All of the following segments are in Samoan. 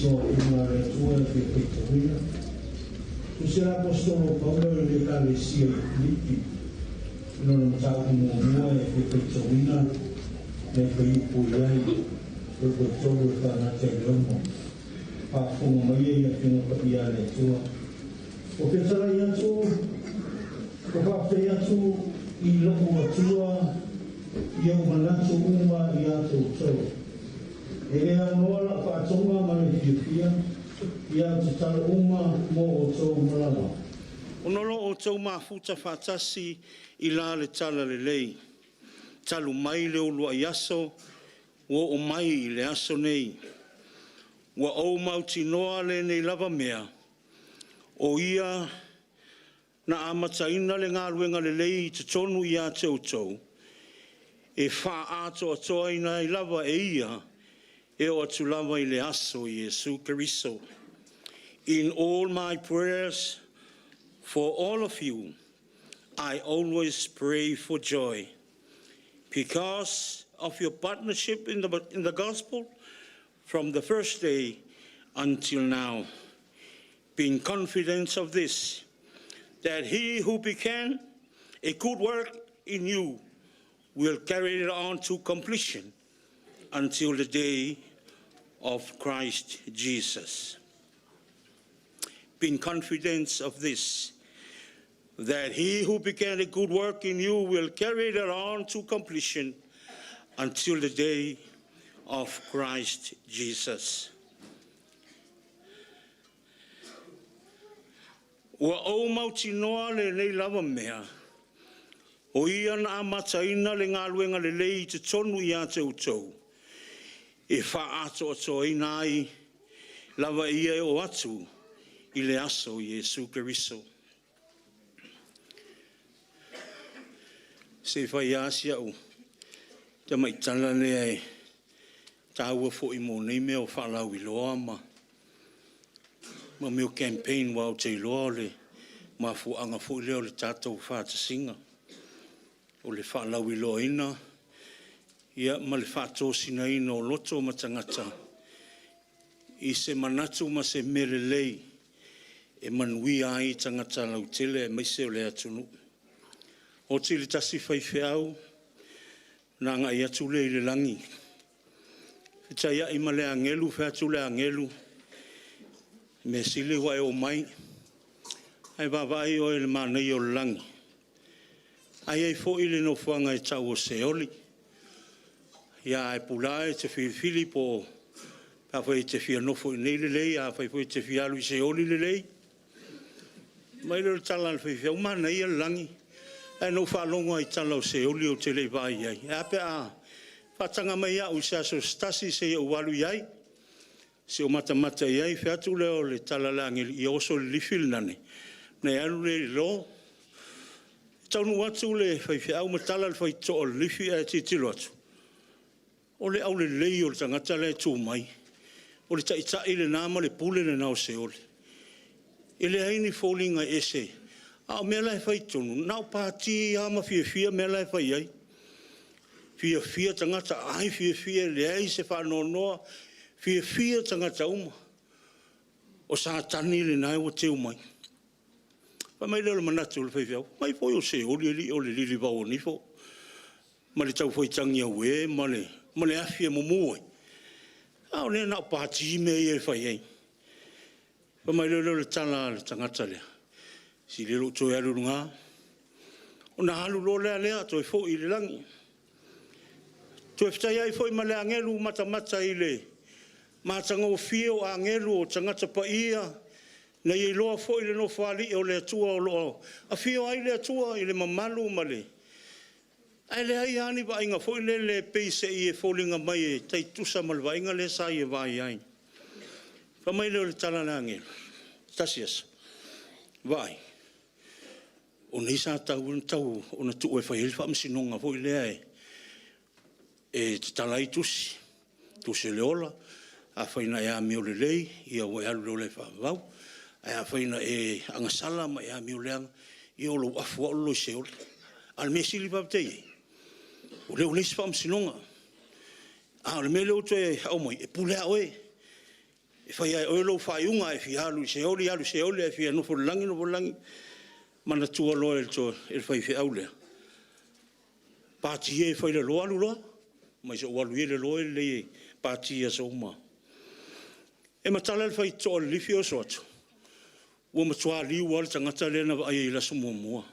Soaina a le Atua e fia faitauina. Tusi a le Aposetolo o Paulo i le Ekalesia i Filipi, i lona mataupu muamua e fia faitauina le fuaiupu i ai 3 e faagata i le 6. Faafofoga mai e Afioga Paia a le Atua. Ua fetalai atu, ua faafetai atu i lou Atua i ou manatu uma ia te outou. E le aunoa lau faatoga ma le fiafia, ia tatalo uma mo outou malaga. Ona o lo outou mafuta faatasi i la le tala lelei, talu mai le uluai aso ua oo mai i le aso nei. Ua ou mautinoa lenei lava mea, o ia na amataina le galuega lelei i totonu ia te outou, e faaatoatoaina ai lava e ia e oo atu lava i le aso o Iesu Keriso. In all my prayers for all of you, I always pray for joy because of your partnership in the gospel from the first day until now. Being confident of this, that he who began a good work in you will carry it on to completion until the day of Christ Jesus. Being confident of this, that he who began a good work in you will carry it on to completion until the day of Christ Jesus. Ua ou mautinoa lenei lava mea, o ia na amataina le galuega lelei i totonu ia te outou, e faaatoatoaina ai lava ia e oo atu i le aso o Iesu Keriso. Se i fai lava si au tamaitala lea e taua foi mo nei mea o faalauiloa ma mea o campaign, aua ou te iloa o le mafuaaga foi lea o le tatou faatasiga, o le faalauiloaina ma le faatosinaina o loto ma tagata i se manatu ma se mea lelei e manuia ai tagata lautele aemaise o le atunuu. Oti le tasi faifeau na agai atu lea i le lagi, fetaiai ma le agelu, fai atu le agelu, "Mea sili ua e oo mai, ae vaavaai oe i le manaia o le lagi. Ae i ai foi le nofoaga e tau o Seoli. Ia ae pula e te filifili po pe afai e te fia nofo i inei lelei, afai foi e te fia alu i Seoli lelei." Fai mai lea o le tala a le faifeau, "Manaia le lagi, ae na ou faalogo lava i tala o Seoli ou te le i vaai i ai. Ae a pe a faataga mai au i se aso se tasi se i ou alu i ai, se i ou matamata i ai." Fai atu lea o le tala a le agelu, "Ia oso i le lifi le nane, ona e alu lea i lo." Taunuu atu le faifeau ma tala le faitotoa o le lifi ae tilotilo atu, o le aulelei o le tagata la e tu mai. O le taitai lena ma le pule lena o Seoli. E leai ni foliga ese, a o mea la e fai i totonu, na o pati lava ma fiafia mea la e fai ai. Fiafia tagata, ai fiafia, leai se faanoanoa, fiafia tagata uma. O Satani lena ua teu mai. Fai mai lea o le manatu o le faifeau, fai mai foi o Seoli alii o le lilivao o nifo ma le taufaitagi auē ma le afi e mumu ai, a o lea na o pati mea ia e fai ai. Fai mai lea o le tala a le tagata lea, sili lou toe alu i luga. Ona alu loa la lea toe foi i le lagi, toe fetaiai foi ma le agelu matamata i le matagofie o agelu o tagata paia na ia iloa foi le Nofoalii o le Atua o lo o afio ai le Atua i le mamalu ma le. Ae leai lava ni vaaiga foi lele pei se i e foliga mai e tai tutusa ma le vaaiga lea sa ia vaai ai. Fai mai lea o le tala a le agelu, tasi aso, vaai, o nei sa tatau ona tuu e fai ai le faamasinoga foi lea e tatala ai tusi, tusi o le ola, afai na e amio lelei, ia ua e alu i le ola e faavavau, ae afai na e agasala ma e amio leaga, ia o lou afu lava o le i Seoli. A o le mea sili faafetai i ai, o lea ua leai se faamasinoga. A o le mea lea ua toe aumai, e pule lava oe. E fai lava e oe lou faaiuga, a e fia alu i le Seoli, alu i le Seoli, a e fia nofo i le lagi, nofo i le lagi. Manatua loa e le faifeau lea, pati ia e fai i le loa, alu loa. Fai mai se i ou alu ia i le loa e lelei e pati i aso uma. E matala le faitotoa i le lifi oso atu, ua matua liu lava le tagata lea na vaaia i le aso muamua.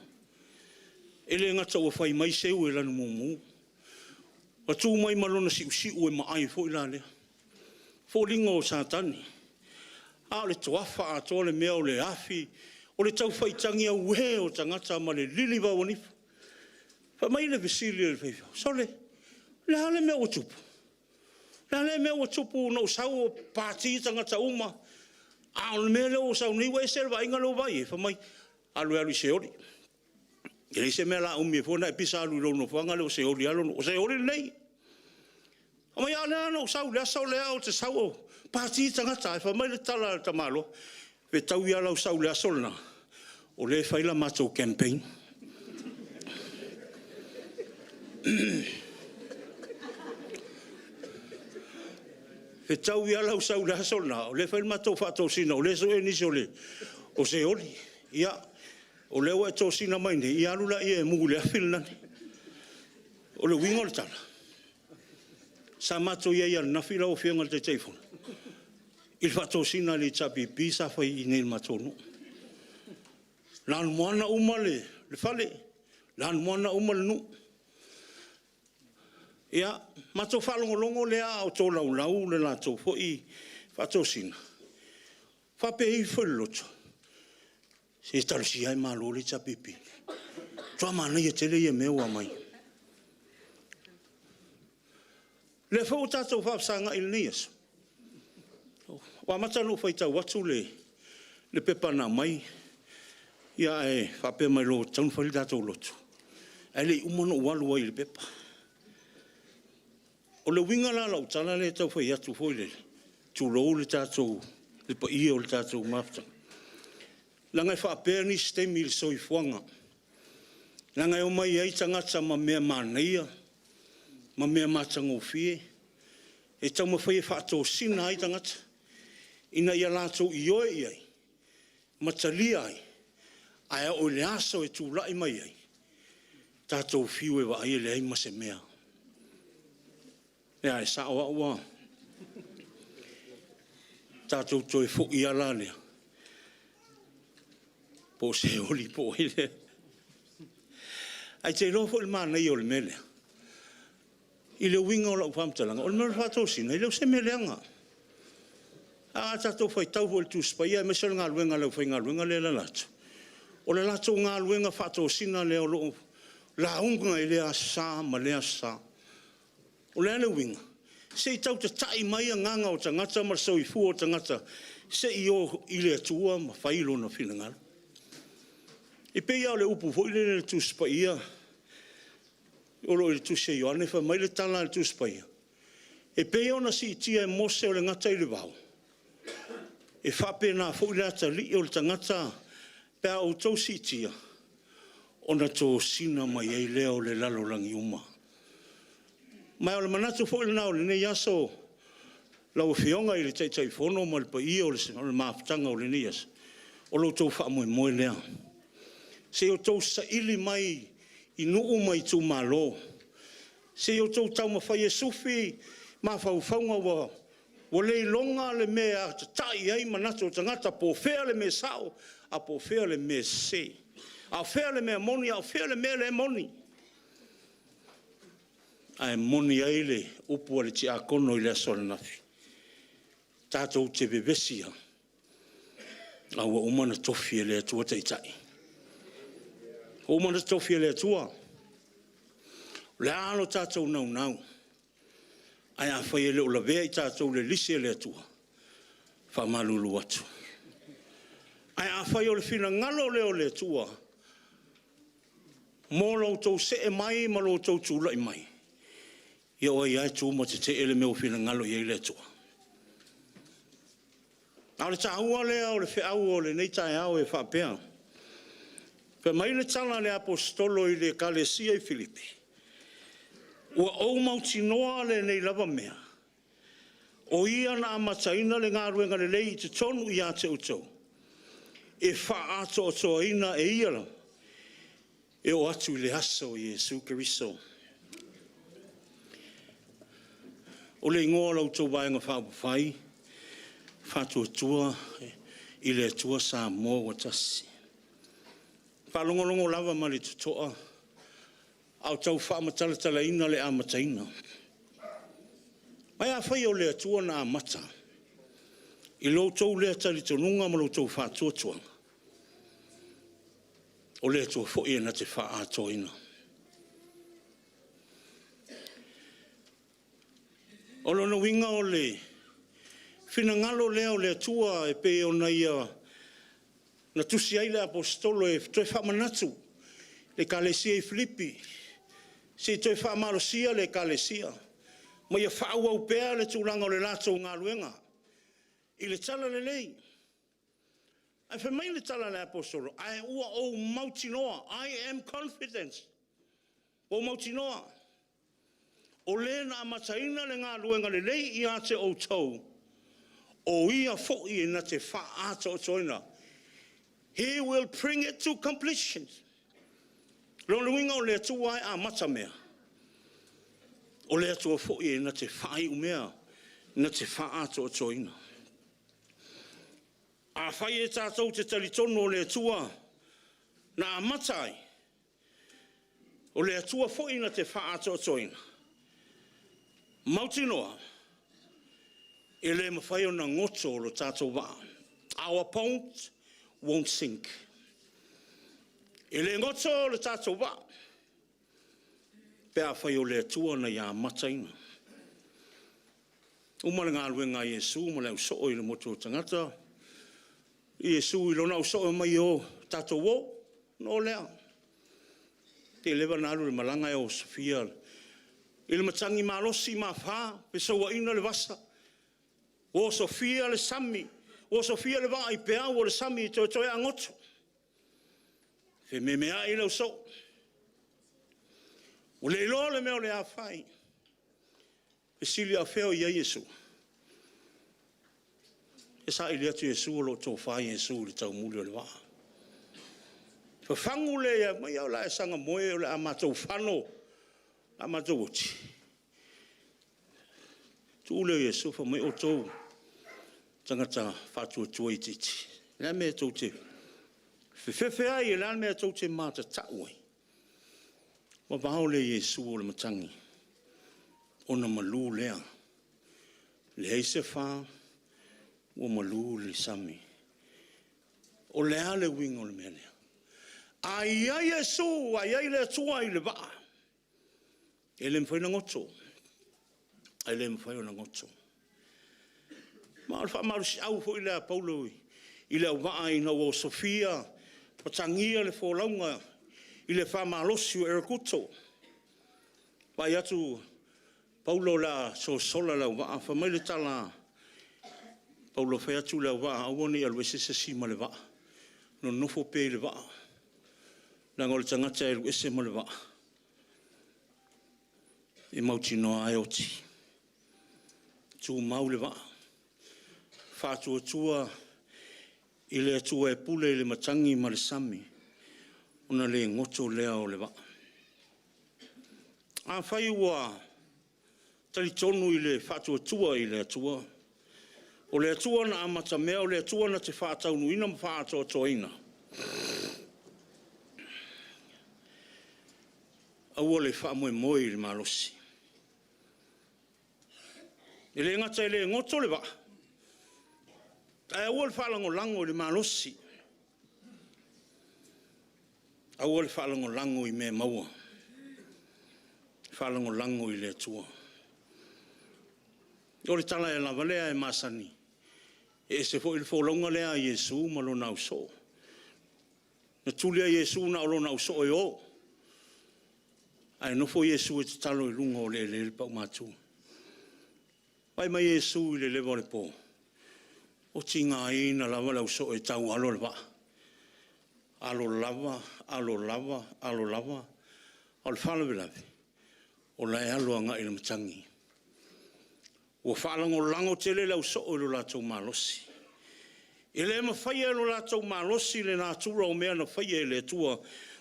E le gata ua fai mai seu e lana mumu, ua tu mai ma lona siusiu e maai foi la lea. O foliga o Satani, a o le toafa atoa le mea o le afi, o le tau faitagi auē o tagata ma le lili vauanifa. Fai mai le fesili a le faifeau, “Sole, o le a le mea ua tupu? O le a le mea ua tupu na ou sau o pati tagata uma, a o le mea lea ua ou sau nei ua ese le vaaiga lea ua vaai i ai?” Fai mai, “Alu e alu i Seoli. E leai se mea o le a umi ai fua ona e pisa alu i lou nofoaga lea o Seoli lava lou nofoaga. O Seoli lenei.” Fai mai, a o lea na ou sau i le aso lea ou te sau o pati tagata. Ae fai mai le tala a le tamaloa, “Fetaui lava lau sau i le aso lena, o lea e fai le matou campaign.” Fetaui lava lau sau i le aso lena, o lea e fai le matou faatosina, o lea e sue nisi o Seoli. Ia, o lea ua e tosina mai nei, ia alu laia e mu i le afi le lani. O le uiga o le tala, sa matou i ai ananafi lau Afioga i le Taitaifono, i le faatosina a le HRPP sa fai i inei i le matou nuu. Na alumona uma le fale, na alumona uma le nuu. Ia, matou faalogologo lea a o tolaulau le latou foi faatosina, faapea ifo i le loto, se talosia lava e malo le HRPP, matua manaia tele ia mea ua aumai. O lea foi ua tatou faafesagai i lenei aso, ua amata ona ou faitau atu le pepa na aumai, ae faapea mai loa ua tatau ona fai le tatou lotu, ae le i uma ona ou alu ai i le pepa. O le uiga la o lau tala lea e tau fai atu foi lele, tulou le paia o le tatou mafutaga, leaga e faapea nisi taimi i le soifuaga, leaga e omai ai tagata ma mea manaia ma mea matagofie e taumafai e faatosina ai tagata ina ia latou ioe i ai ma talia ai, ae oo i le aso e tulai mai ai, tatou fiu e vaai e leai ma se mea. E a, e sao au a? Tatou toe foi lava la lea, po o Seoli po o ai lea. Ae e te iloa foi le manaia o le mea lea? I le uiga o lau faamatalaga, o le mea o le faatosina, e le o se mea leaga. A tatou faitau foi i le Tusi Paia aemaise o le galuega a le aufaigaluega lea e i lalo atu, o le latou galuega faatosina lea o lo o lauga i lea Aso Sa ma lea Aso Sa. O le a le uiga? Se i tau tatai mai agaga o tagata ma le soifua o tagata se i o i le Atua ma fai Lona finagalo. E pei lava o le upu foi lele i le Tusi Paia o lo o i le Tusi a Ioane fai mai le tala a le Tusi Paia, e pei ona siitia e Mose le gata i le vao, e faapena foi le atalii o le tagata pe a outou siitia, ona tosina mai ai lea o le lalolagi uma. Ma o le manatu foi lena o lenei aso lau Afioga i le Taitaifono ma le paia o le mafutaga o lenei aso, o lo outou faamoemoe lea. Se i outou saili mai i nuu ma itumalo, se i outou taumafai e sufi mafaufauga ua leiloga le mea e tatai i ai manatu o tagata, po o fea le mea sao a po o fea le mea sese, a o fea le mea moni a o fea le mea le moni. Ae moni ai le upu a le tiakono i le aso ananafi, tatou te vevesi lava, a ua uma ona tofi e le Atua Taitai. Ua uma ona totofi e le Atua. O le a lo tatou naunau, ae afai e le o lavea i tatou i le lisi a le Atua, e faamalulu atu. Ae afai o le finagalo lea o le Atua mo lo outou see mai ma lo outou tulai mai, ia o ai lava e tu ma tetee le mea ua finagalo i ai le Atua? A o le taua lea o le feau o lenei taeao e faapea, fai mai le tala a le Aposetolo i le Ekalesia i Filipi, ua ou mautinoa lenei lava mea, O ia na amataina le galuega lelei i totonu ia te outou, e faaatoatoaina e ia lava, e oo atu i le aso o Iesu Keriso. O le igoa o la outou Vaega Faaupufai, Faatuatua i le Atua Samoa ua Tasi. E faalogologo lava ma le totoa a o tau faamatalatalaina le amataina. Ae afai o le Atua na amata i lo outou lea talitonuga ma lo outou faatuatuaga, o le Atua foi e na te faaatoaina. O lona uiga o le finagalo lea o le Atua e pei ona ia na tusi ai le Aposetolo e toe faamanatu i le Ekalesia i Filipi, se i toe faamalosia le Ekalesia, ma ia faaauau pea le tulaga o le latou galuega i le talalelei. Ae fai mai le tala a le Aposetolo, ae ua ou mautinoa, I am confident, ua ou mautinoa, o Le na amataina le galuega lelei ia te outou, o Ia foi e na te faaatoatoaina. He will bring it to completion. O lona uiga o le Atua lava e amata mea, o le Atua foi e na te faaiu mea, na te faaatoatoaina. Afai e tatou te talitonu o le Atua na amata ai, o le Atua foi na te faaatoatoaina, mautinoa e le mafai ona goto lo tatou vaa. Our boat won't sink. E le goto le tatou vaa pe afai o le Atua na ia amataina. Uma le galuega a Iesu ma le ausoo i le motu o tagata, Iesu i lona ausoo mai o tatou o, ona o lea. Tele na alu i le malaga e osofia i le matagi malosi ma afa, fesouaina le vasa, ua osofia le sami, ua osofia le vaa i peau o le sami toetoe a goto. Fememeai le ausoo, ua le iloa le mea o le a fai. Fesili, a o fea o i ai Iesu? E saili atu Iesu o lo o tofa Iesu i le taumuli o le vaa. Fafagu le aumai ae o le a e saga moe o le a matou fano, o le a matou oti. Tuu lea o Iesu fai mai, outou tagata faatuatua itiiti, o le a le mea tou te fefefe ai, o le a le mea tou te matatau ai? Vavao lea o Iesu o le matagi, ona malu lea. Leai se fa, ua malu le sami. O le a le uiga o le mea lea? A i ai Iesu, a i ai le Atua i le vaa, e le mafai ona goto, e le mafai ona goto. Ma o le faamalosiau foi lea a Paulo i le auvaa ina ua osofia matagi le folauga i le famalosi o Erekuto. Vaai atu Paulo o le a sosola le auvaa, fai mai le tala a Paulo, fai atu le auvaa aua ne i alu ese se isi ma le vaa, nonofo pea i le vaa, leaga o le tagata e alu ese ma le vaa, e mautinoa lava e oti. Tumau le vaa, faatuatua i le Atua e pule i le matagi ma le sami, ona le goto lea o le vaa. Afai ua talitonu i le faatuatua i le Atua, o le Atua na amatamea, o le Atua na te faataunuuina ma faaatoatoaina, aua le faamoemoe i le malosi. E le gata e le goto le vaa, ae aua le faalagolago i le malosi. Aua le faalagolago i mea e maua, faalagolago i le Atua. O le tala lava lea e masani, e ese foi le folauga lea a Iesu ma lona ausoo. Na tuli lava Iesu na o lona ausoo e o, ae nofo Iesu e tatalo i luga o le eleele paumatu. Vaai mai Iesu i le leva o le po, ua tigaina lava le ausoo e tau alo le vaa. Alo lava, alo lava, alo lava, a o le faalavelave, o la e alo agai i le matagi. Ua faalagolago tele le ausoo i lo latou malosi. E le mafaia e lo latou malosi le natura o mea na faia e le Atua,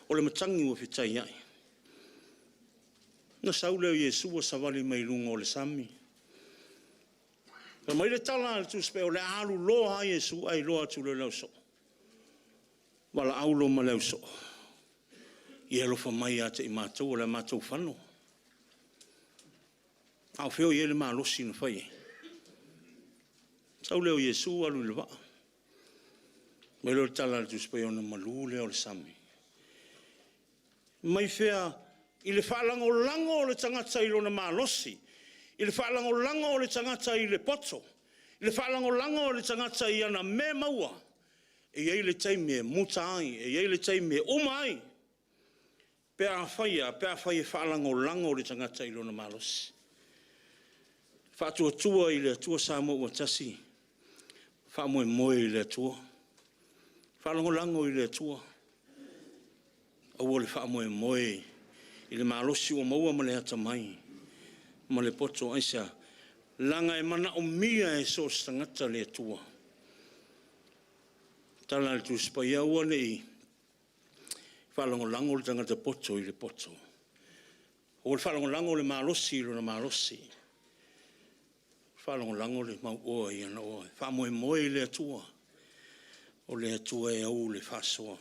o le matagi ua fetaiai. Ona sau lea o Iesu ua savali mai luga o le sami. Fai mai le tala a le Tusi Paia, o le a alu loa lava Iesu ae iloa atu loa e le ausoo, valaau loa ma le ausoo, ia alofa mai ia te i matou o le a matou fano. A o fea o i ai le malosi na fai ai? Sau lea o Iesu alu i le vaa. Fai mai lea o le tala a le Tusi Paia, ona malu lea o le sami. Mai fea i le faalagolago o le tagata i lona malosi, i le faalagolago o le tagata i le poto, i le faalagolago o le tagata i ana mea maua, e i ai le taimi e muta ai, e i ai le taimi e uma ai, pe afai e faalagolago le tagata i lona malosi. Faatuatua i le Atua Samoa ua tasi, faamoemoe i le Atua, faalagolago i le Atua, aua le faamoemoe i le malosi ua maua ma le atamai ma le poto. Aisea? Leaga e manaomia e so o se tagata le Atua. Tala a le Tusi Paia, aua ne i faalagolago le tagata poto i le poto, aua le faalagolago le malosi i lona malosi, faalagolago le mauoa i ana oa. Faamoemoe i le Atua, o le Atua e ou le faasoa.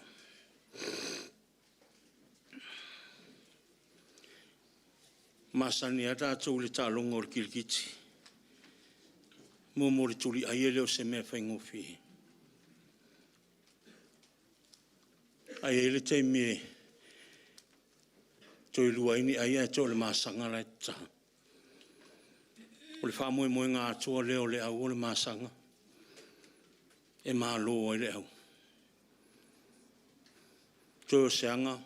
E masani lava tatou i le taaloga o le kirikiti. Muamua o le tuliai e le o se mea faigofie. Ae i ai le taimi e toe lua ai ni ai ae toe o le masaga la e tata. O le faamoemoega atoa lea o le au o le masaga e malo ai le au. Toe o se aga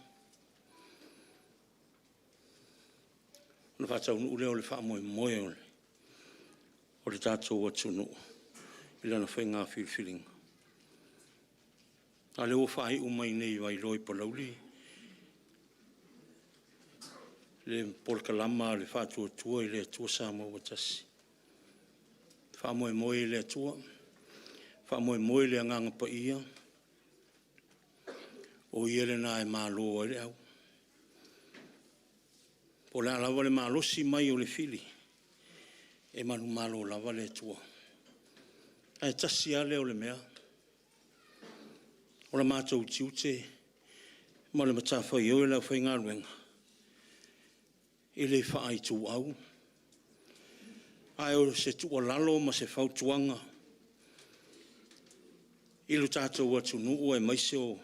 ona faataunuu lea o le faamoemoe o le tatou atunuu i lana faiga filifiliga. A o lea ua faaiu mai nei i Vailoa Palauli le polokalama a le Faatuatua i le Atua Samoa ua Tasi. Faamoemoe i le Atua, faamoemoe i le Agaga Paia, o Ia lena e malo ai le au. Po o le a lava le malosi mai o le fili, e manumalo lava le Atua. Ae tasi lava lea o le mea, o le matou tiute ma le matafaioi a le aufaigaluega, e le faaituau, ae o se tuualalo ma se fautuaga i lo tatou atunuu aemaise o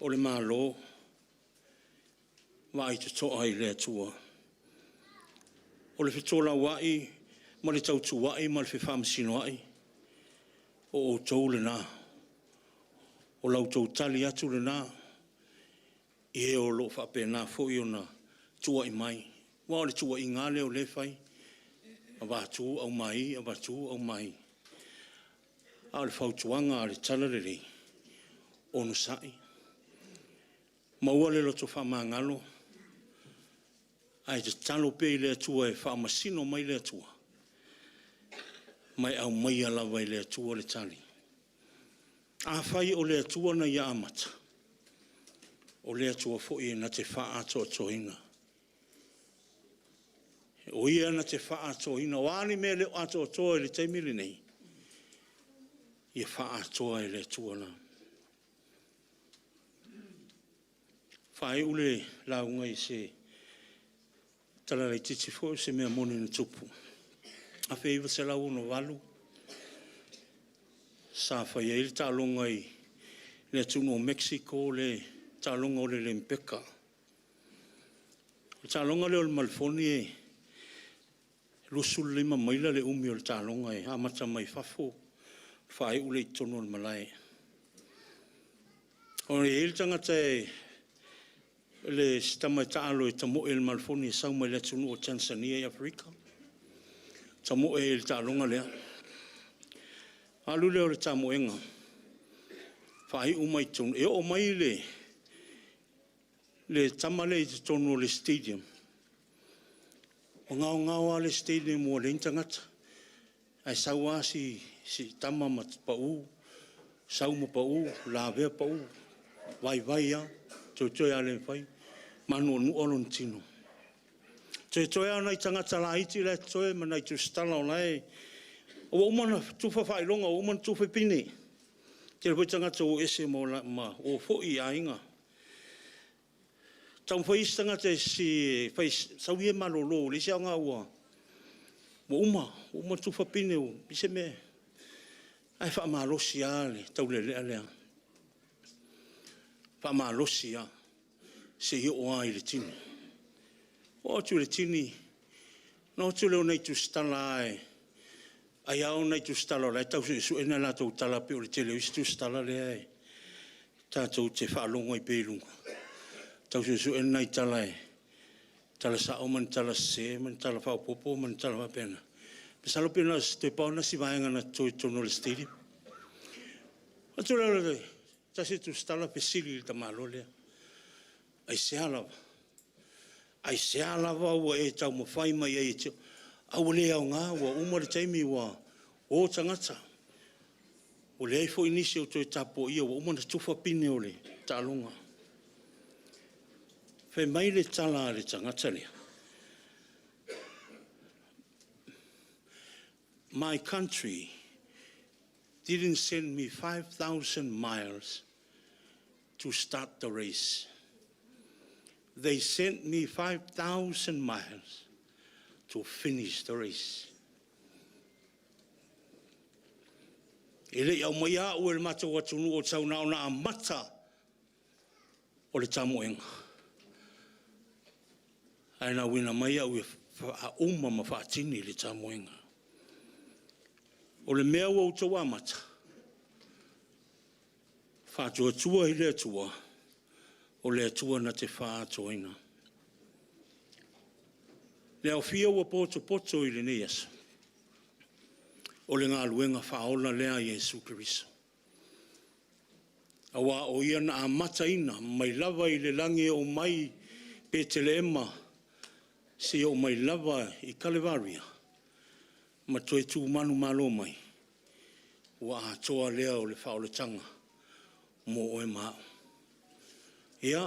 le Malo, vaai totoa i le Atua. O le fetolauai ma le tautuai ma le fefaamasinoai, o outou lena. O la outou tali atu lena i e o lo o faapena foi ona tuuai mai. Aua o le tuuaiga lava lea o lea e fai, avatu aumai, avatu aumai. A o le fautuaga a le Talalelei, onosai, maua le loto faamagalo, ae tatalo pea i le Atua e faamasino mai le Atua, ma e aumaia lava e le Atua le tali. Afai o le Atua na ia amata, o le Atua foi na te faaatoatoaina. O Ia na te faaatoaina. O a ni mea e le o atoatoa i le taimi lenei, ia faaatoa e le Atua lena. Faaiu le lauga i se tala laitiiti foi o se mea moni na tupu. 1968 sa fai ai le taaloga i le atunuu o Mexico le taaloga o le Lemepeka. O le taaloga lea o le malefoni e 25 maila le umi o le taaloga e amata mai fafo faaiu lea i totonu o le malae. E i ai le tagata si tama e taalo e tamoe i le malefoni e sau mai le atunuu o Tanzania i Aferika, tamoe i le taaloga lea. Alu lea o le tamoega faaiu mai totonu, e oo mai le tama lea i totonu o le stadium, gaogao lava le stadium ua leai ni tagata, ae sau lava si tama ma pau, sau ma pau, lavea pau, vaivai lava, toetoe lava le mafai, ma noanoa lona tino. Toetoe lava o nai tagata laiti la e totoe ma nai tusitala o la e… Ua uma ona tufa faailoga, ua uma ona tufa pine. E toatele foi tagata ua o ese ma ua foi i aiga. Taumafai isi tagata e fai, sau ia e malolo ua leai se aoga ua uma ona tufa pine, ua leai se mea. Ae faamalosi lava le taulelea lea, faamalosi lava seia oo lava i le tini. Oo atu i le tini, ona o atu lea o nai tusitala lava, ai lava o nai tusitala o la e tau suesue ni a latou tala pei o le tele o isi tusitala lea tatou te faalogo ai pea i luga, tau suesue ni nai tala, tala sao ma ni tala sese ma ni tala faaopoopo ma ni tala faapena. Masalo pe toe pau lena o si vaega na totoe i totonu o le stadium. Ona o atu lea o le tasi tusitala fesili i le tamaloa lea, aisea lava? Aisea lava ua e taumafai mai ai ae ua le aoga, ua uma le taimi ua o tagata, ua leai foi nisi o toe tapuaia ua uma ona tufa pine o le taaloga. Fai mai le tala a le tagata lea, “My country didn't send me 5,000 miles to start the race. They sent me 5,000 miles to finish the race.” E le i aumaia au e le matou atunuu ou te sau na ona amata o le tamoega, ae na auina mai au e faauma ma faatini le tamoega. O le mea ua outou amata, faatuatua i le Atua, o le Atua na te faaatoaina. Le aofia ua potopoto i lenei aso, o le galuega faaola lea a Iesu Keriso. Aua o Ia na amataina mai lava i le lagi e oo mai i Petelehema seia oo mai lava i Kalevaria ma toe tu manumalo mai, ua atoa lea o le faaolataga mo oe ma au. Ia,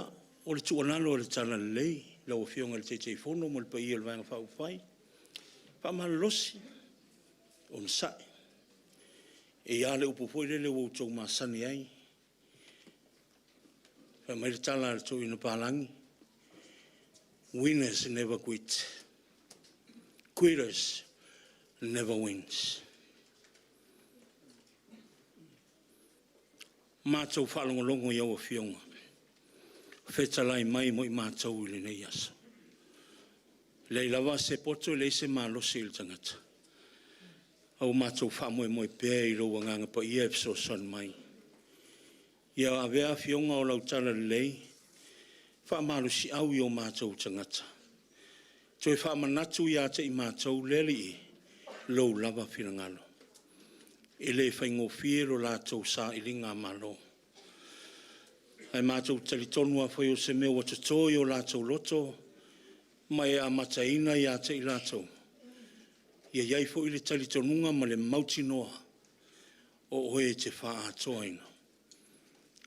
o le tuualalo a le Talalelei i lau Afioga i le Taitaifono ma le paia o le Vaega Faaupufai, faamalolosi, onosai. E i ai lava le upu foi lele ua outou masani ai, fai mai le tala a le toeaina palagi, “Winners never quit, quitters never wins.” Matou faalogologo i lau Afioga, fetalai mai mo i matou i lenei aso. E leai lava se poto leai se malosi o le tagata, a ua matou faamoemoe pea i lou Agaga Paia e fesoasoani mai. Ia avea afioga o lau talalelei faamalosiau i o matou tagata, toe faamanatu ia te i matou le Alii lou lava finagalo. E le faigofie lo latou sailigamalo, ae matou te talitonu afai o se mea ua toto i o latou loto ma e amataina ia te i latou, ia i ai foi le talitonuga ma le mautinoa o Oe e te faaatoaina,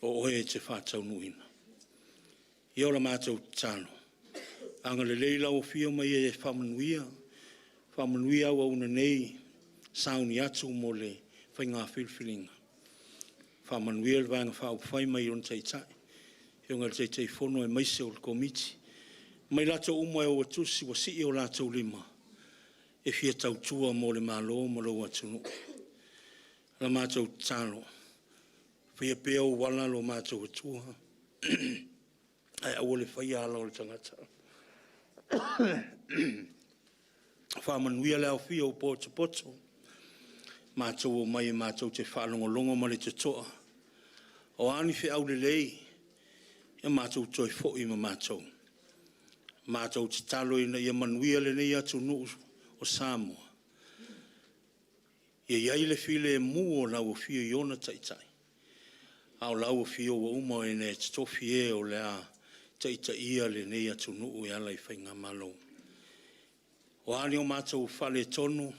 o Oe e te faataunuuina. Ia o le matou tatalo, agalelei lau Afioga ma ia faamanuia, faamanuia auauna nei sauni atu mo le faiga filifiliga. Faamanuia le Vaega Faaupufai mai ona taitai, afioga i le Taitaifono aemaise o le Komiti, ma i latou uma ua sii o latou lima e fia tautua mo le Malo ma lou atunuu. O le matou tatalo, faia pea ou ala lo matou Atua, ae aua le faia ala o le tagata. Faamanuia le aofia o potopoto, matou omai matou te faalogologo ma le totoa, o a ni feau lelei, ia matou toe foi ma matou. Matou tatalo ina ia manuia lenei atunuu o Samoa, ia i ai le filemu o lau Afio i ona taitai, a o lau afio ua uma ona e totofi e o le a taitaia lenei atunuu e ala i faigamalo. O a ni o matou faaletonu,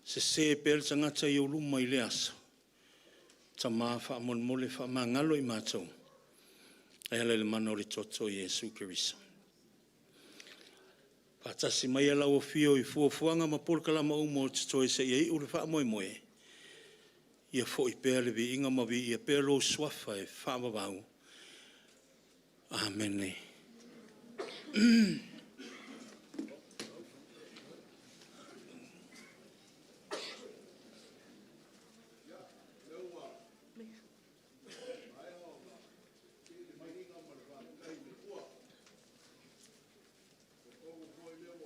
sese pea le tagata i ou luma i lea aso, Tama faamolemole faamagalo i matou, e ala i le mana o le toto o Iesu Keriso. Faatasi maia lau afio i fuafuaga ma polokalama uma o totoe seia iu le faamoemoe, ia foi pea le viiga ma viia pea lou suafa e faavavau. Amene.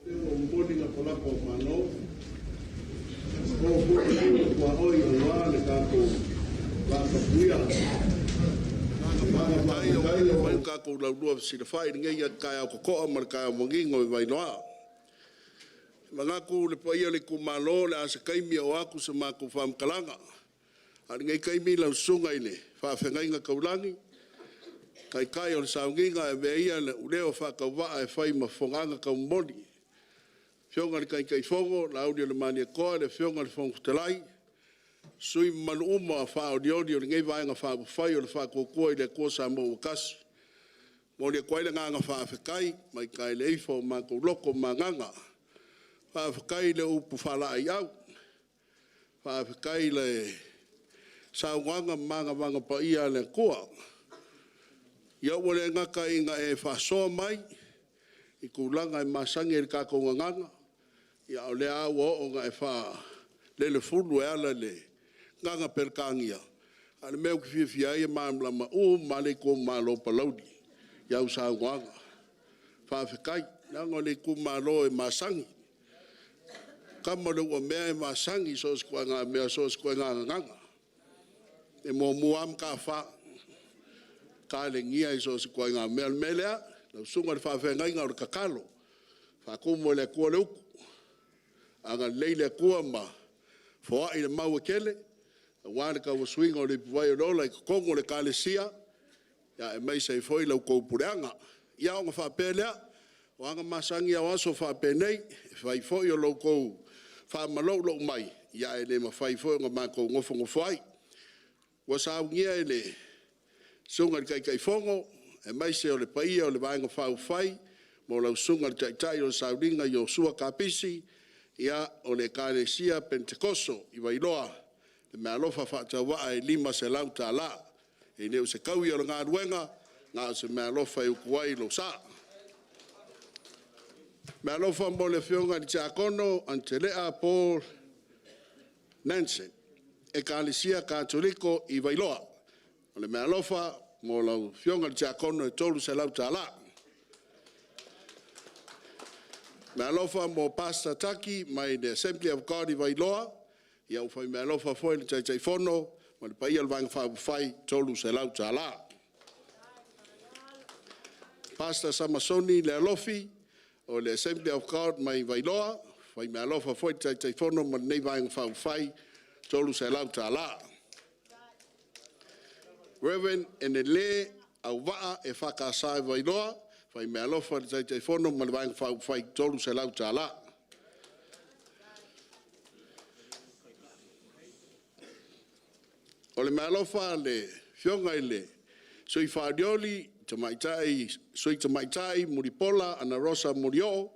Lea ua momoli lapalapa o malo, o foi le tuaoi aua le tatou vatapuia. Faafetai ua tatou laulua fesilafai i lenei taeao totoa ma le taeao manino i Vailoa. E manatu le paia o le itumalo, o le a se taimi oo atu se matou faamatalaga. A o lenei taimi lau susuga i le faafeagaiga taulagi, taitai o le sauniga, e avea ia lou leo faatauvaa e fai ma fofoga taumomoli. Afioga i le Taitaifono Laaulialemalietoa, le Afioga i le Fofoga Fetalai, sui usufono mamalu uma faaolioli o lenei Vaega Faaupufai o le Faatuatua i le Atua Samoa ua Tasi. E momoli atu ai le agaga faafetai mai taeleifo o matou loto ma agaga. Faafetai i le upu faalaaiau, faafetai i le saunoaga ma manava paia a le Atua. Ia ua le gata ina e faasoa mai i tulaga e masani ai i le tatou gagana, a o lea lava ua oo ina e faalelefulu e ala i le agaga Peretania. A o le mea ou te fiafia ai e malamalama uma lava le itumalo o Palauli i au saunoaga. Faafetai. Leaga o le itumalo e masani. O le tama o le uamea e masani i so o se ituaiga mea so o se ituaiga gagana. E muamua lava matafa, talenia i so o se ituaiga mea. O le mea lea, lau susuga i le faafeagaiga, o le tatalo, faatumu e le Atua le utu, agalelei le Atua ma foai le mau e tele aua le tauasuina o le ipuvai o le Ola i totonu o le Ekalesia, aemaise ai foi la outou puleaga. Ia ona faapea lea, o aga masani lava o aso faapenei, e fai foi o lo outou faamaloulou mai, ae le mafai foi ona matou nofonofo ai. Ua saunia e le Susuga i le Taitaifono aemaise o le paia o le Vaega Faaupufai mo lau Susuga i le Taitai o le Sauniga Ioshua Kapisi, ia, o le Ekalesia Penetekoso i Vailoa, le meaalofa faatauvaa e $500. E le o se taui o le galuega, na o se meaalofa e utu ai lou sa. Meaalofa mo le Afioga i le Tiakono Antelea Paul Nansen, Ekalesia Katoliko i Vailoa. O le meaalofa mo lau Afioga i le Tiakono e $300. Meaalofa mo Pastor Taki mai le Assembly of God i Vailoa. Ia ua fai meaalofa foi le Taitaifono ma le paia o le Vaega Faaupufai, e $300. Pastor Samasoni Lealofi o le Assembly of God mai Vailoa, fai meaalofa foi le Taitaifono ma lenei Vaega Faaupufai, e $300. Reverend Enele Auvaa EFKS i Vailoa, fai meaalofa le Taitaifono ma le Vaega Faaupufai, e $300. O le meaalofa a le Afioga i le Sui Faolioli, Sui Tamaitai Mulipola Anarosa Molioo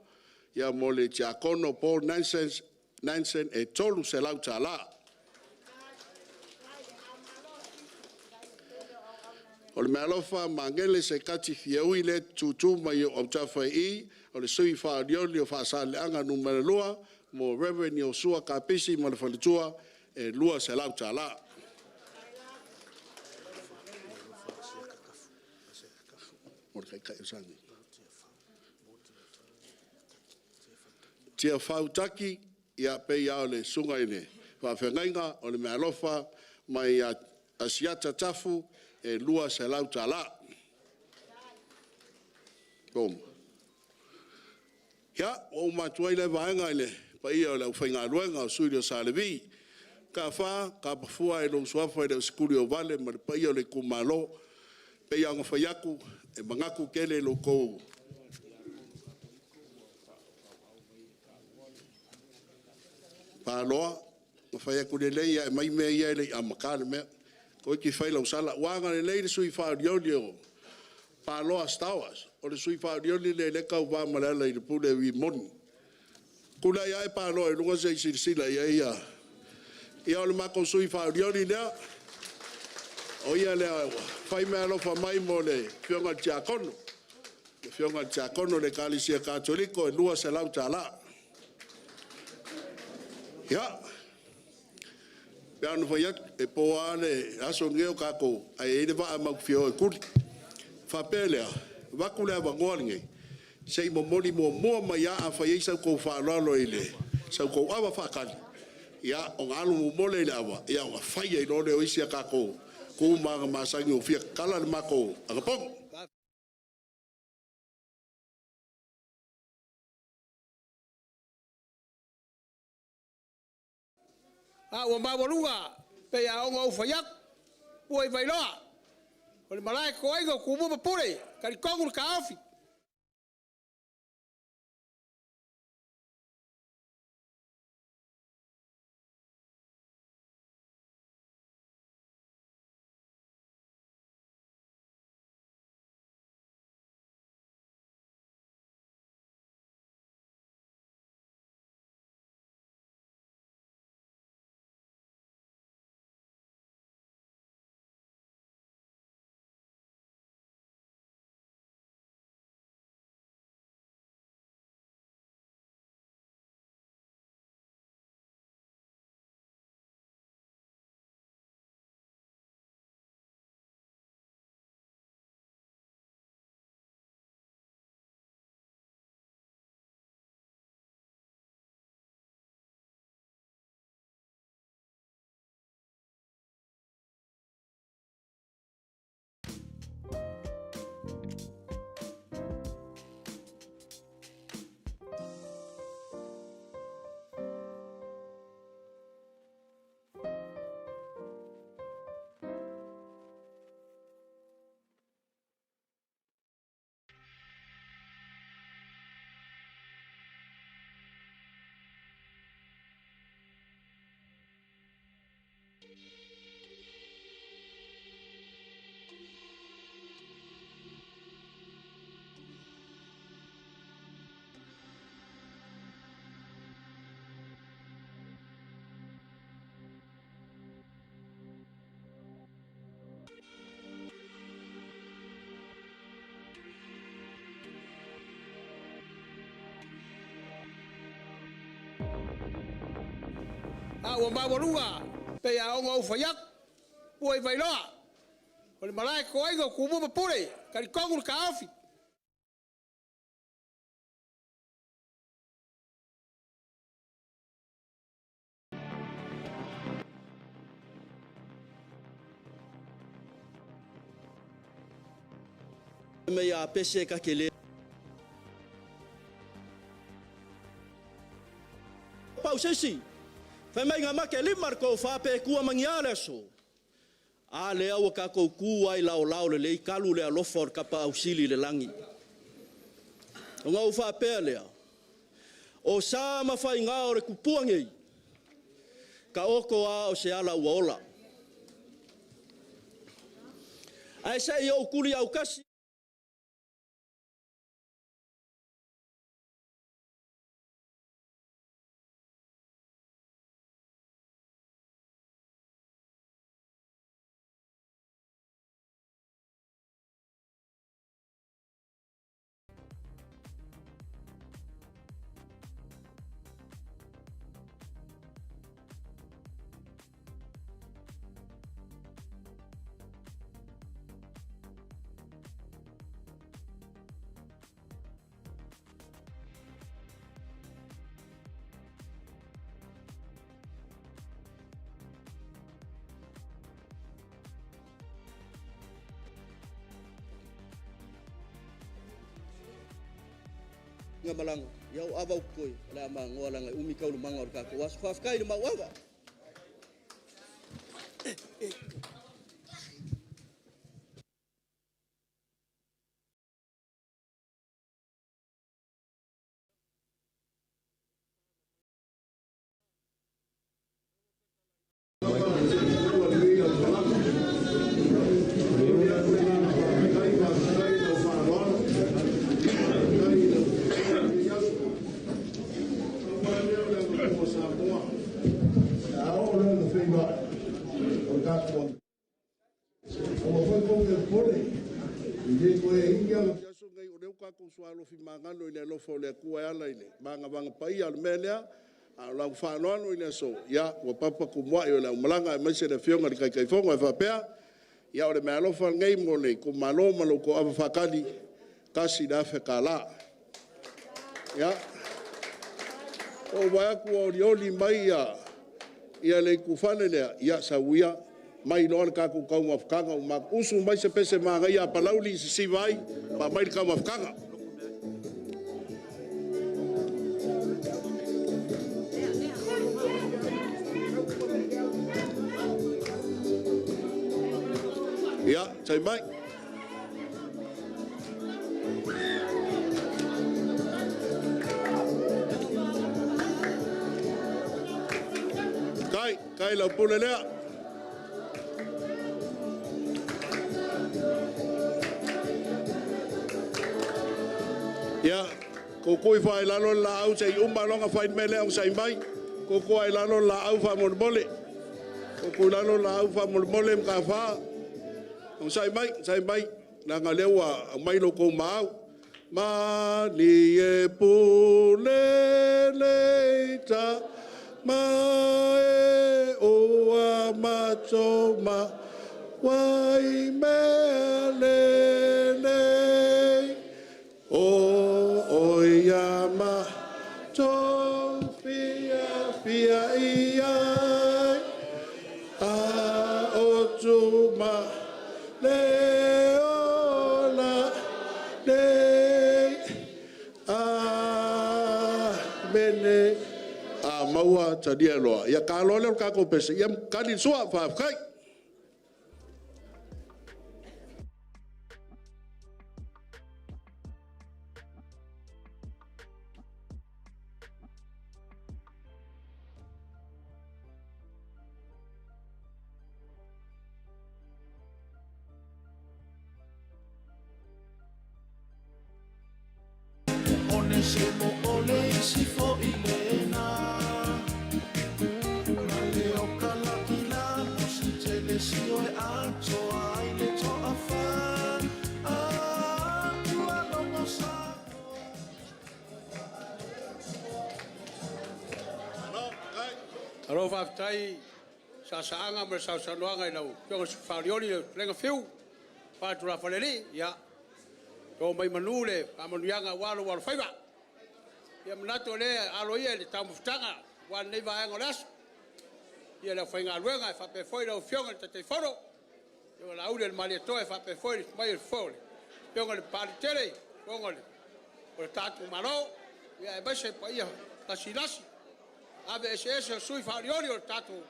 mo le Tiakono Paul Nansen e $300. O le meaalofa a Magele Sekati Fiaui lea e te tutu mai ou autafa i i, o le sui faaolioli o Faasaleleaga 2 mo Reverend Iosua Kapisi ma le faletua, e $200. Mo le taitai o le sauniga. Tiafau Taki, ia pei lava o le susuga i le faafeagaiga, o le meaalofa mai ia Asiata Tafu e $200. Ia, ua uma atu ai lea vaega i le paia o le aufaigaluega o Sui o Sa Levi. KF, tapa fua i lou suafa e le o se tuliauvale ma le paia o le itumalo. E pei lava ona fai atu, e manatu tele i lo outou Paloa, na fai atu lelei lava e aumai mea ia e le i amata le mea. Toeitiiti fai lau sala. Ua agalelei le sui faaolioli o Paloa Stowers, o le sui faaolioli lea o lea e tauva ma Lealailepule Rimoni. Tulai ae Paloa i luga se i silasila i ai ia... Ia o le matou sui faaolioli lea, o ia lea ua fai meaalofa mai mo le afioga i le Tiakono. Le afioga i le Tiakono o le Ekalesia Katoliko e $200. Ia, pei lava ona fai atu, e po lava le aso lenei o tatou, ae i ai le vaa matou te fia o e tuli. Ona faapea lea, avatu le avanoa lenei, se i momoli muamua mai lava afai e i ai sa outou faaaloalo i sa outou ava faatali, ia, ona alu muamua lea i le ava, ona fai ai loa lea o isi a tatou tu ma aga masani ua fia tatala le matou anapogi. A ua maualuga pei lava ona ou fai atu, Pua i Vailoa, o le malae e toaina o Tumua ma Pule, e talitonu le taofi. A ua maualuga pei lava ona ou fai atu, Pua i Vailoa, o le malae e toaina o Tumua ma Pule, e talitonu le taofi. Mai a pese ka ke le pau sesi. Fai mai ngā make lima le kou wha pe kua mangia le aso. A le au ka kou ku ai lao lao le lei kalu le alofa o le kapa ausili le langi. O ngā uwha pea lea. O sa mawhai ngā o le kupua ngei. Ka oko a o se ala ua ola. Ai se i o kuli au kasi. Nga malanga, iau ava ukoi, o le ama ngoa langa umi kaulu manga o le kako. Wasu whawhikai le mau ava. Aua foi kou te popole, e le toe i ai ni aso nei, o lea ua tatou sualofi magalo i le alofa o le Atua e ala i le magavaga paia. O le mea lea, a o lau faaaloalo i le aso, ia, ua papa tumuai o le aumalaga aemaise le Afioga i le Taitaifono ae faapea, ia o le meaalofa lenei mo le itumalo ma lo outou ava faatali, $1,000. Ia, ua ou vaai atu ua olioli mai le itufale lea, ia sau ia, mai loa le tatou taumafataga. Usu mai se pese manaia a Palauli e sisiva ai ma aumai le taumafataga. Ia, tai mai. Kai, kai lau pule lea. Ia, tutu ifo lava i lalo le laau se i uma loa ona fai le mea lea, onosai mai. Tutu lava i lalo le laau faamolemole. Tutu i lalo le laau faamolemole Mataafa. Onosai mai, onosai mai, leaga o lea ua aumai lo outou maau. Malie pule leita ma e ua mato ma wai mea lelei o oia ma tou fia fia i ai a o tuma le ola nei. Amene. A maua talia loa. Ia ta loa lea o le tatou pese, ia kali le sua, faafetai. Onesemo o le isi fo'i lena Ma le o kalakila musi tele sio e atoa ai le to'afa Atua logo sa. Alo faafetai saasaaga ma le sausaunoaga i lau Afioga i le Sui Faaolioli le Fetalaiga Fiu Faa-tulafalealii. Ia, to mai manu le faamanuiaga aua lou alofaiva. Ia manatu o lea e alo ia i le taumafataga aua lenei vaega o le aso. Ia le aufaigaluega e faapea foi lau Afioga i le Taitaifono, ia Laauli o le Malietoa e faapea foi le mai o le Foe o le Afioga i le Papaliitele, Afioga o le tatou Malo, ia aemaise paia lasilasi ave eseese o sui faaolioli o le tatou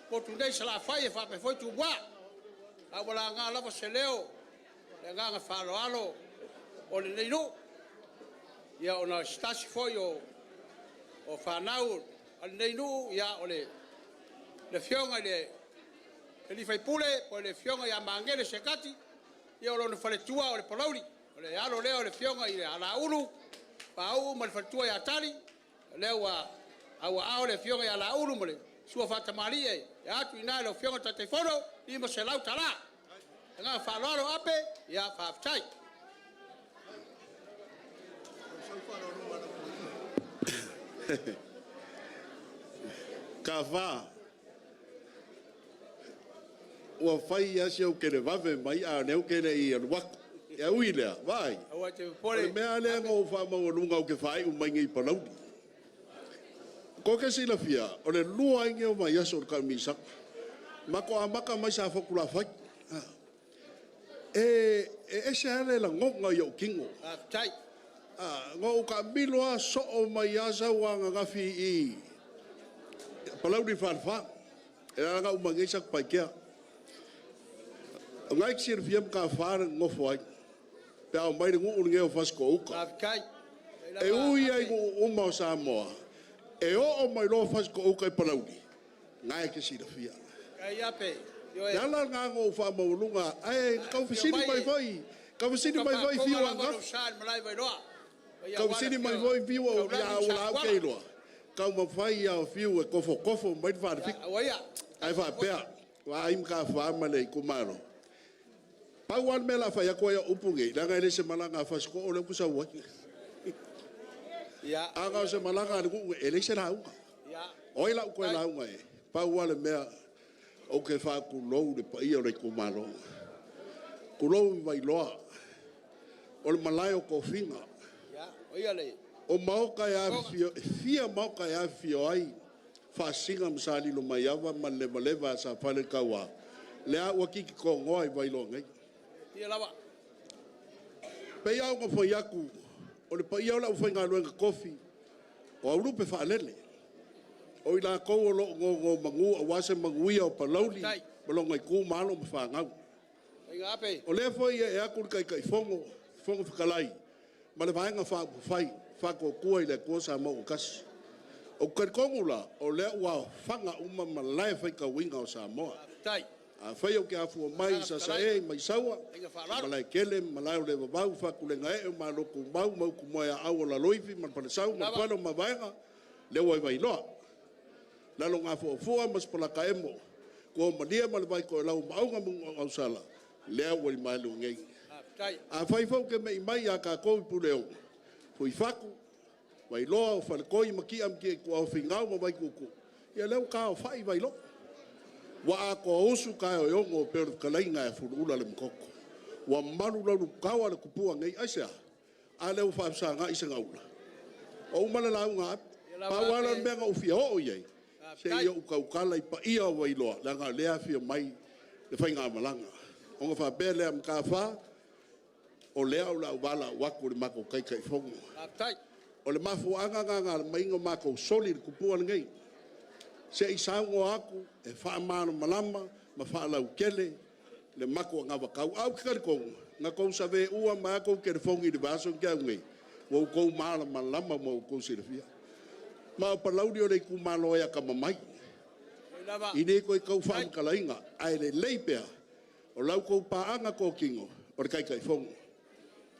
motu nei i Salafai e faapea foi Tumua. A ua laga lava se leo i le agaga faaaloalo o lenei nuu, ia ona o se tasi foi o fanau a lenei nuu, ia o le Afioga i le sui usufono po o le Afioga ia Magele Sekati, ia o lona faletua o le Palauli. O le alo lea o le Afioga ia Laulu Paauu ma le faletua ia Tali, o lea ua auaao le Afioga ia Laulu ma le susu faatamalii e atu i ina i lau Afioga i le Taitaifono, $500. Le agaga faaaloalo Ape, ia faafetai. Kafa, ua fai lava si ou televave mai, a o lea ou te le i alu atu. Ae ui i lea, vaai, Aua e te o le popole. mea lava lea na ou faamaualuga ou te faaiu mai nei i Palauli. Ko te silafia, o le 2 ai lenei o vaiaso o le taamilosaga. Matou amata mai Safotulafai. E ese lava le lagona i ou tino. Faafetai. Na ou taamilo lava soo mai lava sau ananafi i Palauli le Falefa. E ala ona uma nei Satupaitea. O lena e te silafia Mataafa le nonofo ai, pe a omai le nuu lenei o Fasitoo-uta. Faafetai. E ui lava i nuu uma o Samoa, e oo mai loa Fasitoo-uta i Palauli, lena e te silafia. Faafetai Ape. Le ala lena na ou faamaualuga, ae tau fesili mai foi, tau fesili mai foi Fiu ananafi. Tau fesili mai foi Fiu ia ua la ou iloa. Taumafai lava o Fiu e tofotofo mai le falefitu. Ae faapea, vaai Mataafa ma le itumalo. Pau lava le mea o le a fai atu ai au upu nei, leaga e le o se malaga a Fasitoo lea ou te sau ai. Ana o se malaga a le nuu e leai se lauga. O ai o le a ou toe lauga ai? Pau lava le mea, ou te faatulou i le paia o le itumalo. Tulou Vailoa, o le malae o tofiga. O maota e afifio, e fia maota e afifio ai Faasisina ma Salilomaiava ma le Lewalewa ia Safaletaua, lea ua titi tonoa i Vailoa nei. E pei lava ona fai atu, o le paia o le aufaigaluega totofi, o aulupe faalele, o i latou o lo o nonomanu aua se manuia o Palauli ma lona itu ma alo ma fanau. O lea foi e ee atu le Taitaifono, Fofoga Fetalai, ma le Vaega Faaupufai Faatuatua i le Atua Samoa ua Tasi. Ou te talitonu la, o lea ua aofaga uma malae faitauina o Samoa. Afai ou te afua mai i Sasae i Maisaua, Malaetele ma Malae o le Vavau, Fatulegaee o Malotumau ma upu Moeaau o Laloifi ma le Falesau ma le Fale o Mavaega, lea ua i Vailoa. Lalogafuafua ma Sipalataemo, Tua o Malie ma le vai Toelau o Maauga ma Ulugausala, lea ua i Maelua nei. Afai foi ou te mei mai ia tatou i Puleono, Fuifatu, Vailoa, o Faletoi, Matia ma Matia Ituau, Finao ma Vaituutuu, ia lea ua taaofai Vailoa. Ua atoa usu taeoeono e pei o le fetalaiga ia Fuluula Lematoto. Ua malu lau lutaoa le tupua nei. Aisea? A lea ua faafesagai segaula. Ua uma le lauga a Ape. Pau lava lea o le mea na ou fia oo i ai, se i ou tautala i paia o Vailoa, leaga o lea e afio mai le faigamalaga. Ona faapea lea, Mataafa, o lea o le a ou valaau atu i le matou Taitaifono. O le mafuaaga lena na ala mai ona matou soli le tupua lenei, se i saunoa atu e faamalamalama ma faalautele le matou anavatau. Ae ou te talitonu, na outou saveua mai lava tou telefoni i le vaiaso na tea atu nei, ua outou malamalama ma ua outou silafia. Ma o Palauli o le itumalo e atamamai, e le toe tau faamatalaina, ae lelei pea, o la outou paaga totino, o le Taitaifono.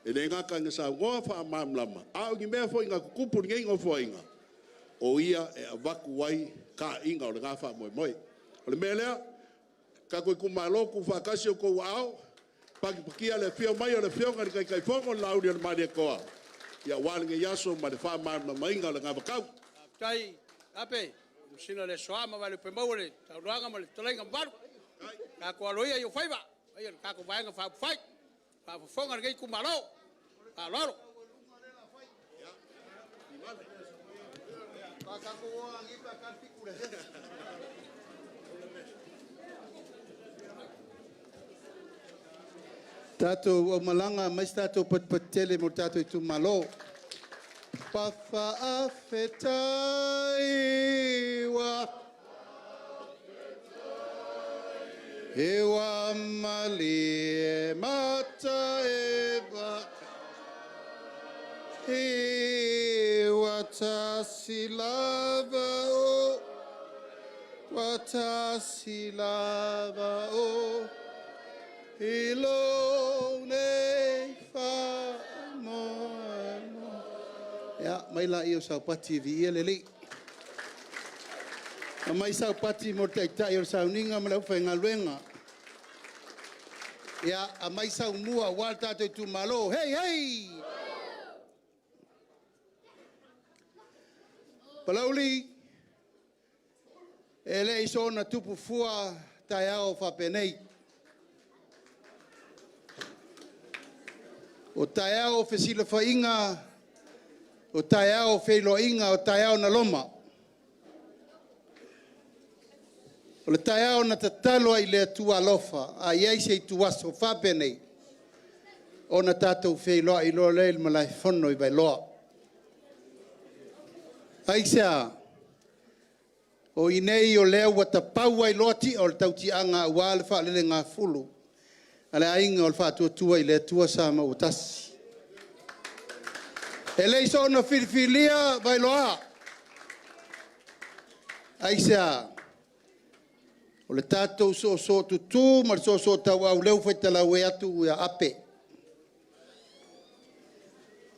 E le gata ina saunoa faamalamalama, a o ni mea foi na tutupu i lenei Nofoaiga, o ia e avatu ai taaiga o lena faamoemoe. O le mea lea, tatou itumalo, tuufaatasi outou aao, patipatia le afio mai o le Afioga i le Taitaifono le Laaulialemalietoa, aua lenei aso ma le faamalamalamaina o le anavatau. Faafetai Ape, Komesina o le SOA ma Vaelupe-maua i le saunoaga ma le fetalaiga mamalu. Tatou alo ia i ou faiva, le paia i le tatou Vaega Faaupufai, faafofoga lenei itumalo. Faaaloalo. Tatou aumalaga aumai se tatou patipati tele mo le tatou itumalo. Faafetai ua e ua malie mata e va i ua tasi lava o ua tasi lava o i lou nei faamoemoe. Ia, aumai laia o saupati e viia le Alii. Aumai saupati mo le taitai o le sauniga ma le aufaigaluega. Ia, aumai saumua aua le tatou itumalo. Hei, hei! Palauli, e le i soona tupu fua taeao faapenei. O taeao o fesilafaiga, o taeao o feiloaiga, o taeao na loma. O le taeao na tatalo ai i le Atua alofa, a i ai se ituaso faapenei, ona tatou feiloai loa lea i le malaefono i Vailoa. Aisea? O i nei o lea ua tapau ai loa tia o le tautiaga aua le faalelegafulu a le aiga o le Faatuatua i le Atua Samoa ua tasi. E le i soona filifilia Vailoa. Aisea? O le tatou soosoo tutu ma le soosoo tauau lea ua faitalaue atu ia Ape.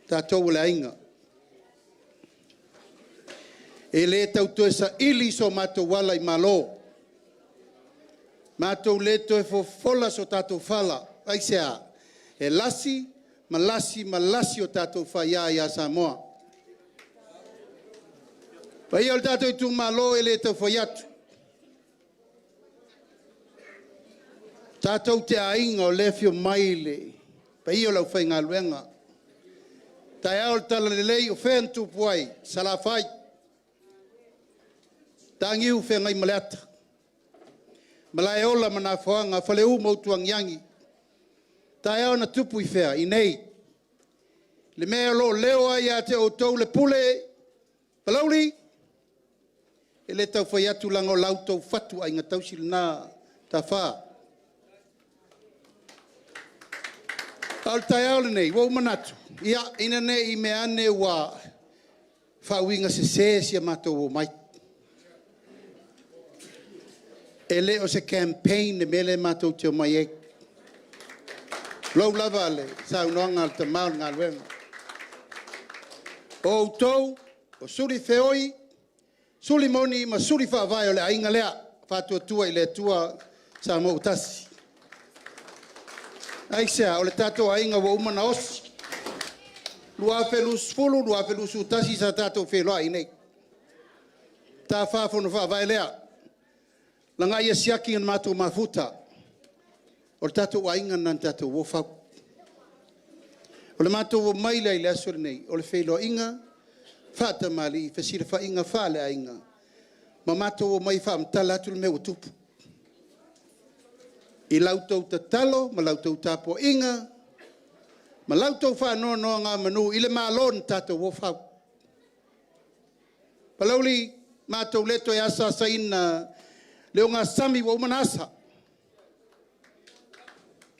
Tatou o le aiga. E le tau toe saili so matou ala i malo. Matou le toe fofola so tatou fala. Aisea? E lasi ma lasi ma lasi o tatou faiā iā Samoa. Paia o le tatou itumalo e le tau fai atu. Tatou te aiga o lea e afio mai le paia o le aufaigaluega. Taeao o le Talalelei o fea na tupu ai? Salafai. Mataniu Feagaimaleata, Malaeola ma Nafoaga, Faleu ma Utuagiagi. Taeao na tupu i fea? I inei. Le mea o lo o leo ai ia te outou le pule, Palauli, e le tau fai atu leaga o la outou fatuaiga tausi lena Tafa. A o le taeao lenei, ua ou manatu, ia, ina ne i meaane ua faauigasese si a matou omai. E le o se campaign le mea lea matou te omai ai. Tulou lava le saunoaga a le tama o le galuega. O outou o suli feoi, suli moni ma suli faavae o le aiga lea, Faatuatua i le Atua Samoa ua Tasi. Aisea? O le tatou aiga ua uma ona osi. 2020, 2021 sa tatou feiloai i inei. Ta 4 Fono Faavae lea, Lagaia Siaki na matou mafuta. O le tatou aiga lena na tatou o fau. O le matou omai lea i le aso lenei, o le feiloaiga faatamalii, fesilafaiga faaleaiga, ma matou omai e faamatala atu le mea ua tupu. I la outou tatalo ma la outou tapuaiga ma la outou faanonogamanu i le Malo na tatou o fau. Palauli, matou le toe asaasaina le ogasami ua uma ona asa,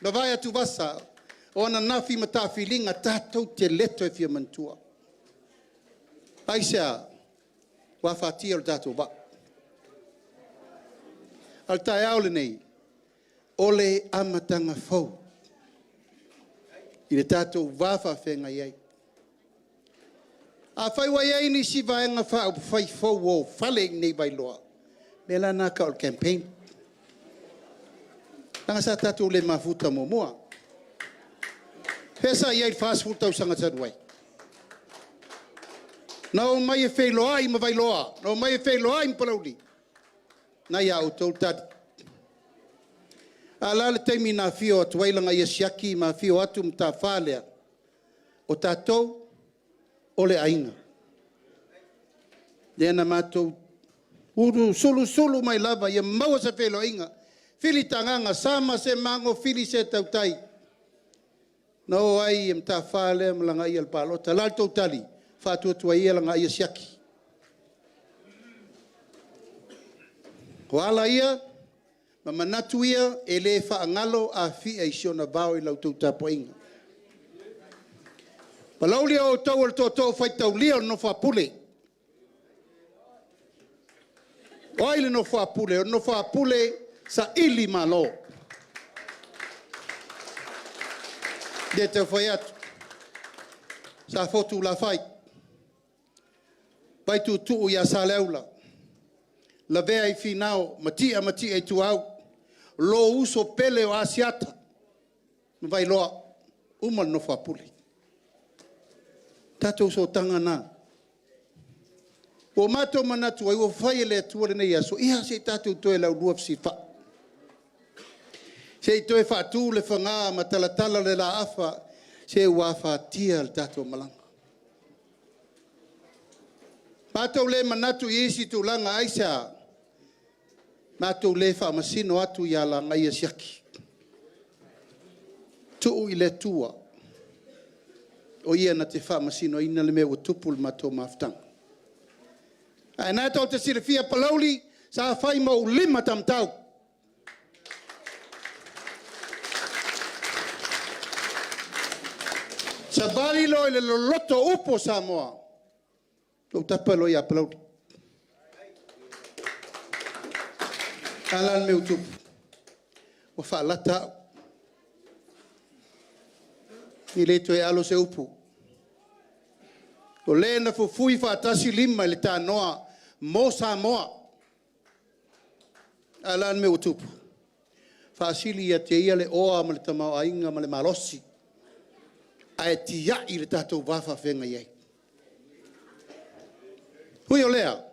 mavae atuvasa o ananafi ma taafiliga tatou te le toe fia manatua. Aisea? Ua afatia lo tatou vaa. A o le taeao lenei, o le amataga fou i le tatou va faafeagai ai. Afai ua i ai nisi Vaega Faaupufai fou ua ofale i inei i Vailoa, o le mea la lena e tau o le campaign. Leaga sa tatou le mafuta muamua. Fea sa i ai i le 40 tausaga talu ai? Na omai e feiloai ma Vailoa, na omai e feiloai ma Palauli. O lena e ia outou le tali. A o le a le taimi na afio atu ai Lagaia Siaki ma afio atu Mataafa lea? O tatou o le aiga. Lea na matou sulusulu mai lava ia maua se feiloaiga, filitagaga, sama se mago, fili se tautai. Na o ai Mataafa lea ma Lagaia i le palota. O le a le tou tali? Faatuatua ia Lagaia Siaki. O ala ia ma manatu ia e le faagalo Afia i si ona vao i la outou tapuaiga. Palauli o outou o le tootoo faitaulia o le nofo a Pule. O ai le nofo a Pule? O le nofo a Pule saili malo. E le tau fai atu, Safotu Lafai, Vaituutuu ia Saleaula, Lavea i Finao, Matia ma Matia Ituau, lou uso pele o Asiata ma Vailoa, uma le nofo a Pule. O tatou sootaga na. Ua matou manatu ai ua fai e le Atua lenei aso, ia se i tatou toe laulua fesilafai, se i toe faatu le faga ma talatala le laafa, se ua afatia le tatou malaga. Matou le manatu i isi tulaga, aisea? Matou le faamasino atu ia Lagaia Siaki. Tuu i le Atua, o Ia na te faamasinoina le mea ua tupu i le matou mafutaga. Ae o lena tou te silafia Palauli, sa fai ma ou lima taumatau. Savali loa i le loloto o upu o Samoa, ou tapa loa ia Palauli. A o le a le mea ua tupu? Ua faalata au. E le toe alo se upu. O le na fufui faatasi lima i le tanoa mo Samoa. A o le a le mea ua tupu? Faasili ia te ia le oa ma le tamaoaiga ma le malosi, ae tiai le tatou va faafeagai ai. Ui o lea,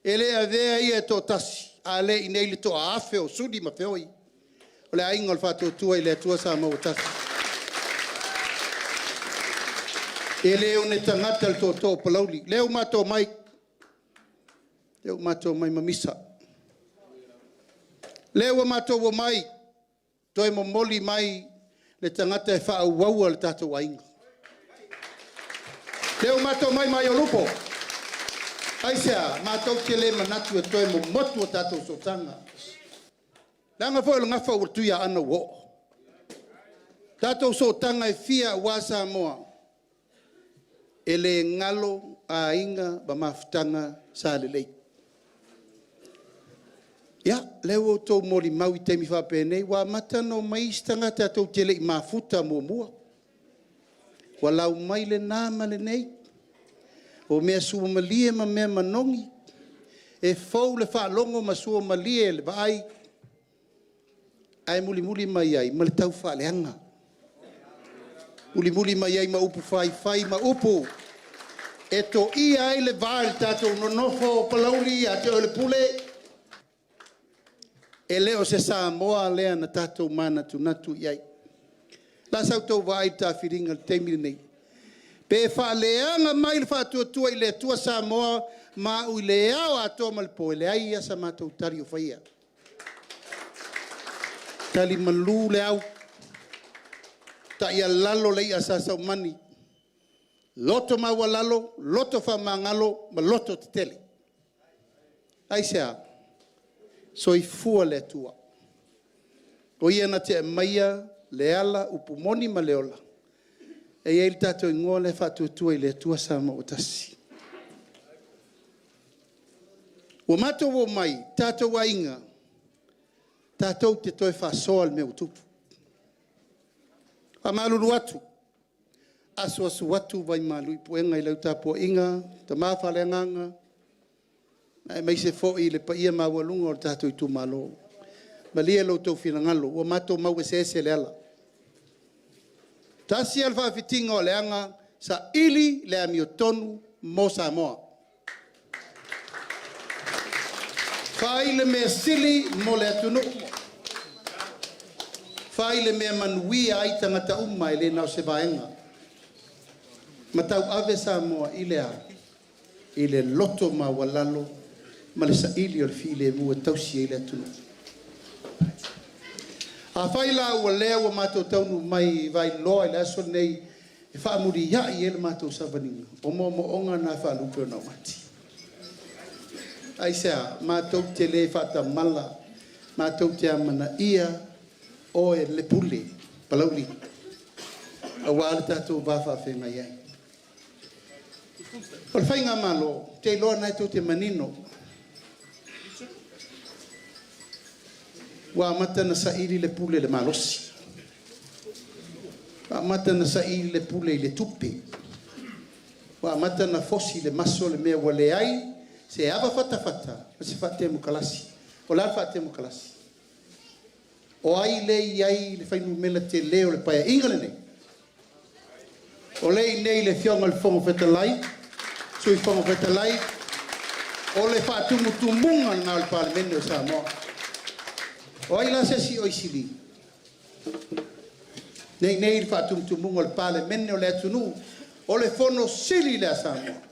e le avea ia e toatasi, a le i nei le toaafe o suli ma feoi o le aiga o le Faatuatua i le Atua Samoa ua tasi. E le o ni tagata le tootoo o Palauli. O lea ua matou omai, lea ua matou omai mamisa. O lea ua matou omai toe momoli mai le tagata e faaauaua le tatou aiga. O lea ua matou omai mai Aiolupo. Aisea? Matou te le manatu e toe momotu a tatou sootaga. Leaga foi o le gafa ua Tuiaana ua oo. Tatou sootaga e fia aua Samoa, e le galo aiga ma mafutaga sa lelei. Ia, lea ua outou molimau i taimi faapenei, ua amata ona omai isi tagata tou te le i mafuta muamua. Ua lau mai lena ma lenei, o mea suamalie ma mea manogi, e fou le faalogo ma suamalie le vaai, ae mulimuli mai ai ma le taufaaleaga, mulimuli mai ai ma upu faifai ma upu e toia ai le va i le tatou nonofo o Palauli ia te oe le Pule. E le o se Samoa lea na tatou manatunatu i ai. O le a sa outou vaai i le taafiliga i le taimi lenei? Pe faaleaga mai le Faatuatua i le Atua Samoa ma au i le ao atoa ma le po, e leai lava sa matou tali o faia. Tali malu le au, taialalo le ia a Sa Saumani, loto maualalo, loto faamagalo ma loto tetele. Aisea? Soifua le Atua, o Ia na te aumaia le ala, upu moni ma le ola, e i ai le tatou igoa lea Faatuatua i le Atua Samoa ua Tasi. Ua matou omai tatou aiga, tatou te toe faasoa le mea ua tupu. E faamalulu atu, asuasu atu vaimalu i puega i lau tapuaiga tama faaleagaga, aemaise foi le paia maualuga o le tatou itumalo. Malie lo outou finagalo, ua matou mau eseese le ala. Tasi lava le faafitiga o aleaga, saili le amiotonu mo Samoa. Fai le mea sili mo le atunuu, fai le mea e manuia ai tagata uma e le na o se vaega, ma tauave Samoa i le a? I le loto maualalo ma le saili o le filemu e tausi ai le atunuu. Afai la ua lea ua matou taunuu mai i Vailoa i le aso lenei e faamuliai ai le matou savaliga, o moomooga na faalupe o naumati. Aisea? Matou te le faatamala, matou te amanaia oe le pule Palauli, aua le tatou va faafeagai ai. O le faigamalo, ou te iloa o lena tou te manino, ua amata ona saili le pule i le malosi, ua amata ona saili le pule i le tupe, ua amata ona fosi le maso le mea ua leai se ava fatafata ma se faatemokalasi. O le a le faatemokalasi? O ai lea e i ai le fuainumera tele o le Paeaiga lenei? O lea e i inei le Afioga i le Fofoga Fetalai, Sui Fofoga Fetalai, o le faatumutumuga lena o le Palemene o Samoa. O ai la se isi o sili? Lea e i inei le faatumutumuga o le Palemene o le atunuu, o le Fono Sili lea a Samoa.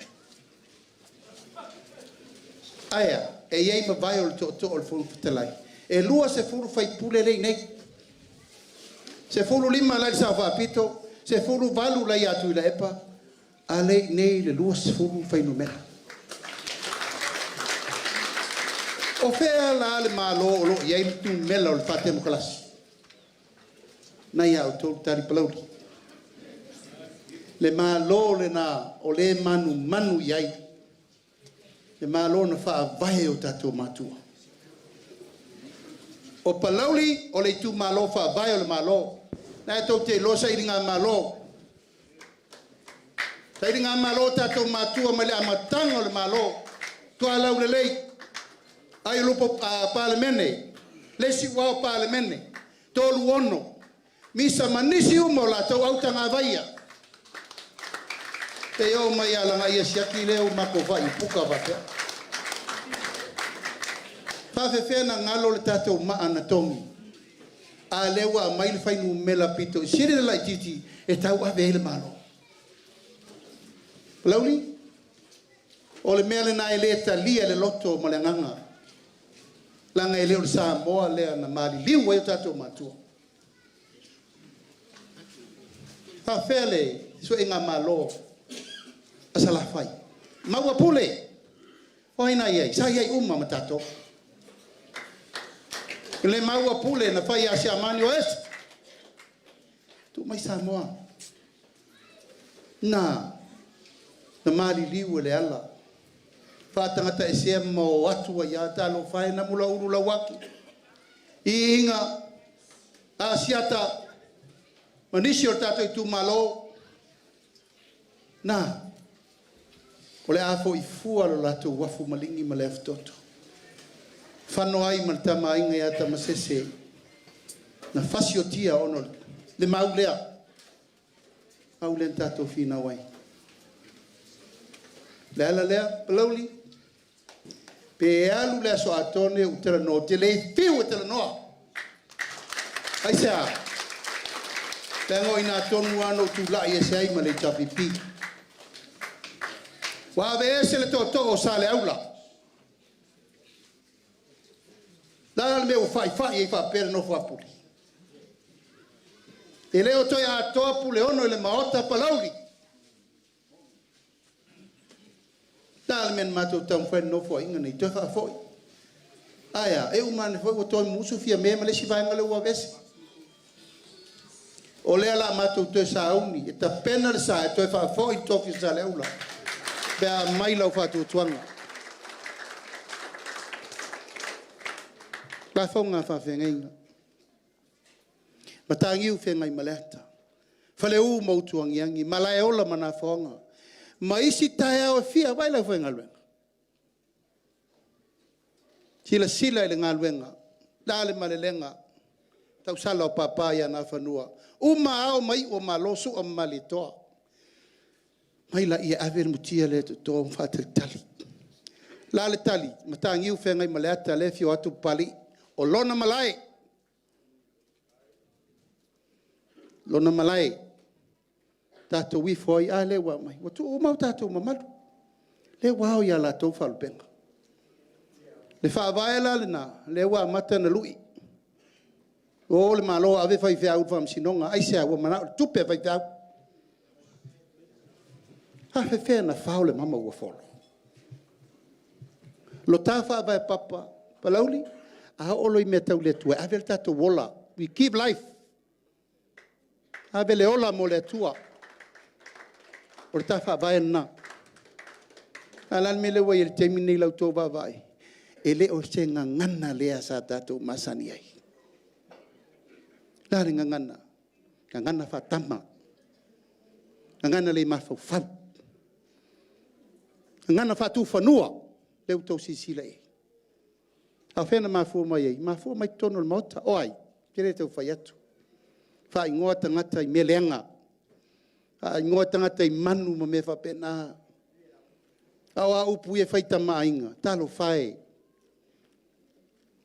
Ae a? E i ai ma vae o le tootoo o le Fofoga Fetalai. E 20 sui usufono lea e i inei. 15 la e i le Sao Faapito, 18 la e ia Tuilaepa, a lea e i inei le 20 fuainumera. O fea la le Malo o lo o i ai le numera o le faatemokalasi? Na ia outou le tali Palauli. Le Malo lena o lea e manumanu i ai, le Malo na faavae e o tatou matua. O Palauli o le itumalo faavae o le Malo. Na tou te iloa sailigamalo. Sailigamalo o tatou matua mai le amataga o le Malo, Tualaulelei, Aiolupo Palemene, Le isi uao Palemene, 36, misa ma nisi uma o latou autagavaia. Pe oo mai ia lagaia siaki lea ua matou faaiupuka faapea. Faafefea na galo le tatou maa na togi, a lea ua aumai le fuainumera pito i sili le laitiiti e tauave ai le Malo. Palauli, o le mea lena e le talia e le loto ma le agaga, leaga e le o le Samoa lea na maliliu ai o tatou matua. Faafefea le suega malo a Salafai? Maua pule. O ai na i ai? Sa i ai uma ma tatou. Le maua pule na fai ia Siamani o ese. Tuu mai Samoa. Na maliliu e le ala. Faatagata esea ma o atu ai a talofa e na mulaulu lauaki. Iiga, Asiata, ma nisi o tatou itumalo, na, o le a foi fua lo latou afu maligi ma le afutoto. Fano ai ma le tamaaiga ia Tamasese, na fasiotia ono le mau lea. Mau lea na tatou finau ai. Le ala lea, Palauli, pe alu le aso atone u talanoa, te le fiu e talanoa. Ai se a? Le ngoi nā tonu ano tū lai e se ai ma le HRPP. Ua ave ese le toto o sa le aula. La le mea ua faifai ai faapea le nofo a pule. E le o toe atoa pule ono i le maota Palauli. La le mea na matou taumafai le nofo a inga nei toe faafoi. Aia, e umane foi ua toe musu fia mea ma le isi vaega le ua vese. O lea la matou toe sauni, e tapena le sa e toe faafoi le tofi o Saleaula. Pe a mai lau faatuatuaga. La fonga faafeagaiga. Matagiu feagai ma le ata. Faleu ma utuagiagi, malaeola ma nafoaga. Ma isi taeao e fia, vaai lau faigaluega. Silasila i le galuega, la le malelega, tausala o papa ia Nafanua. Uma ao ma iu o Malo, Sua ma Malietoa. Mai laia e ave le mutia lea e toto ma faatalitali. La le tali, Mataniu Feagaimaleata lea e afio atu Papalii, o lona malae. Lona malae, tatou ifo ai, a lea ua aumai. Ua tuu uma o tatou mamalu. Lea ua ao ia latou faalupega. Le faavae la lena, lea ua amata ona lui. O le Malo ave faifeau i le faamasinoga. Aisea? Ua manao i le tupe a faifeau. A faapefea ona fao le mama ua folo? Lo ta faavae papa, Palauli, a oo loa i mea tau le Atua, e ave le tatou ola. We give life. Ave le ola mo le Atua. O le ta faavae lena. A o le a le mea lea ua i ai i le taimi lenei i la outou vaavaai? E le o se gagana lea sa tatou masani ai. O le a le gagana? Gagana faatama. Gagana le mafaufau. Gagana faatufanua. Lea ua outou silasila i ai. A o fea na mafua mai ai? E mafua mai totonu o le Maota. O ai? Ou te le tau fai atu. Faaigoa tagata i mea leaga. Faaigoa tagata i manu ma mea faapena. A o a upu ia e fai i Tama a Aiga? Talofa e.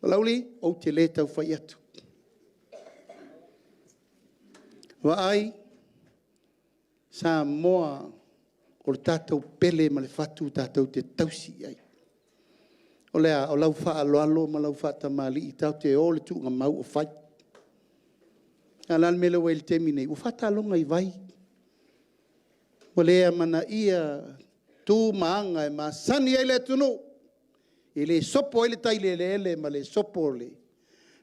Palauli, ou te le tau fai atu. Vaai, Samoa o le tatou pele ma le fatu tatou te tausi i ai. O le a? O lau faaaloalo ma lau faatamalii tatou te o i le tuugamau o fai. A o le a le mea lea ua i ai i le taimi lenei? Ua faataaloga i vai. Ua le amanaia tu ma aga e masani ai le atunuu, e le sopo ai le tai i le eleele ma le sopo le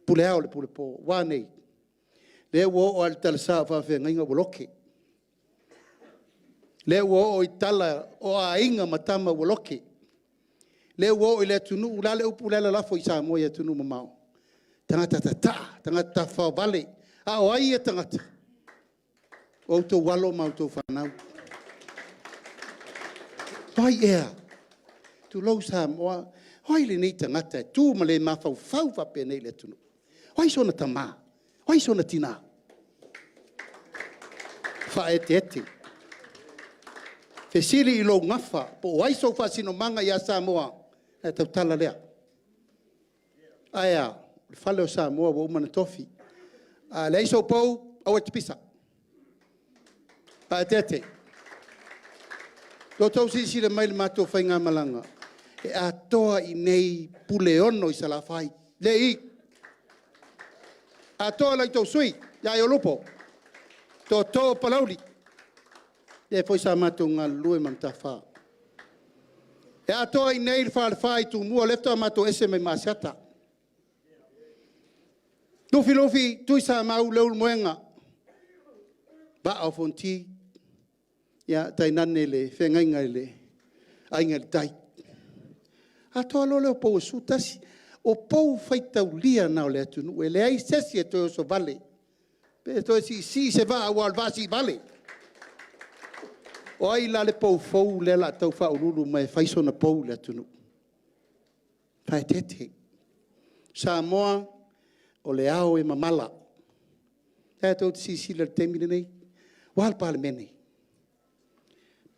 pule ao i le pule po. Ua a nei? Lea ua oo lava i le talesa o faafeagaiga ua loke. Lea ua oo i tala o aiga ma tama ua loke. Lea ua oo i le atunuu, o le a le upu la e lalafo i Samoa i atunuu mamao? Tagata tataa, tagata tafaovale. A o ai ia tagata? O outou alo ma outou fanau. O ai ea? Tulou Samoa, o ai lenei tagata e tu ma le mafaufau faapenei i le atunuu? O ai sona tamā? O ai sona tinā? Faaeteete. Fesili i lou gafa po o ai sou faasinomaga ia Samoa, ona e tautala lea. Ae a? O le fale o Samoa ua uma ona tofi. A leai sou pou, aua e te pisa. Faaeteete. Ua outou silasila mai i le matou faigamalaga, e atoa i inei Puleono i Salafai, lea e i i. Atoa la outou sui usufono ia Aiolupo, tootoo o Palauli, lea foi sa matou galulue ma Mataafa. E atoa i inei le falefa i Tumua lea faatoa matou ese mai ma Asiata. Lufilufi, Tuisamau, Leulumoega, Vaa o Fonoti, ia tainane le feagaiga i le Aiga i le Tai. Atoa loa lea o pou e 11. O pou faitaulia na o le atunuu, e leai se isi e toe osovale pe toe siisii se vaa aua o le vaa siivale. O ai la le pou fou lea o le a tau faauluulu mai e fai sona pou i le atunuu? E faaeteete. Samoa, o le ao e mamala. O lea tou te silasila i le taimi lenei, ua a le Palemene?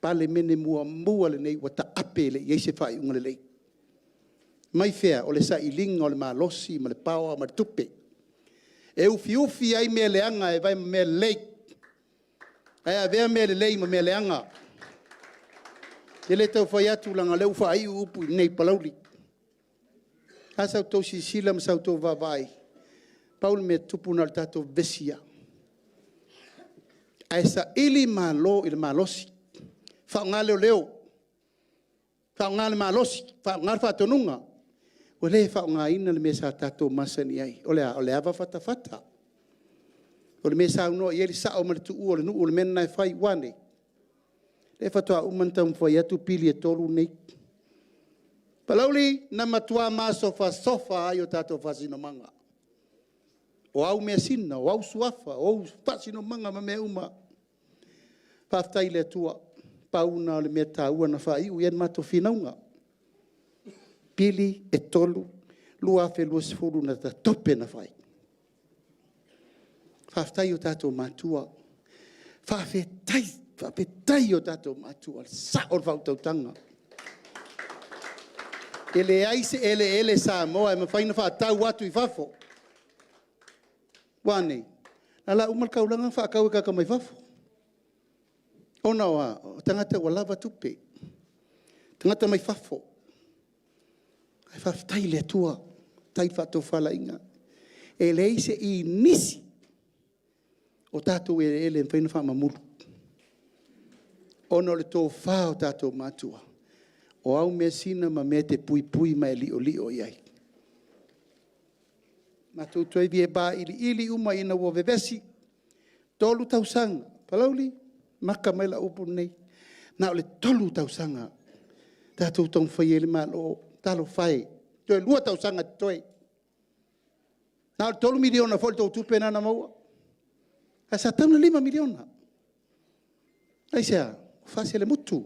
Palemene muamua lenei ua taape e le i i ai se faaiuga lelei. Mai fea? O le sailiga o le malosi ma le power ma le tupe e ufiufi ai mea leaga e vae ma mea lelei, ae avea mea lelei ma mea leaga. Ou te le tau fai atu leaga o lea ua faaiu upu i inei i Palauli. O le a sa outou silasila ma sa outou vaavaai? Pau le mea e tupu na o le tatou vevesi lava. Ae saili malo i le malosi, faaaoga leoleo, faaaoga le malosi, faaaoga le faatonuga. Ua le faaaogaina le mea sa tatou masani ai. O le a? O le ava fatafata. O le mea e saunoa i ai le sao ma le tuua o le nuu, o le mea lena e fai. Ua a nei? O lea faatoa uma ona taumafai atu pili e 3 nei. Palauli, na matua masofasofa ai o tatou faasinomaga. O au measina, o au suafa, o au faasinomaga ma mea uma. Faafetai i le Atua, pau lena o le mea taua na faaiu i ai le matou finauga. Pili e 3 2020 na tatope na fai. Faafetai i o tatou matua, faafetai, faafetai i o tatou matua, le sao o le faautautaga. E leai se eleele Samoa e mafai ona faatau atu i fafo. Ua a nei? O le a uma le taulaga ma faatau e tagata mai fafo. Ona o a? O tagata ua lava tupe, tagata mai fafo. Ae faafetai i le Atua, faafetai i le faatofalaiga. E leai se inisi o tatou eleele e mafai ona faamamulu, ona o le tofa a o tatou matua, o au measina ma mea e te puipui ma e liolio i ai. Matou toe vailiili uma ina ua vevesi, 3 tausaga. Palauli, maka mai lau upu lenei, na o le 3 tausaga tatou taumafai ai le Malo. Talofa e, toe 2 tausaga o totoe. Na o le $3 miliona foi le tou tupe lena na maua, ae sa tatau ona $5 miliona. Aisea? Faaselemutu.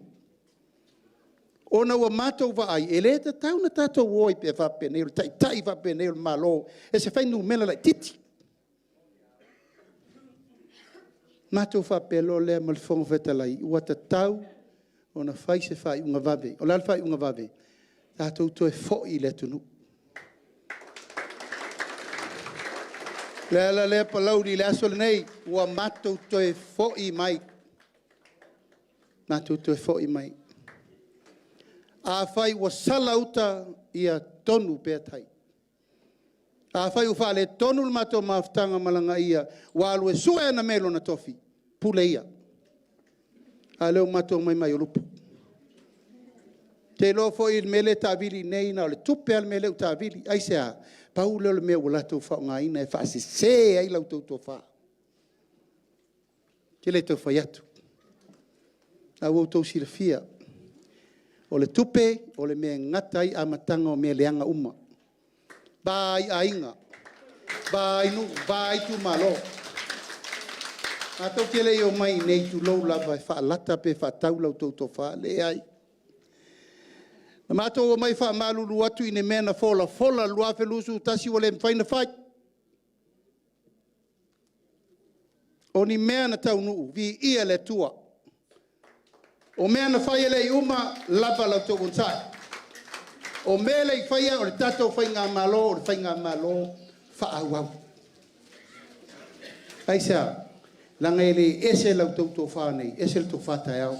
Ona ua matou vaai, e le tatau ona tatou o ai pea faapenei, o le taitai faapenei o le Malo e se fuainumera laitiiti. Matou faapea loa lea ma le Fofoga Fetalai, ua tatau ona fai se faaiuga vave. O le a le faaiuga vave? Tatou toe foi i le atunuu. O le ala lea Palauli i le aso lenei, ua matou toe foi mai, matou toe foi mai. Afai ua sala uta, ia tonu pea tai. Afai ua faaletonu le matou mafutaga ma lagaia ua alu e sue ana mea i lona tofi, pule ia. A lea ua matou omai mai Aiolupo. Ou te iloa foi le mea lea e taavili i inei, na o le tupe lava le mea lea ua taavili. Aisea? Pau lea o le mea ua latou faaaogaina e faasese ai la outou tofa. Ou te le tau fai atu, a ua outou silafia, o le tupe o le mea e gata ai amataga o mea leaga uma, va ai aiga, va ai nuu, va ai itumalo. Matou te le i omai i inei, tulou lava, e faalata pe faatau la outou tofa, e leai. Na matou omai e faamalulu atu i le mea na folafola i le 2021 ua le mafai ona fai. O ni mea na taunuu, viia le Atua. O mea na fai e le i uma, lava la outou onosai. O mea le i faia o le tatou faigamalo, o le faigamalo faaauau. Aisea? Leaga e le ese la outou tofa nei, ese le tofa taeao.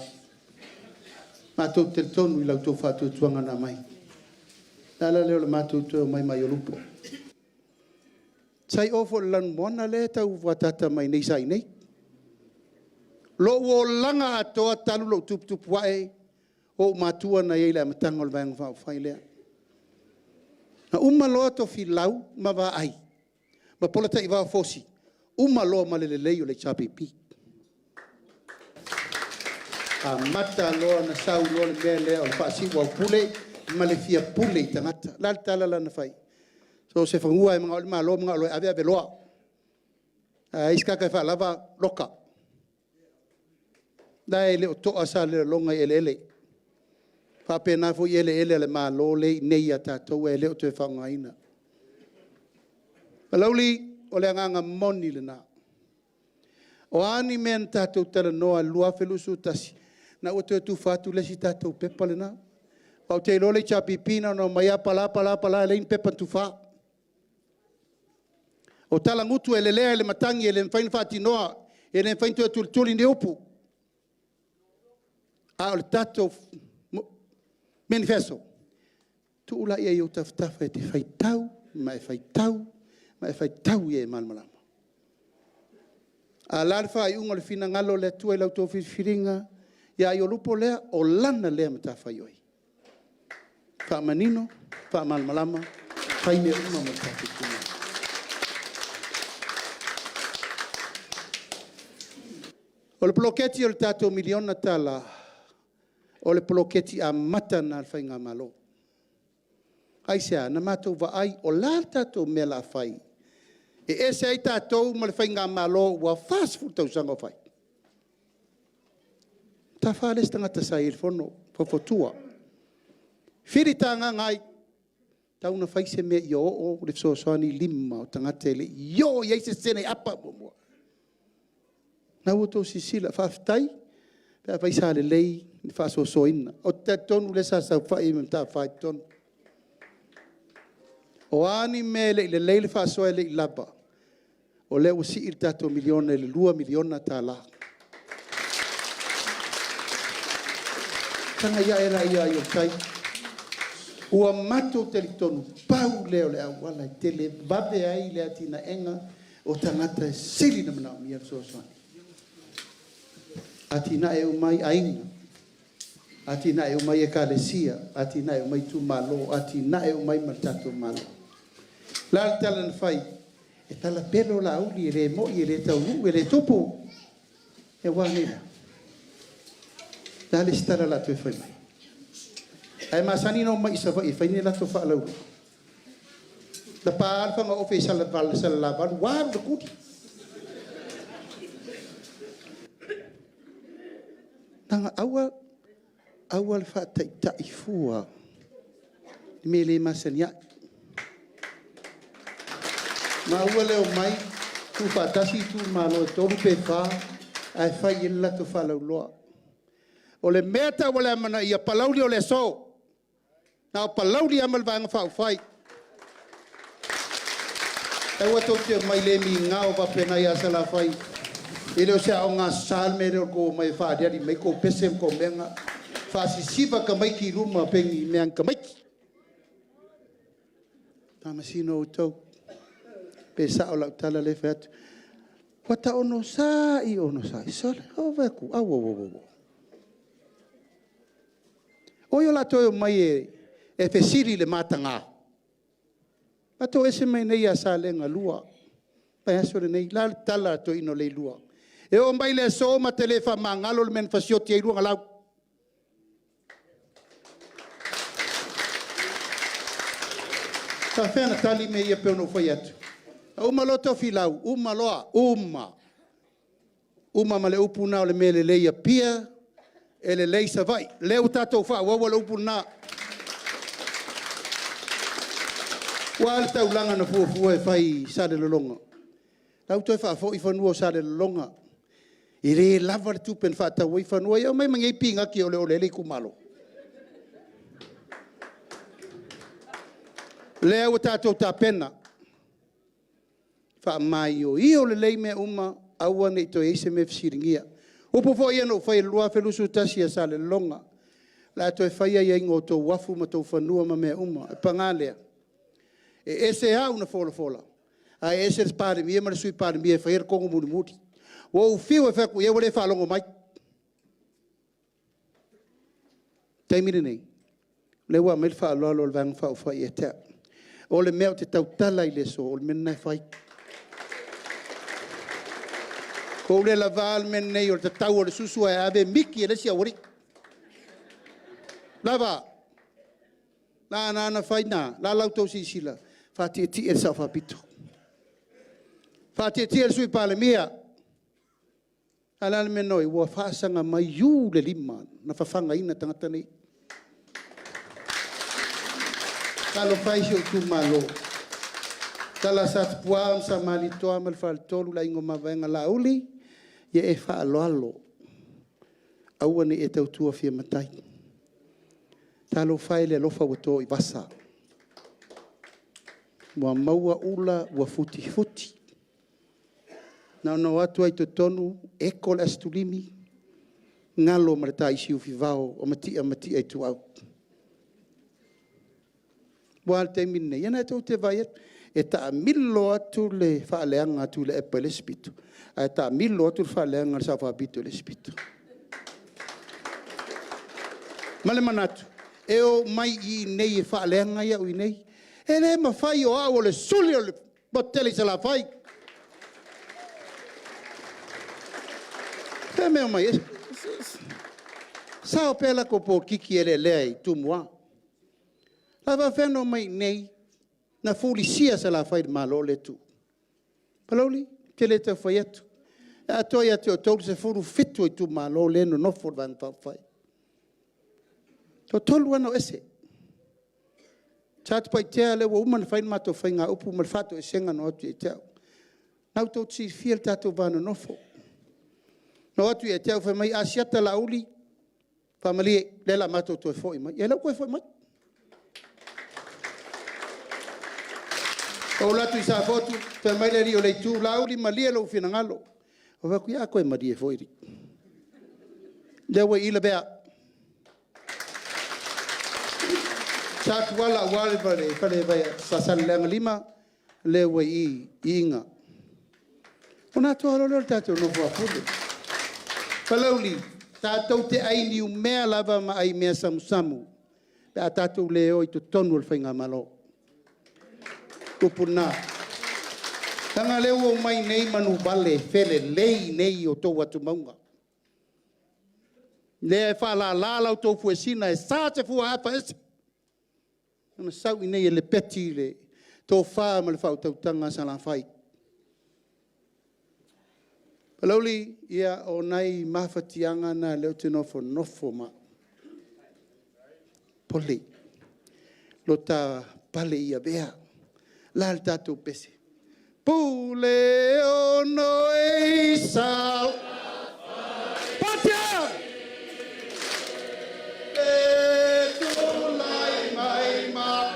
Matou te talitonu i la outou faatuatuaga na aumai. O le ala lea o le matou toe omai mai Aiolupo. Sa i o foi i le lanumoana lea e tau ataata mai nei sa i inei. Lou olaga atoa talu lou tuputupu ae, o ou matua na i ai i le amataga o le Vaega Faaupufai lea. Na uma loa Tofilau ma vaai ma Polataivao Fosi, uma loa ma le lelei o le HRPP. Amata loa ona sau loa le mea lea o le faasiuaupule ma le fia pule i tagata. O le a le tala la na fai? So o se fanua lava e manao ai le Malo manao loa e ave, ave loa. A i ai se tagata e faalava, loka. O la e le o toa Salelologa i eleele. E faapena foi eleele a le Malo lea e i inei ia tatou ae le o toe faaaogaina. Palauli, o le agaga moni lena. O a ni mea na tatou talanoa i le 2021, lena ua toe tufa atu le isi tatou pepa lena. Aua ou te iloa le HRPP na ona omai lava pala, pala, leai ni pepa na tufaina. O talagutu e lelea e le matagi e le mafai ona faatinoa, e le mafai ona toe tulituli ni upu. A o le tatou menifeso, tuu laia i ou tafatafa e te faitau ma e faitau ma e faitau ia e malamalama. A o le a le faaiuga o le finagalo o le Atua i la outou filifiliga ia Aiolupo lea, o lana lea matafaioi. Faamanino, faamalamalama, fai mea uma mo le tatou itumalo. O le poloketi o le tatou $1 miliona, o le poloketi amata lena a le faigamalo. Aisea? Na matou vaai o le a le tatou mea o le a fai e ese ai tatou ma le faigamalo ua 40 tausaga o fai? E le isi tagata sa i ai i le fono, faufautua. Filitagaga ai, tataua ona fai se mea ia oo le fesoasoani i lima o tagata e le i oo i ai se sene apa muamua. O lena ua outou silasila, faafetai pe afai sa lelei le faasoasoaina. Ou te talitonu o lea sa saofai ai ma Mataafa i totonu. O a ni mea e le i lelei le faasoa e le i lava, o lea ua sii le tatou $1 miliona i le $2 miliona. Tagai ane ai i tai. Ua matou talitonu, pau lea o le auala e televave ai le atinaeina o tagata e sili ona manaomia le fesoasoani. Atinae uma ai aiga, atinae uma ai ekalesia, atinae uma ai itumalo, atinae uma ai ma le tatou Malo. O le a le tala na fai? E talapelo Laauli e le moni e le taunuu e le tupu. Ia ua a nei la? O le a le isi tala o le a toe fai mai? Ae masani ona omai i Savaii e fai ni a latou faalauiloa. Na pa le fagaofe i Salelavalu, ua alu le tuli. Leaga aua, aua le faataitai fua i mea e le masani ai. Maua le omai tuufaatasi itumalo e 3 pe 4 ae fai i ai le latou faalauiloa. O le mea taua o le amanaia, Palauli o le aso, na o Palauli lava ma le Vaega Faaupufai. Aua tou te omai le migao faapena ia Salafai. E le o se aoga Aso Sa le mea lea o le tou omai e faaaliali mai tou pese ma tou mea na. Faasisiva tamaiti i luma pei ni mea a ni tamaiti. Faamasino outou pe sao lau tala lea e fai atu. Ua ta onosai onosai, sole, ou vaai atu, auauauau. O ai o le a toe omai e fesili i le mataga? Matou ese mai nei ia Salega 2, vaiaso lenei. O le a le tala a le toeaina o Leilua? E oo mai i le aso ma te le faamagalo le mea na fasioti ai lua na lau. E faapefea ona tali mea ia e pei ona ou fai atu? Na uma loa Tofilau, uma loa, uma. Uma ma le upu lena o le mea e lelei i Apia, e lelei i Savaii. O lea ua tatou faaauaua le upu lena. Ua a le taulaga na fuafua e fai i Salelologa? O la ua toe faafoi fanua o Salelologa. E le lava le tupe na faatau ai fanua. Ia omai ma nei pinati e oleole ai le itumalo. Lea ua tatou tapena, faamaioio lelei mea uma, aua ne i toe i ai se mea e fesiligia. O upu foi ia na ou faia i le 2021 i Salelologa, o le a toe fai aiaiga o outou uafu ma outou fanua ma mea uma. Ae paga lea, e ese au na folafola, ae ese le Palemia ma le Sui Palemia e faia le tonu mulimuli. Ua ou fiu e fai atu i ai, ua le faalogo mai. O le taimi lenei, o lea ua aumai le faaaloalo a le Vaega Faaupufai ia te au. O le mea ou te tautala ai i le aso, o le mea lena e fai. Ua ou le lavea le mea lenei o le tatau o le susu ae ave miki e le isi aualii. Lava. O le a la la outou silasila? Faatietie le Sao Faapito, faatietie le Sui Palemia. A o le a le mea na oo i ai? Ua faasaga maiu le lima na fafagaina tagata nei. Talofa e i si ou itumalo, tala a Satupua ma Samalititoa ma le Faletolu, le aiga o Mavaega, Laauli, ia e faaaloalo, aua ne i e tautua fia matai. Talofa e i le alofa ua to i vasa, ua maua ula ua futifuti. Na ona o atu lava i totonu eko le asetulimi, galo ma le taisi ufivao o Matia ma Matia Ituau. Aua o le taimi lenei, o lena tou te vaai atu, e taamilo atu le faaleaga a Tuilaepa i le isi pito, ae taamilo atu le faaleaga a le Sao Faapito i le isi pito. Ma le manatu, e omai i inei e faaleaga au i inei. E le mafai o au o le suli o le motu tele i Salafai. O fea e omai ai? Sao pea a latou polokiki eleelea i Tumua. O le a faapefea ona omai i inei? Na fulisia Salafai i le Malo lea e tu. Palauli, ou te le tau fai atu, e atoa ia te outou le 17 o itumalo lea e nonofo i le Vaega Faaupufai. E toatolu lava na o ese. Satupaitea, o lea ua uma ona fai le matou faigaupu ma le faatoesega na o atu ia te au. O lena ua tou silafia le tatou va nonofo. Na o atu ia te au fai mai, a siata Laauli, faamalie, o lea o le a matou toe foi mai. Ia o lea ua toe foi mai. Ou alu atu i Safotu, fai mai le alii o le Itu, Laauli malie lou finagalo. Ou fai atu, ia a toe malie foi alii. O lea ua i i Lavea. Sa Tuala aua le Faasaleleaga 5, lea ua i i Iga. Ona atoa loa lea o le tatou nofo a pule. Palauli, tatou te ai niumea lava ma ai mea samusamu pe a tatou le o i totonu o le faigamalo. Upu na. Leaga o lea ua omai nei manuvale felelei nei i outou atumauga. Lea e faalala la outou fuesina e sa se fua afaese ona sau i inei e lepeti le tofa ma le faautautaga a Salafai. Palauli, ia o nai mafatiaga na o lea ou te nofonofo ma popole, lo ta pale i avea. O le a le tatou pese? Puleono e i Salafai. E tulai mai ma e mana.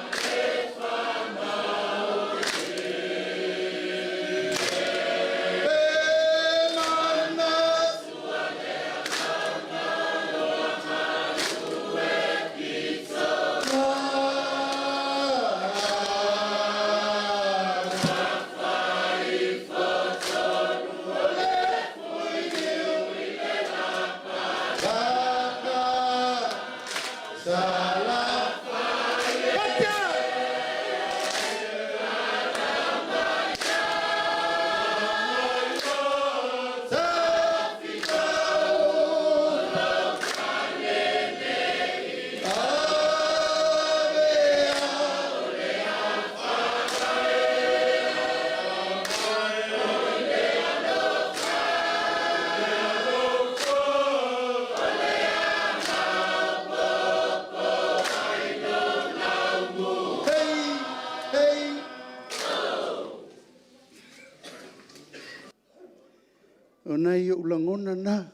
O nai ou lagona na,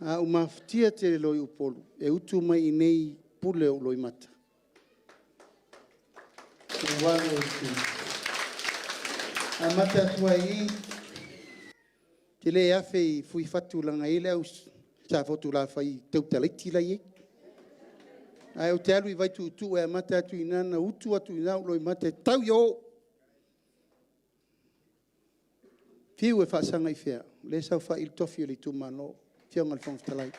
a ou mafatia tele loa i Upolu, e utu mai i inei pule o ou loimata. Ou alu ou te amata atu ai i i, ou te le afe i Fuifatu leaga e i ai le au Safotulafai tautalaiti la e i ai. Ae ou te alu i Vaituutuu e amata atu i ina ona utu atu i ina ou loimata e tau i o. Fiu e faasaga i fea, o lea e saofai le tofi o le itumalo, lau Afioga i le Fofoga Fetalai.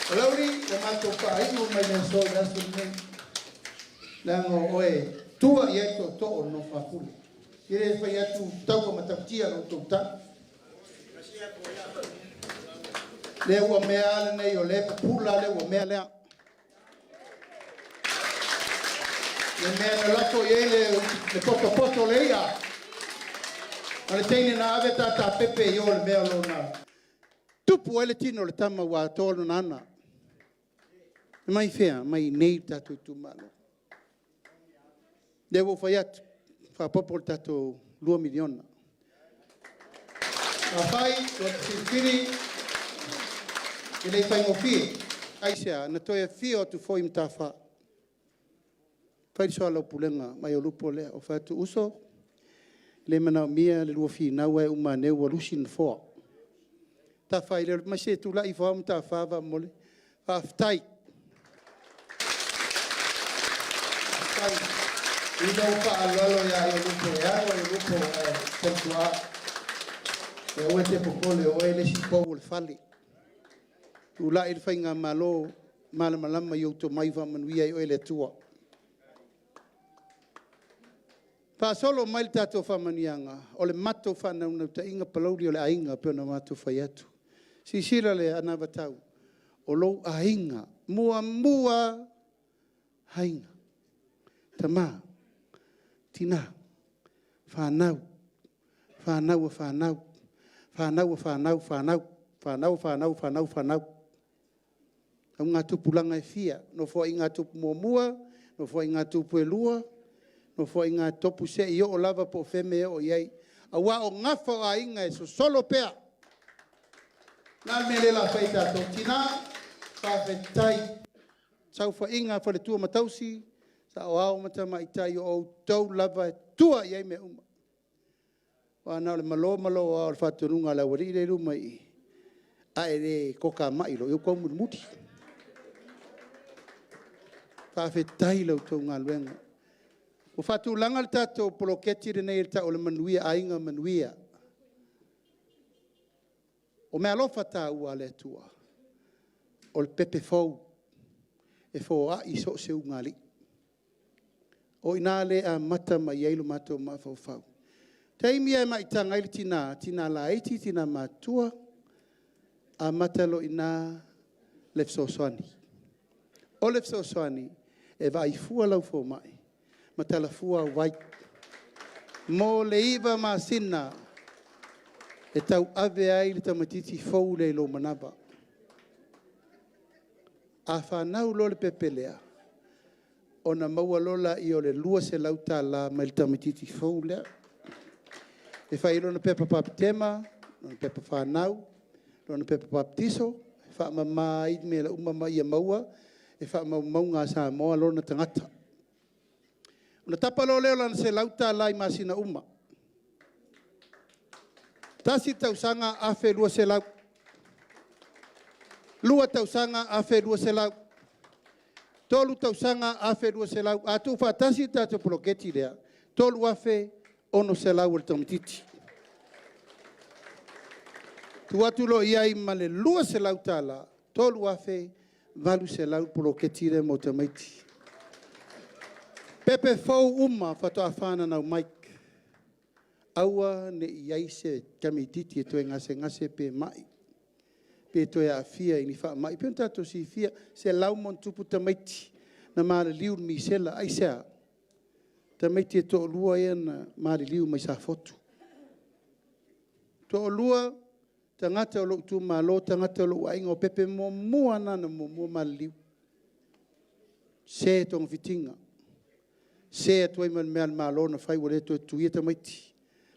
Palauli, ua matou faaiu mai le aso i le aso lenei, leaga o oe e tua i ai tootoo o le nofo a Pule. E le fai atu taua matautia la outou tala. Le ua mea lava lenei o lea e pupula le ua mea lea. Le mea na lafo i ai le potopoto o le i'a, o le teine na ave tata pepe i o i le mea o lona tupu ai le tino o le tama ua atoa lona ana. E mai fea? Mai i inei i le tatou itumalo. Lea ua ou fai atu, faaopoopo le tatou $2 miliona. Afai ua e filifili, e le i faigofie. Aisea? Na toe afio atu foi Mataafa fai le soalaupulega ma Aiolupo lea. Ou fai atu, uso, e le manaomia le lua finau ae uma ane ua lusi le nofoa. Ta fai loa, ma se tulai ifo lava Mataafa faamolemole. Faafetai. Faafetai i lou faaaloalo ia Aiolupo e alu Aiolupo ae tautua. Aua e te popole o oe le isi pou o le fale. Tulai le faigamalo malamalama i ou tomai, faamanuia i ai oe le Atua. Faasolo mai le tatou faamanuiaga, o le matou faanaunautaiga Palauli o le aiga pei ona matou fai atu. Silasila i le anavatau o lou aiga, muamua aiga, tama, tina, fanau, fanau a fanau, fanau a fanau, fanau, fanau a fanau, fanau, fanau. Augatupulaga e fia, Nofoaiga a Tupu muamua, Nofoaiga a Tupu e lua, Nofoaiga a Tupu seia oo lava po o fea e oo i ai, aua o gafa o aiga e sosolo pea. O le a le mea lea o le a fai e tatou? Tina, faafetai i le saofaiga a faletua ma tausi, saoao ma tamaitai, o outou lava e tua i ai mea uma. Aua na o le malo ma lou ao i le faatonuga a le aualii lea e i luma i i, a e le kokamai loa, ia ua taumulimuli. Faafetai i la outou galuega. Ua faatulaga le tatou poloketi lenei e tau o le Manuia Aiga Manuia. O meaalofa taua a le Atua, o le pepe fou e foai so o se ulugalii. O i ina lea e amata mai ai lo matou mafaufau. O taimi lava e maitaga ai le tina, tina laiti, tina matutua, amata loa i ina le fesoasoani. O le fesoasoani e vaai fua lau fomai ma tala fua au vai mo le 9 masina e tauave ai le tamaitiiti fou lea i lou manava. A fanau loa le pepe lea, ona maua loa lea o le $200 mai le tamaitiiti fou lea e fai ai lona pepa patema, lona pepa fanau, lona pepa papatiso, e faamama ai mea uma ma ia maua e faamaumauga a Samoa lona tagata. Ona tapa loa lea o lana $100 i masina uma. Tasi le tausaga $1,200. Lua tausaga, $1,200. Tolu tausaga, $1,200. A tuufaatasi le tatou poloketi lea, $3,600 o le tamaitiiti. Tuu atu loa i ai ma le $200, $3,800 le poloketi lea mo tamaiti. Pepe fou uma faatoa fananau mai. Aua ne i i ai se tamaitiiti e toe gasegase pe mai, pe toe aafia i ni faamai. E pei ona tatou silafia, e 100+ tamaiti na maliliu i le misela. Aisea? O tamaiti e toalua ia na maliliu mai Safotu. E toalua tagata o lou itumalo, tagata o lou aiga, o pepe muamua lava na na muamua maliliu. Sese togafitiga, sese atu ai ma le mea a le Malo na fai ua le toe tuia tamaiti.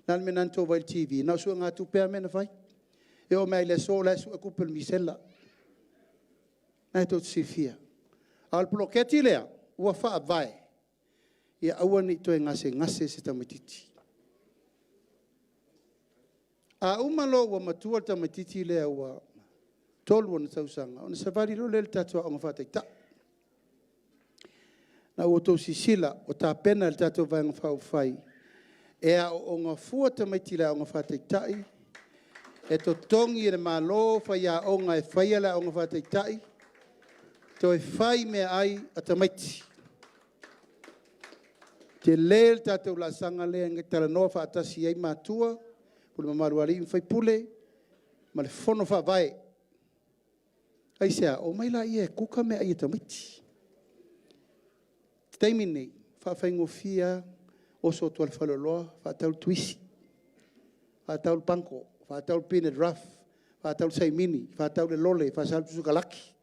Le a le mea na tou vaai i le TV? Na o suegatupe lava mea na fai. E oo mai lava i le aso o la e sue tupe o le misela. O lena e tou te silafia. A o le poloketi lea, ua faavae, ia aua ne i toe gasegase se tamaitiiti. A uma loa ua matua le tamaitiiti lea ua 3 ona tausaga, ona savali loa lea i le tatou aoga faataitai. O lena ua outou silasila ua tapena e le tatou Vaega Faaupufai e aooga fua tamaiti i le aoga faataitai, e totogi e le Malo faiaoga e faia le aoga faataitai, toe fai meaai a tamaiti. E tele le tatou laasaga lea na talanoa faatasi ai matua, pule mamalu a alii ma faipule ma le fono faavae. Aisea? Omai laia e kuka meaai a tamaiti. O le taimi lenei, e faafaigofie lava, oso atu lava i le faleoloa faatau le tuisi, faatau le pango, faatau le peanut rough, faatau le saimini, faatau le lole, faasau le sikalaki.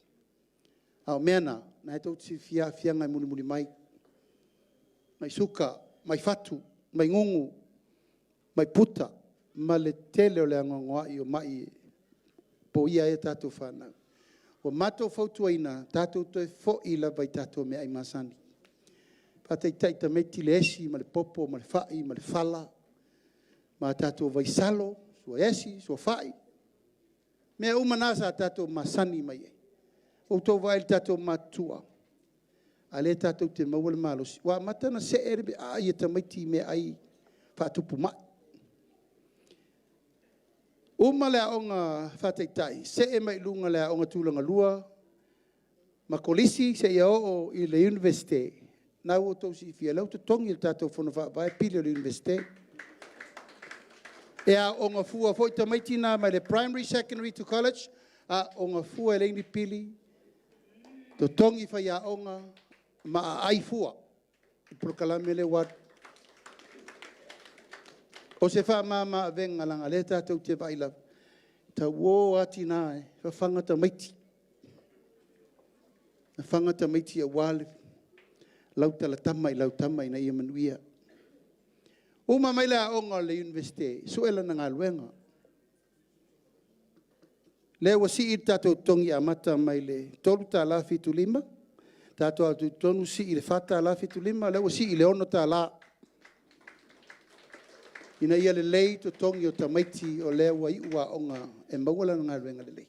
A o mea na, o lena tou te silafia aafiaga e mulimuli mai, mai suka, mai fatu, mai gugu, mai puta, ma le tele o le anoanoai o mai e poia ai a tatou fanau. Ua matou fautuaina, tatou toe foi lava i tatou meaai masani, faataitai i tamaiti le esi ma le popo ma le fai ma le fala ma a tatou vaisalo, suaesi, suafai, mea uma na sa tatou masani mai ai. Ua outou vaai i tatou matutua, a o lea tatou te maua le malosi, ua amata ona see le aai a tamaiti i meaai faatupu mai. Uma le aoga faataitai, see mai i luga i le aoga tulagalua ma kolisi seia oo i le Iunivesite, o lena ua outou silafia, o lea ua totogi e le tatou Fono Faavae pili o le Iunivesite. E aooga fua foi tamaiti na mai le primary, secondary to college, aooga fua e leai ni pili, totogi faiaoga ma aai fua i le polokalame lea ua alu. O se faamama avega leaga o lea tatou te vaai lava, e tauo lava tina e fafaga tamaiti, fafaga tamaiti aua le lautalatama i lau tama ina ia manuia. Uma mai le aoga o le Iunivesite, sue lana galuega. Lea ua sii le tatou totogi amata mai le $3.75, tatou o atu i totonu sii i le $4.75, o lea ua sii i le $6 ina ia lelei totogi o tamaiti o lea ua iu aoga e maua lana galuega lelei.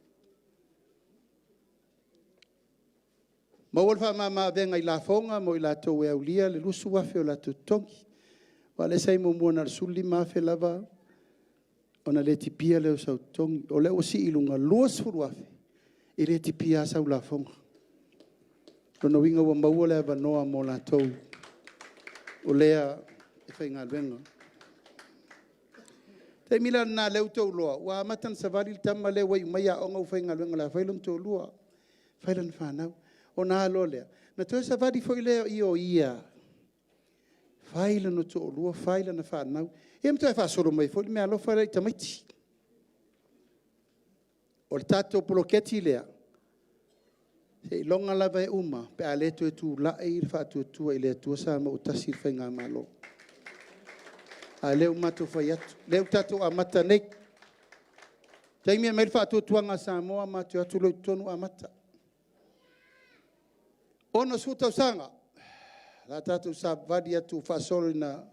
Maua le faamama avega i lafoga mo i latou e aulia le $20,000 o latou totogi. Aua o lea sa i ai muamua na o le $15,000 lava ona le tipia lea o sau totogi. O lea ua sii i luga i le $20,000, e le tipia lava sau lafoga. O lona uiga ua maua le avanoa mo latou o lea e faigaluega. O le taimi la lena o lea ua outou iloa ua amata ona savali le tama lea ua iu mai aoga ua faigaluega o le a fai lona toalua, fai lana fanau. Ona a loa lea? Ona toe savali foi lea o ia, fai lona toalua, fai lana fanau, ia ma toe faasolo mai foi le meaalofa lea i tamaiti. O le tatou poloketi lea, seiloga lava e uma pe a le toe tulai le Faatuatua i le Atua Samoa ua Tasi i le faigamalo. A o lea ua matou fai atu, o lea ua tatou amata nei. O le taimi e aumai ai le faatuatuaga a Samoa, matou te o atu loa i totonu amata. 60 tausaga, o le a tatou savavali atu faasolo ina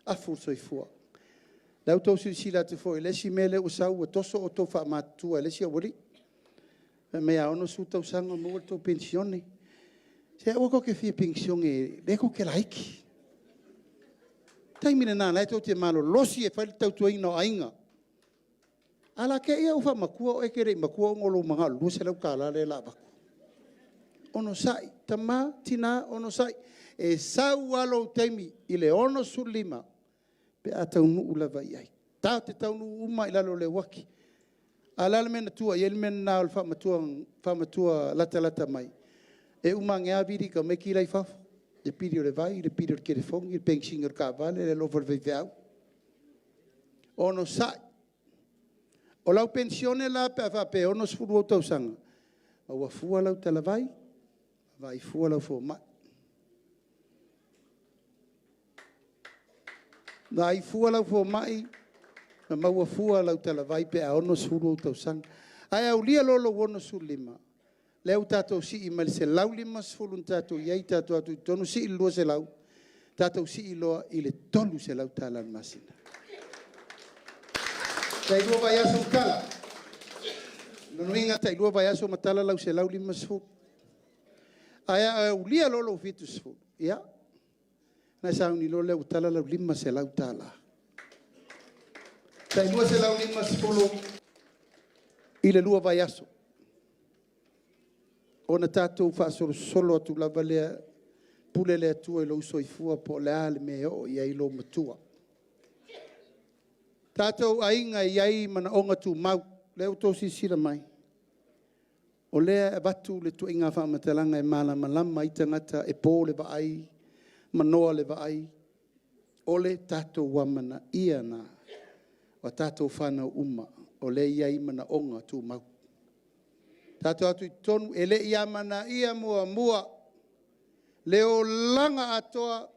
afu le soifua. O lena ua outou silasila atu foi i le isi mea lea ua sau, ua toso outou faamatutua e le isi aualii. Fai mai a 60 tausaga maua le tou penisione. Se aua tou te fia penisione o lea tou te laiti. O le taimi lena o lena tou te malolosi e fai le tautuaina o aiga. A o le a te i ae ua faamatua oe, e te le i matua ona o lou manao i le $200 lea o le a avatu. Onosai, tama, tina, onosai. E sau lava lou taimi i le 65 pe a taunuu lava i ai. Tatou te taunuu uma lava i lalo o le uati. A o le a le mea na tua i ai le mea lena o le faamatua latalata mai? E uma ane lava vili tamaiti la e i fafo, le pili o le vai, le pili o le telefoni, le penisini o le taavale, le alofa i le faifeau. Onosai. O lau penisione la pe a faapea e 60 ou tausaga, maua fua lau talavai, vaai fua lau fomai. Vaai fua lau fomai ma maua fua lau talavai pe a 60 ou tausaga. Ae aulia loa lou 65, lea ua tatou sii mai le 150 na tatou i ai tatou o atu i totonu sii i le 200, tatou sii loa i le $300 i le masina. Tai 2 vaiaso ma tala. Lona uiga tai 2 vaiaso ma tala lau 150. Ae a aulia loa lou 70, ia, ona e sauni loa lea ua tala lau $500. Tai $250 i le 2 vaiaso ona tatou faasolosolo atu lava lea, pule le Atua i lou soifua po o le a le mea e oo i ai lou matua. Tatou aiga e i ai manaoga tumau, lea ua outou silasila mai, o lea e avatu le ituaiga faamatalaga e malamalama ai tagata e po le vaai ma noa le vaai, o le tatou amanaia lena o tatou fanau uma o lea e i ai manaoga tumau. Tatou o atu i totonu, e le i amanaia muamua le olaga atoa,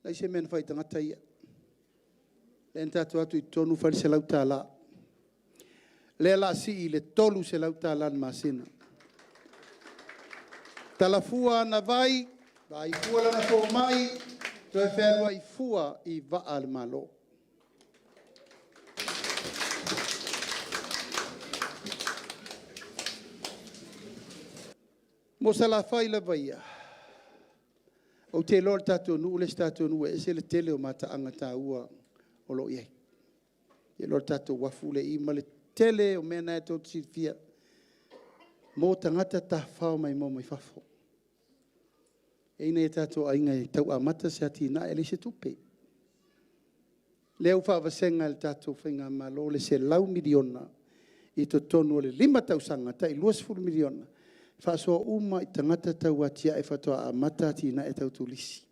leai se mea na fai i tagata ia. Lea na tatou o atu i totonu fai le $100, lea o le a sii i le $300 i le masina. Tala fua ana vai, vaai fua lana fomai, toe fealuai fua i vaa a le Malo. Mo Salafai lava ia, ou te iloa o le tatou nuu le isi tatou nuu e ese le tele o mataaga taua o lo o i ai. Ou te iloa o le tatou uafu lea e i i ma le tele o mea na tou te silafia mo tagata tafafao maimoa mai fafo. E i ai nai o tatou aiga e tau amata se atinae ae leai se tupe. O lea ua faavasega e le tatou faigamalo le $100 miliona i totonu o le 5 tausaga, tai $20 miliona, e faasoa uma lava i tagata tau atiae faatoa amata atinae tau turisi.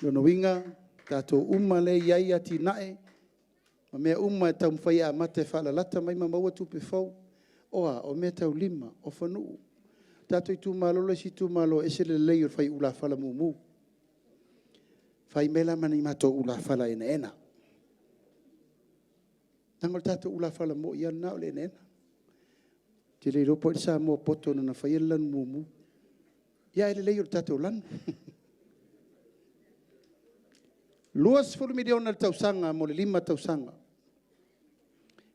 O lona uiga, o tatou uma lea e i ai atinae ma mea uma e taumafai e amata e faalalata mai ma maua tupe fou. O a? O mea tau lima, o fanuu. O le tatou itumalo le isi itumalo e ese le lelei o le fai ulafala mumu. Fai mai la ma ni matou ulafala enaena. Leaga o le tatou ulafala moni lava lena o le enaena. Ou te le iloa po o ai le Samoa poto na ia faia le lanu mumu. Ae lelei o le tatou lanu. $20 miliona i le tausaga mo le 5 tausaga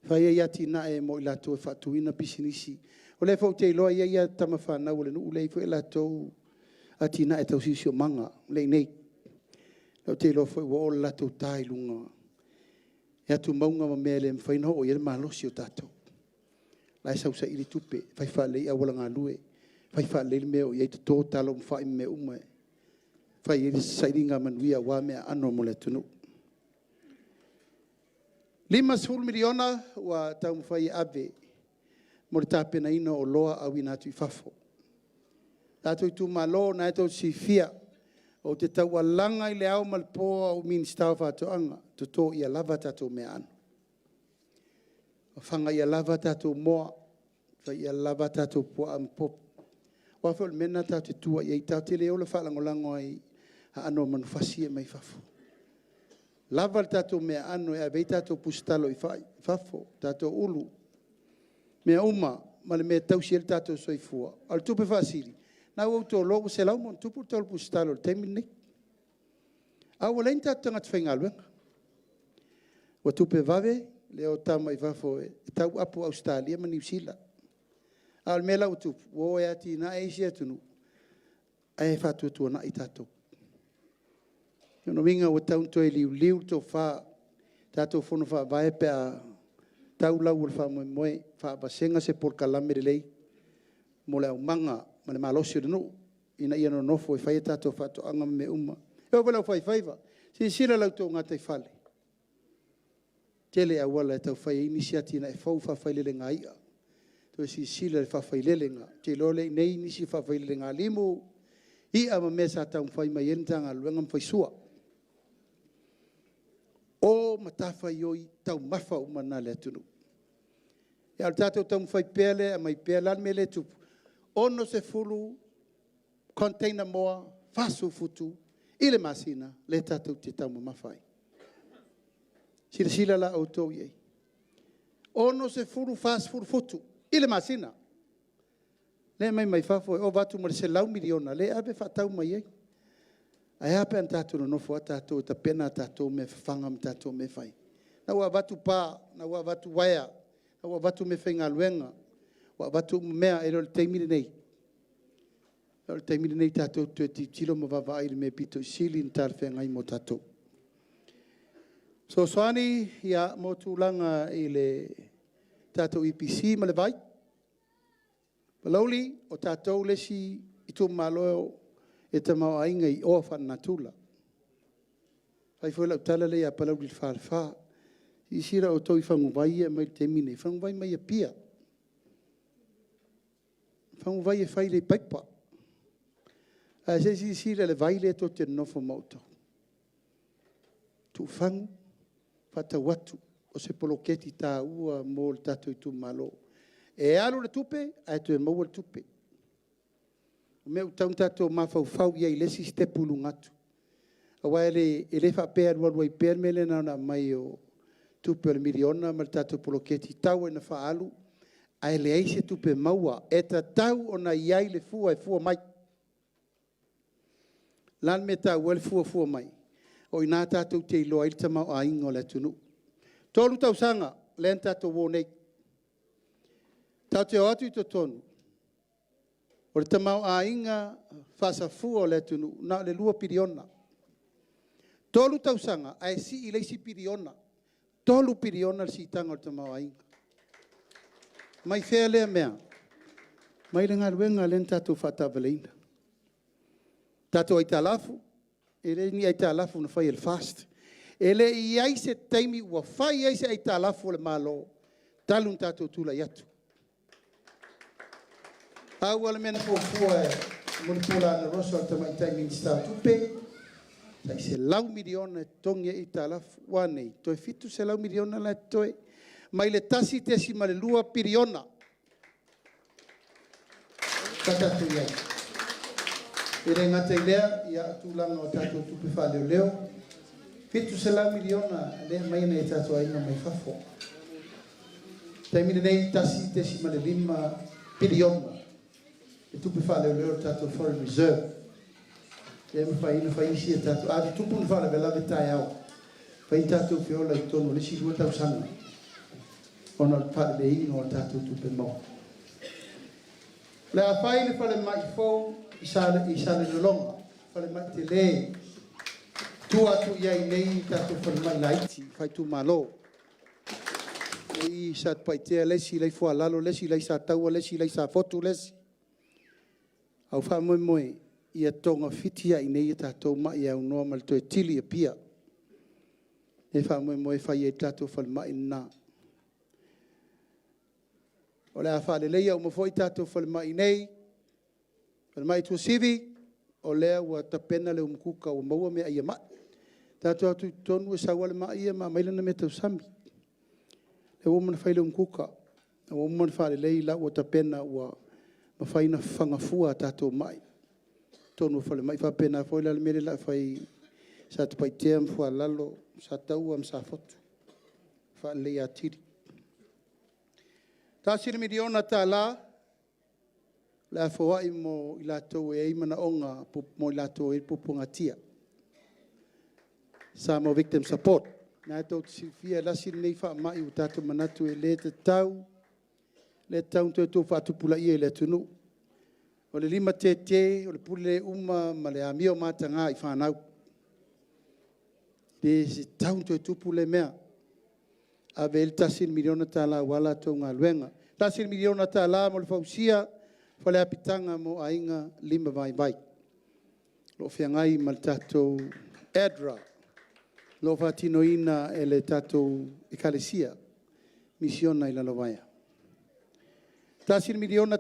e fai ai atinae mo i latou e faatuina pisinisi. O lea foi ou te iloa e i ai lava tama fanau a le nuu lea e i ai foi a latou atinae tau siosiomaga lea e i inei. Ou te iloa foi ua oo le latou ta i luga i atumauga ma mea e le mafai ona oo i ai le malosi o tatou. O la e sau saili tupe, fai faalelei auala galue, fai faalelei le mea e oo i ai toto talo ma fai ma mea uma e fai ai le sailiga manuia aua meaaano mo le atunuu. $50 miliona ua taumafai e ave mo le tapenaina o oloa auina atu i fafo. Le tatou itumalo, o lena tou te silafia, ou te taualaga i le ao ma le po a o ou Minisita o Faatoaga, toto ia lava a tatou meaano, fafaga ia lava a tatou moa, fai ia lava a tatou puaa ma popo. Aua foi o le mea lena tatou te tua i ai, tatou te le ola faalagolago i aano o manufasi ia e aumai fafo. Lava le tatou meaano e ave ai tatou pusatalo i fafo, tatou ulu, mea uma ma le mea e tausi ai lo tatou soifua. A o le tupe faasili, o lena ua outou iloa ua 100+ le tau o le pusatalo i le taimi lenei, ae ua leai ni tatou tagata faigaluega. Ua tupe vave le o tama i fafo e tau apu Ausetalia ma Niu Sila. A o le mea la ua tupu, ua o e atiae isi atunuu ae faatuatuanai tatou. O lona uiga ua tatau ona toe liuliu le tofa, tatou Fono Faavae pe a tau lau o le faamoemoe, faavasega se polokalame lelei mo le aumaga ma le malosi o le nuu ina ia nonofo e fai a tatou faatoaga ma mea uma. E oo foi i le aufaifaiva, silasila i lo outou gataifale, tele auala e tau fai ai nisi atinae fou, faafailelega i'a, toe silasila i le faafailelega. Ou te iloa o lea e i inei nisi o faafailelega limu, i'a ma mea sa taumafai mai ai le Matagaluega ma faisua. O matafaioi taumafa uma na a le atunuu. A o le tatou taumafai pea lea e aumai pea. O le a le mea lea e tupu? E 60 container moa 40 futu i le masina lea tatou te taumamafa ai. Silasila la outou i ai, 60, 40 futu i le masina. Lea e aumai mai fafo e ova atu ma le $100 miliona lea e ave faatau mai ai. Ae a pe a na tatou nonofo lava tatou e tapena a tatou mea fafaga ma tatou mea e fai. O lena ua avatu pa, o lena ua avatu uaea, o lena ua avatu meafaigaluega, ua avatu uma mea, e le o le taimi lenei. E le o le taimi lenei tatou te toe tilotilo ma vaavaai i le mea e aupito sili ona talafeagai mo tatou. O fesoasoani mo tulaga i le tatou EPC ma le vai. Palauli, o tatou le isi itumalo e tamaoaiga i oa faalenatura. E fai foi lau tala lea ia Palauli le Falefa. Silasila outou i faguvai ia e aumai i le taimi lenei, o faguvai mai Apia. O faguvai e fai le paipa. Ae se i silasila i le vai lea tou te nonofo ma outou. Tuufagu, faatau atu, o se poloketi taua mo le tatou itumalo. E alu le tupe ae toe maua le tupe. O le mea ua tatau ona tatou mafaufau i ai i le isi sitepu i luga atu. Aua e le faapea e alualu ai pea le mea lea na ona aumai o tupe o le miliona ma le tatou poloketi tau lava ina faaalu ae leai se tupe maua. E tatau ona i ai le fua e fua mai. O le a le mea e taua ai le fuafua mai? O i ina tatou te iloa ai le tamaoaiga o le atunuu. E 3 tausaga lea na tatou o nei, tatou te o atu i totonu, o le tamaoaiga faasafua o le atunuu, na o le $2 piliona. 3 tausaga ae sii le isi piliona, $3 piliona le siitaga o le tamaoaiga. Mai fea lea mea? Mai le galuega lea na tatou faataavaleina. Tatou aitalafu, e le o ni aitalafu na faia e le FAST. E le i i ai se taimi ua fai ai se aitalafu a le Malo talu ona tatou tulai atu. Pau lava le mea na fuafua e Mulipola Anarosa le Tamaitai Minisita o Tupe, tai $100 miliona e totogi ai aitalafu. Ua a nei? Toe $700 miliona la e totoe, mai le $1.2 piliona sa tatou i ai. E le gata i lea, o tulaga o tatou tupe faaleoleo, $700 miliona lea e aumai e nai o tatou aiga mai fafo. O le taimi lenei, $1.5 piliona le tupe faaleoleo o le tatou foreign reserve lea e mafai ai ona fai isi a tatou... A tutupu ni faalavelave taeao, e mafai ona tatou feola i totonu o le isi 2 tausaga ona o le faaleleiga o tatou tupe maua. O le a fai le falemai fou i Salelologa, falemai tele, e tua atu i ai nei tatou falemai laiti faaitumalo. E i i Satupaitea le isi, la e i Foalalo le isi, la e i Sataua le isi, la e i Safotu le isi. A o le faamoemoe, ia togafiti lava i inei a tatou mai e aunoa ma le toe kili i Apia. O lea e faamoemoe e fai ai le tatou falemai lena. O le a faaleleia uma foi tatou falemai i inei, falemai i Tuasivi, o lea ua tapena le umukuka ua maua meaai a mai. Tatou o atu i totonu e sau lava le mai ia ma aumai lana meatausami. O lea ua uma ona fai le umukuka, ua uma ona faalelei o la ua tapena ua mafai ona fafaga fua a tatou mai i totonu o falemai. E faapena foi la le mea lea o le a fai i Satupaitea ma Foalalo, Sataua ma Safotu, faaleleia atili. E $1 miliona o le a foai mo i latou e i ai manaoga mo i latou e i ai puapuagatia, Samoa Victim Support. O lena tou te silafia e tasi lenei faamai ua tatou manatu e le tatau, le tatau ona toe faatupulaia i le atunuu. O le limatete, o le pule le uma ma le amio mataga i fanau. E le tatau ona toe tupu lea mea. Ave ai le $1 miliona aua la latou galuega. E $1 miliona mo le fausia o fale apitaga mo aiga limavaivai o lo o feagai ma le tatou ADRA, o lo o faatinoina e le tatou Ekalesia Misiona i Lalovaea. E $1 miliona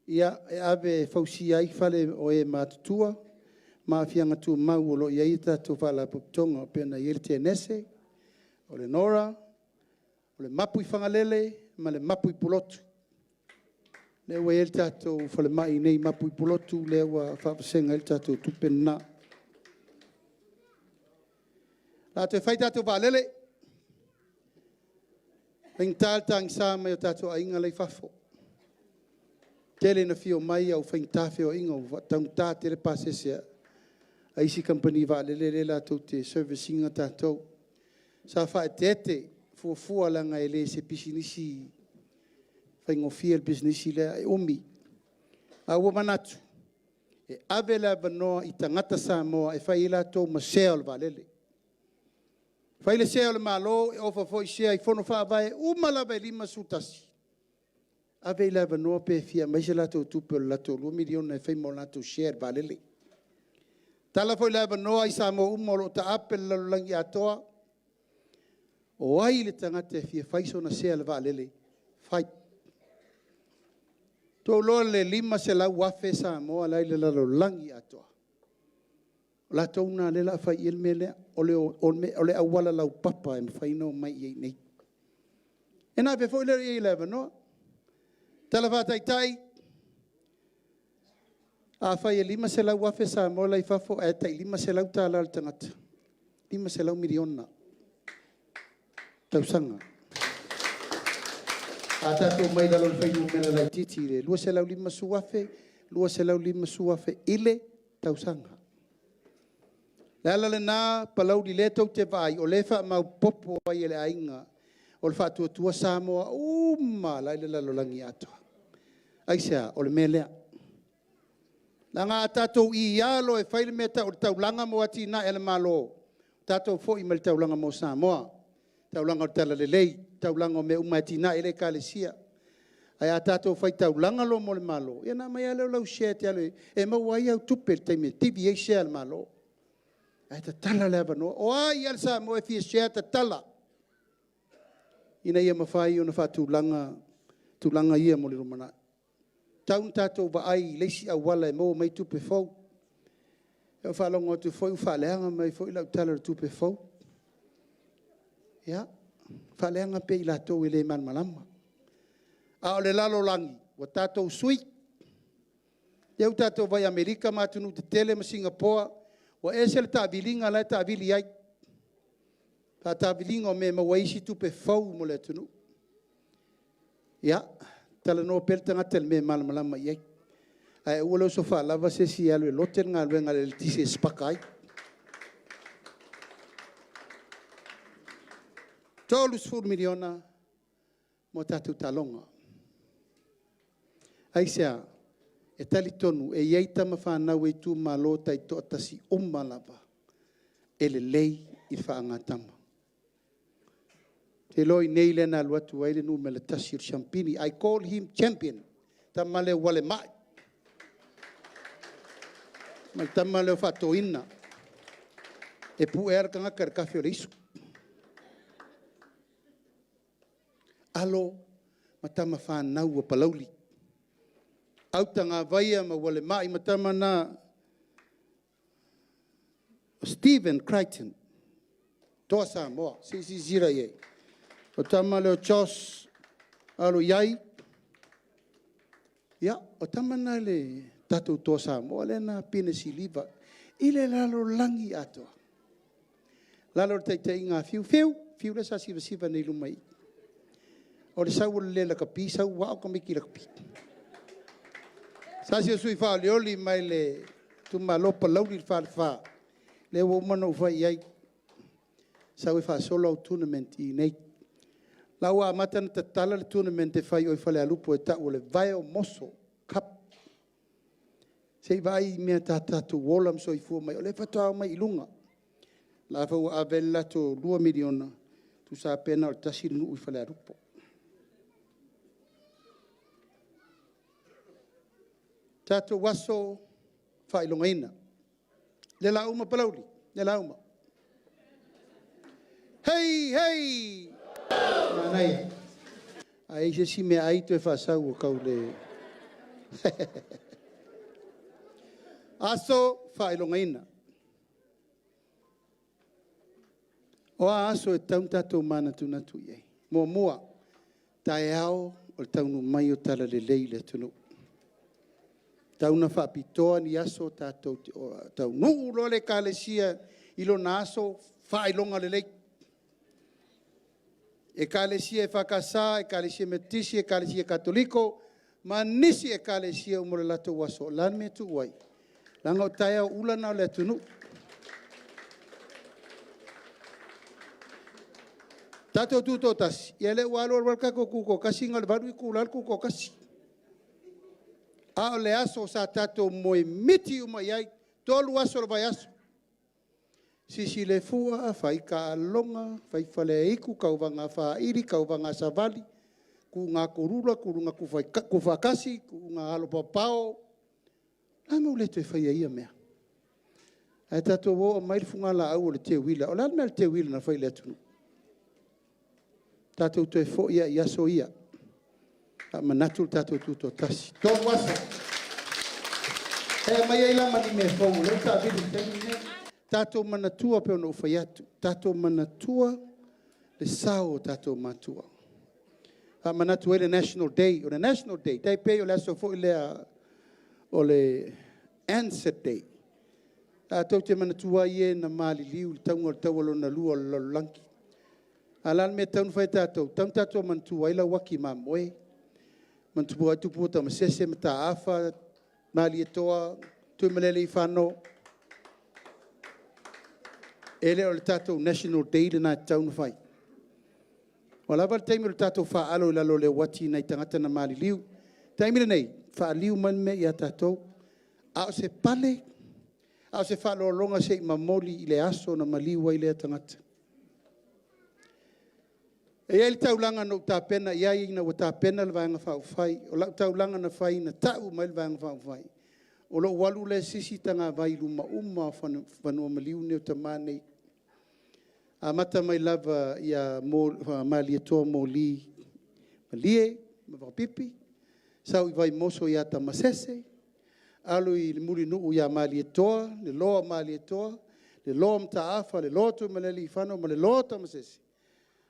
e ave e fausia ai fale o e matutua ma aafiaga tumau o lo o i ai tatou faalapotopotoga e pei ona i ai le Tenese, o le NORA, o le MAPU i Fagalele ma le MAPU i Pulotu. O lea ua i ai le tatou falemai i inei i Mapu i Pulotu lea ua faavasega i ai le tatou tupe lena. Le a toe fai tatou vaalele, faigata le tagisa mai o tatou aiga la e i fafo. Tele ina fia omai ae ua faigata feoaiga ua taugata tele pasese a isi kamupani vaalele lea latou te service ina tatou. Sa faaeteete fuafua leaga e le o se pisinisi faigofie le pisinisi lea, e umi. Ae ua manatu, e ave le avanoa i tagata Samoa e fai ai latou ma sea o le vaalele. Fai le sea o le Malo, e ofa foi sea i Fono Faavae uma lava e 51, ave ai le avanoa pe fia aumai se latou tupe o le latou $2 miliona e fai ma o latou share i le vaalele. Tatala foi le avanoa i Samoa uma o lo o taape i le lalolagi atoa, o ai le tagata e fia fai sona sea i le vaalele, fai. Ua outou iloa le 500,000 Samoa la e i le lalolagi atoa, o latou lena o lea o le a fai i ai le mea lea. O le auala laupapa e mafai ona omai ai i inei. Ia ona ave foi lea i ai o le avanoa. O le tala faataitai, afai e 500,000 Samoa la e i fafo ae tai $500 i le tagata, e $500 miliona tausaga. A tatou omai i lalo o le fuainumera laitiiti e 250,000, 250,000 i le tausaga. O le ala lena Palauli o lea tou te vaai, o lea e faamaopoopo ai e le aiga o le Faatuatua Samoa uma lava la e i le lalolagi atoa. Aisea? O le mea lea. Leaga a tatou iā loa e fai le mea e tau o le taulaga mo atinae a le Malo, tatou foi mai i le taulaga mo Samoa, taulaga o le talalelei, taulaga o mea uma e atiae ai le Ekalesia. Ae a tatou fai taulaga loa mo le Malo, ia ona aumai lava lea o lau share e te alu e maua ai au tupe i le taimi e divi ai share a le Malo. Ae tatala le avanoa. O ai lava le Samoa e fia share, tatala, ina ia mafai ona faatulaga tulaga ia mo le lumanai. E tatau ona tatou vaai i le isi auala e maua mai ai tupe fou. Ia ua ou faalogo atu foi ua faaleaga mai foi lau Tala o le Tupe fou. Ia, faaleaga pea e i latou e le malamalama. A o le lalolagi, ua tatou sui. Lea ua tatou vaai i Amerika ma atunuu tetele ma Sigapoa, ua ese le taaviliga la e taavili ai, faataaviliga o mea e maua ai isi tupe fou mo le atunuu. Ia, talanoa pea le tagata i le mea e malamalama i ai, ae aua le oso faalava se isi e alu e lote le galuega a le eletise e sipaka ai. $30 miliona mo tatou taaloga. Aisea? E talitonu e i ai tama fanau e itumalo taitoatasi uma lava e lelei i le faagatama. Ou te iloa o i inei lea na alu atu ai le numera 1 o le siamupini. I call him champion, le tama lea ua ualemai. Ma le tama lea o Faatoina, e pue lava le tagata i le tafe o le isu. Alo ma tama fanau a Palauli, Autagavaia ma Ualemai ma tama na o Steven Crichton, Toa Samoa, se i silasila i ai. O le tama lea o Josh Alo-Iai, ia, o tama na a le tatou Toa Samoa lea na apina siliva i le lalolagi atoa, lalo o le taitaiga a Fiu. Fiu, Fiu lea sa sivasiva nei i luma i i. O le sau o le le lakapi sau ua ao tamaiti i lakapi. Se tasi o sui usufono faaolioli mai le itumalo o Palauli le Falefa, lea ua uma ona ou fai i ai, sau e faasolo au tournament i inei. O la ua amata ona tatala le tournament e fai i o i Falealupo e tau o le Vaimoso Cup. Se i vaai i mea sa tatou ola ma soifua mai ai, o lea faatoa omai i luga. O la foi ua ave le latou $2 miliona, tusa pe na o le tasi le nuu i Falealupo. Tatou aso faailogaina. O le la uma Palauli? Le la uma? Hei! Hei! Manaia. A i ai se isi meaai toe faasau ua tau le... Aso faailogaina. O a aso e tatau ona tatou manatunatu i ai? Muamua, taeao o le taunuu mai o le talalelei i le atunuu. Tau na faapitoa ni aso tatou te taunuu loa le Ekalesia i lona aso faailoga lelei. Ekalesia EFKS, Ekalesia Metotisi, Ekalesia Katoliko ma nisi Ekalesia uma i le latou aso, o le a le mea e tuua ai? Leaga o taeao ula na o le atunuu. Tatou tutoatasi, ia lea ua alu alu lava le tatou tutoatasi na o le 8 itula le tutoatasi. A o le aso sa tatou moemiti uma i ai, 3 aso o le vaiaso, Sisilefua, faitaaloga, fai faleaitu, tauvaga faaili, tauvaga savali, tuga tuluga tuufaatasi, tuuga alo papao. O le a le mea ua le toe faia ai ia mea? Ae tatou o aumai le fugalaau o le teuila. O le a le mea a le teuila na fai i le atunuu? Tatou toe foi lava i aso ia, faamanatu le tatou Tutoatasi. 3 aso, e aumai ai la ma ni mea fou o lea ua taavili i le taimi lenei. Tatou manatua pei ona ou fai atu, tatou manatua le sao o tatou matua. Faamanatu ai le National Day. O le National Day, e tai pei o le aso foi lea o le Anzac Day, tatou te manatua ai e na maliliu i le tauga o le Taua Lona Lua o le Lalolagi. A o le a le mea e tatau ona fai e tatou? E tatau ona tatou manatua ai lauaki mamoe, manatua ai Tupua Tamasese, Mataafa, Malietoa, Tuimalealiifano. E le o le tatou National Day lena e tatau ona fai. Ua lava le taimi o le tatou faaalo i lalo o le uati i nai tagata na maliliu. O le taimi lenei, faaliu mai le mea ia tatou, a o se pale, a o se faaaloaloga se i momoli i le aso na maliu ai lea tagata. E i ai le taulaga na ou tapena i ai ina ua tapena le Vaega Faaupufai. O lau taulaga na fai na tau mai le Vaega Faaupufai, o lou alu lea sisi tagavai i luma uma lava o fanuamaliu nei o tama nei, amata mai lava ia Malietoa Moli Malie Pipi, sau i Vaimoso ia Tamasese, alu i le Mulinuu ia Malietoa, le loa o Malietoa, le loa o Mataafa, le loa Tuimalealiifano ma le loa Tamasese.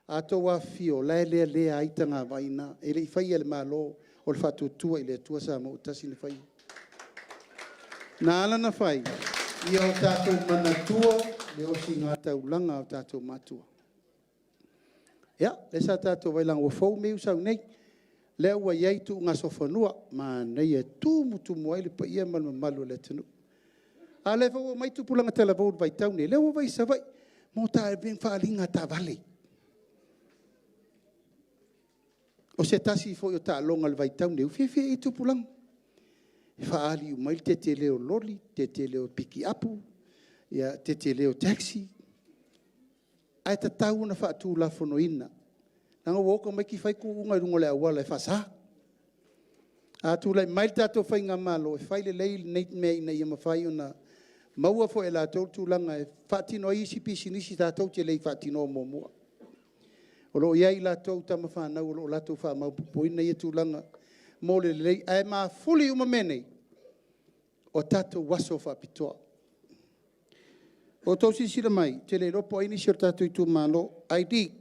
A outou afifio, o la e lealea ai tagavai na, e le i faia e le Malo, o le Faatuatua i le Atua Samoa ua Tasi na faia. Na ala ona fai, ia o tatou manatua le ositaulaga a o tatou matua. Ia, lea sa tatou vaai leaga ua fou mea ia ua sau nei, lea ua i ai tuugasofanua, manaia e tumutumu ai le paia ma le mamalu o le atunuu. A o lea foi ua omai tupulaga talavou i le vaitau lenei, lea ua omai i Savaii mo faaaliga taavale. O se tasi foi o taaloga i le vaitau lenei ua fiafia i ai tupulaga, e faaali uma ai le tetele o loli, tetele o pikiapu, tetele o taxi, ae tatau ona faatulafonoina, leaga ua o tamaiti fai tuuga i luga o le auala e faasa. A tulai mai le tatou faigamalo, e fai lelei lenei mea ina ia mafai ona maua foi e latou le tulaga e faatino ai isi pisinisi tatou te le i faatinoa muamua. O lo o i ai latou tama fanau o lo o latou faamaopoopoina ia tulaga mo le lelei, ae mafuli uma mea nei o tatou aso faapitoa. Ua outou silasila mai, ou te le iloa po o ai nisi o le tatou itumalo, ID.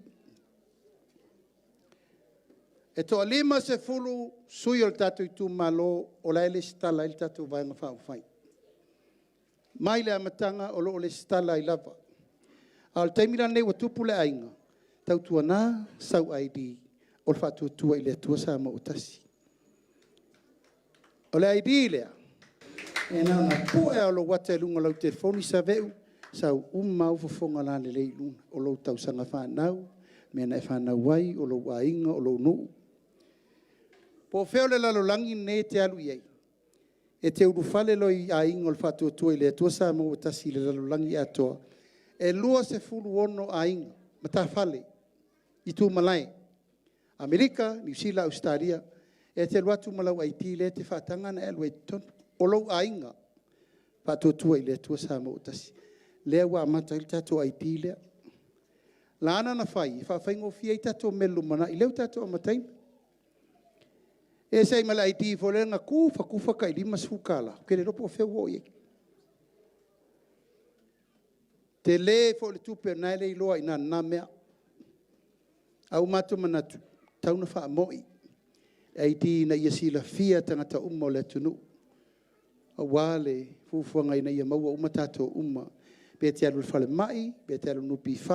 E toa-50 sui o le tatou itumalo o la e resitala ai le tatou Vaega Faaupufai. Mai le amataga o lo o resitala ai lava. A o le taimi la lenei ua tupu le aiga, tautuana sau ID o le Faatuatua i le Atua Samoa ua Tasi. O le ID lea, e na ona pue lava o lou ata i luga o lau telefoni Save'u, sau uma lava au fofoga lalelei i luga, o lou tausaga fanau, mea na e fanau ai, o lou aiga, o lou nuu. Po o fea o le lalolagi lenei e te alu i ai, e te ulufale loa i aiga o le Faatuatua i le Atua Samoa ua Tasi i le lalolagi atoa, e 26 aiga, matafale, itu malae, Amerika, Niu Sila, Ausetalia. E te alu atu ma lau ID lea e te faataga ona e alu ai i totonu, o lou aiga Faatuatua i le Atua Samoa ua Tasi. Lea ua amata ai le tatou ID lea. Na ala ona fai, e faafaigofie ai tatou mea i le lumanai, lea ua tatou amataina. E ese ai ma le ID foi lea na tufatufa tai $50, ou te le iloa po o fea ua oo i ai. Tele foi le tupe lena e le iloa i ina i lena mea. Ae ua matou manatu, e tatau ona faamoi le ID ina ia silafia e tagata uma o le atunuu. Aua le fuafuaga ina ia maua uma tatou uma. Pe te alu i le falemai, pe te alu i le NPF,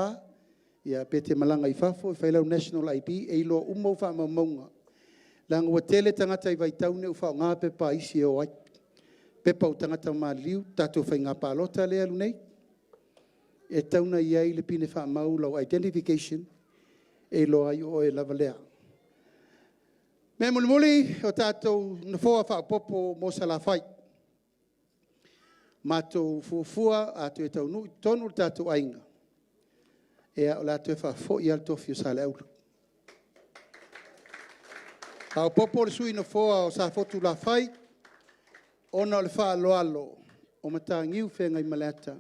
ia pe te malaga i fafo e fai lau National ID, e iloa uma au faamaumauga. Leaga ua tele tagata i vaitau nei ua faaaoga pepa a isi e o ai, pepa o tagata maliliu, tatou faiga palota lea e alu nei, e tatau ona i ai le pine faamau, lau identification e iloa ai o oe lava lea. O le mea mulimuli, o tatou nofoa faaopoopo mo Salafai. Matou fuafua a toe taunuu i totonu le tatou aiga, ia o le a toe faafoi lava le tofi o Saleaula. Faaopoopo le sui nofoa o Safotulafai ona o le faaaloalo o Mataniu Feagaimaleata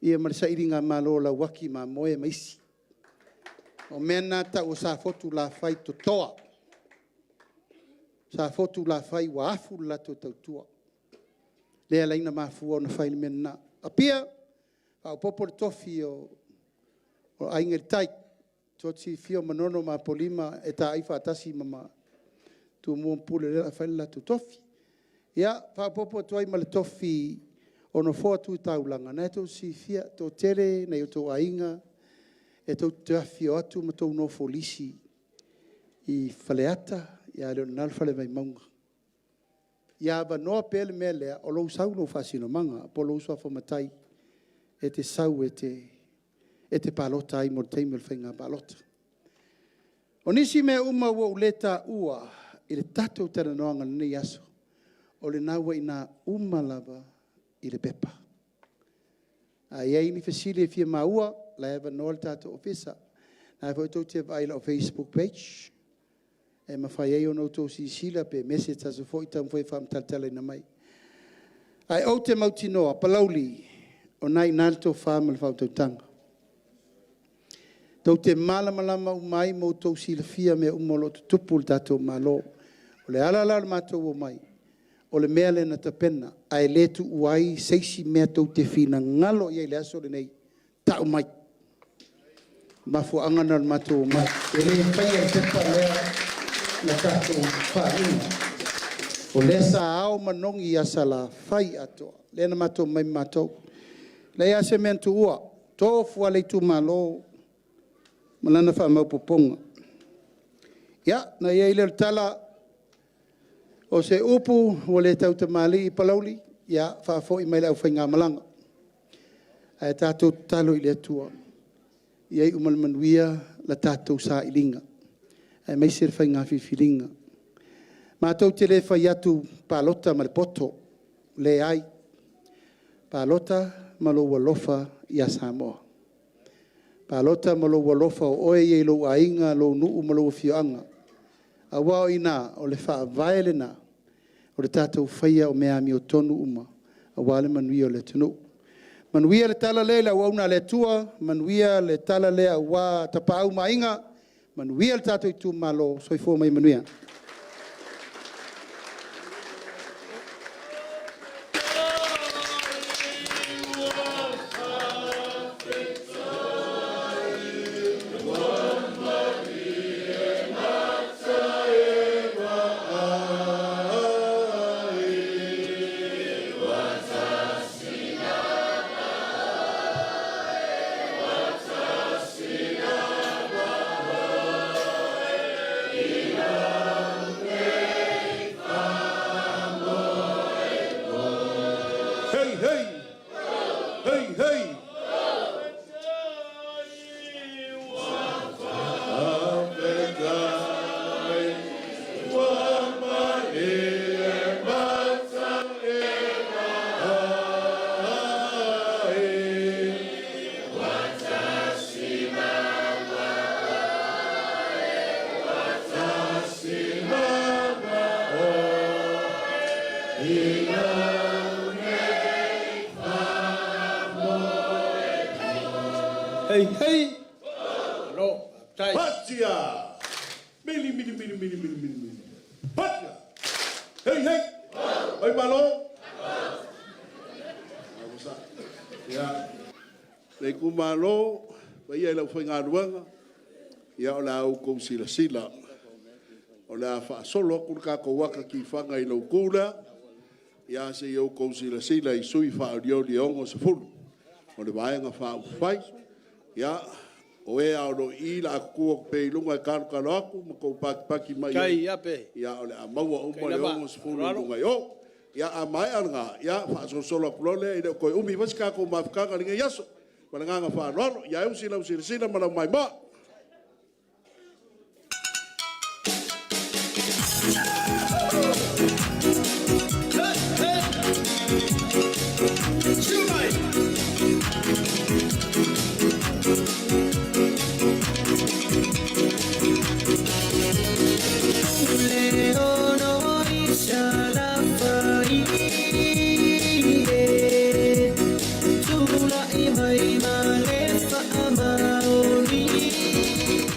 ia ma le sailigamalo a Lauaki a Mamoe ma isi. O mea na e tau o Safotulafai totoa. Safotulafai ua afu le latou tautua, lea e ala ai ona mafua ona fai le mea lena. Apia, faaopoopo le tofi o Aiga i le Tai. Tou te silafia o Manono ma Apolima e taai faatasi ma Tumua ma Pule, o lea o le a fai le latou tofi. Ia, faaopoopo atu ai ma le tofi o Nofoa Tu Taulaga, o lena tou te silafia, e toatele nai o outou aiga e tou te afifio atu ma outou nofo lisi i Faleata, a le o lena o le Fale Vaimauga. Ia avanoa pea le mea lea, o lou sau lou faasinomaga po o lou suafa matai e te sau e te palota ai mo le taimi o le faiga palota. O nisi mea uma ua ou le taua i le tatou talanoaga i lenei aso, o lena ua i ina uma lava i le pepa. A i ai ni fesili e fia maua, o la e avanoa le tatou ofisa. O lena foi tou te vaai i lau facebook page e mafai ai ona outou silasila pe message atu foi taumafai e faamatalatalaina mai. Ae ou te mautinoa, Palauli, o lena e i ina le tofa ma le faautautaga. Tou te malamalama uma ai ma outou silafia mea uma o lo o tutupu i le tatou Malo. O le ala la o le matou omai, o le mea lea na tapena, ae le tuua ai se isi mea tou te finagalo i ai i le aso lenei, tau mai. O le mafuaaga lena o le matou omai. E le faia i le pepa lea le tatou faaiuga. O lea sa ao ma nogi ia Salafai atoa, lea na matou omai ma matou. E leai lava se mea na tuua, tofu lava le itumalo ma lana faamaopoopoga. Ia, ona i ai lea o le tala, o se upu ua le tautamalii Palauli, ia faafoi mai i le aufaigamalaga. Ae tatou tatalo i le Atua ia iu ma le manuia le tatou sailiga, aemaise le faiga filifiliga. Matou te le fai atu palota ma le poto, leai, palota ma lou alofa ia Samoa. Palota ma lou alofa o oe ia i lou aiga, lou nuu ma lou afioaga, aua o i ina o le faavae lena o le tatou faia o mea amiotonu uma aua le manuia o le atunuu. Manuia le tala lea i le auauna a le Atua, manuia le tala lea aua Tapaau ma Aiga, manuia le tatou itumalo. Soifua ma ia manuia. Hei, hei! Hei, hei! Hei, hei. Malo, faafetai. Patia! Mili, mili, mili, mili, mili, mili, mili. Patia! Hei, hei! Oi malo! Ia, le itumalo, paia i le aufaigaluega, ia o le a outou silasila, o le a faasolo atu le tatou ata tifaga i lou tu lea, Ia se i outou silasila i sui faaolioli e 60 o le Vaega Faaupufai. Ia, o e lava o lo o i i, o le a tutu atu pea i luga e talotalo atu ma outou patipati mai ai, ia o le a maua uma le 60 i luga i o. Ia, a maea lena, ia faasolosolo atu loa lea, e le o toe umi foi se tatou mafutaga i lenei aso. Ma le agaga faaaloalo. Ia usi lau silasila ma lau maimoa.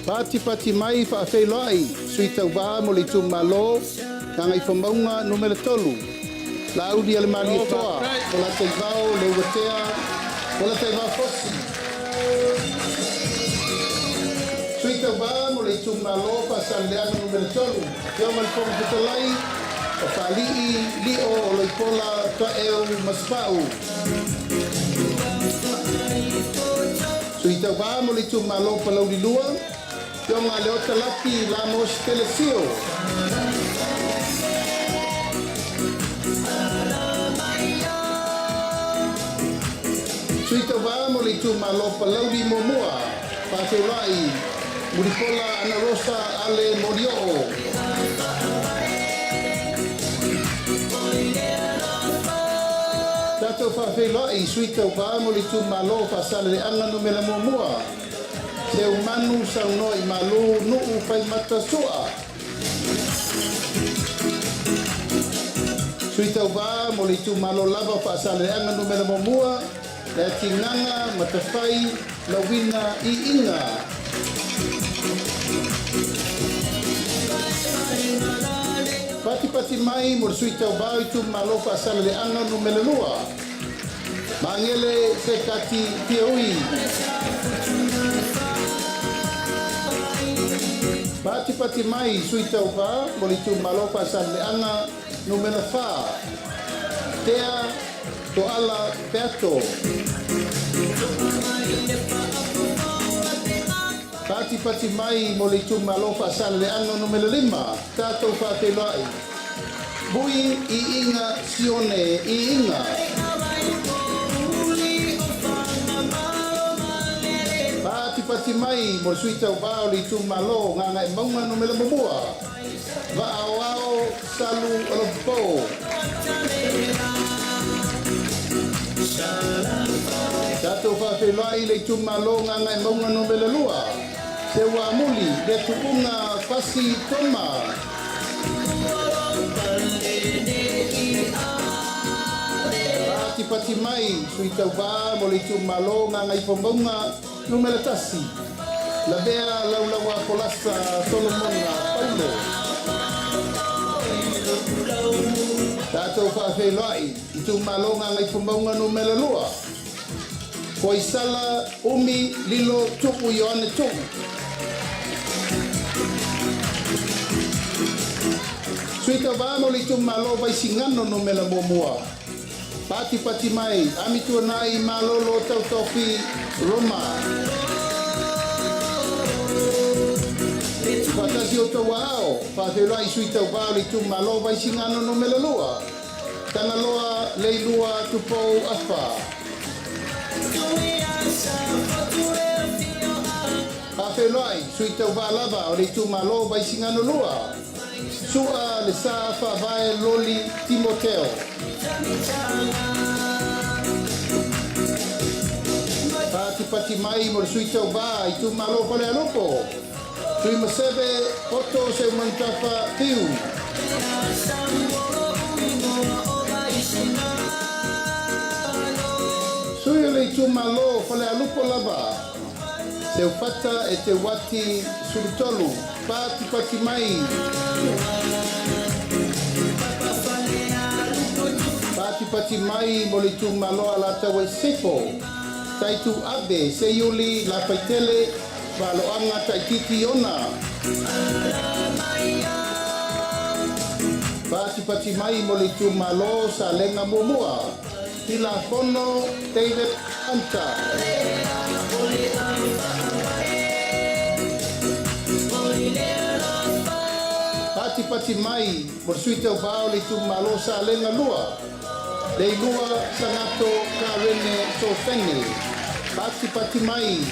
Patipati mai faafeiloai sui tauvā mo le itumalo Gagaifomauga Nu.3, Laaulialemalietoa Polataivao Leuatea Polataivao Fosi. Sui tauvā mo le itumalo Faasaleleaga Nu.3, Afioga i le Fofoga Fetalai, o Faalii Lio Oloipola Taeu Masefau. Sui tauvā mo le itumalo Palauli 2, Afioga Leota Laki Lamos Telesio. Sui tauvā mo le itumalo Palauli 1, Faafeiloai Mulipola Anarosa Ale Molioo. Tatou faafeiloai sui tauvā mo le itumalo Faasaleleaga Nu.1, Seumanu Saunoa i Malu Nuu Faimata Sua. Sui tauvā mo le itumalo lava o Faasaleleaga Nu.1, Leatigaga Matafai Lauina Iiga. Patipati mai mo le sui tauvā o itumalo Faasaleleaga Nu.2, Magele Sekati Piaui. Patipati mai sui tauvā mo le itumalo Faasaleleaga Nu.4, Tea Toala Peato. Patipati mai mo le itumalo Faasaleleaga Nu.5, tatou faafeiloai Bui Iiga Sione Iiga. Patipati mai mo le sui tauvā o le itumalo Gagaemauga Nu.1, Vaaoao Salu Olopo. Tatou faafeiloai le itumalo Gagaemauga Nu.2, Seuamuli le Tuuga Fasi Toma. Patipati mai sui tauvā mo le itumalo Gagaifomauga Nu.1, Lavea Laulaua Polasa Solomona Paulo. Tatou faafeiloai itumalo Gagaifomauga Nu.2, Koisala Umi Lilo Tu'u Ioane Tu'u. Sui tauvā mo le itumalo Vaisigano Nu.1, Patipati mai Amituanai Malolo Tautofi Roma. Faatasi o outou aao, faafeiloai sui tauvā o le itumalo Vaisigano Nu.2, Tagaloa Leilua Tupou Afa. Faafeiloai sui tauvā lava o le itumalo Vaisigano 2, Su'a Le Sa Faavae Loli Timoteo. Patipati mai mo le sui tauvā itumalo Falealupo, Tuimaseve Poto Seumanutafa Fiu. Sui o le itumalo Falealupo lava, Seufata e Te Wati Sulutolu, patipati mai. Patipati mai mo le itumalo Alataua i Sisifo, Taitu Abe Seiuli Lafaitele Valoaga Taititi Ona. Patipati mai mo le itumalo Salega Muamua, Tilafono David Hunter. Patipati mai mo le sui tauvā o le itumalo Salega 2, Leilua Sagato Karene Sofene. Patipati mai.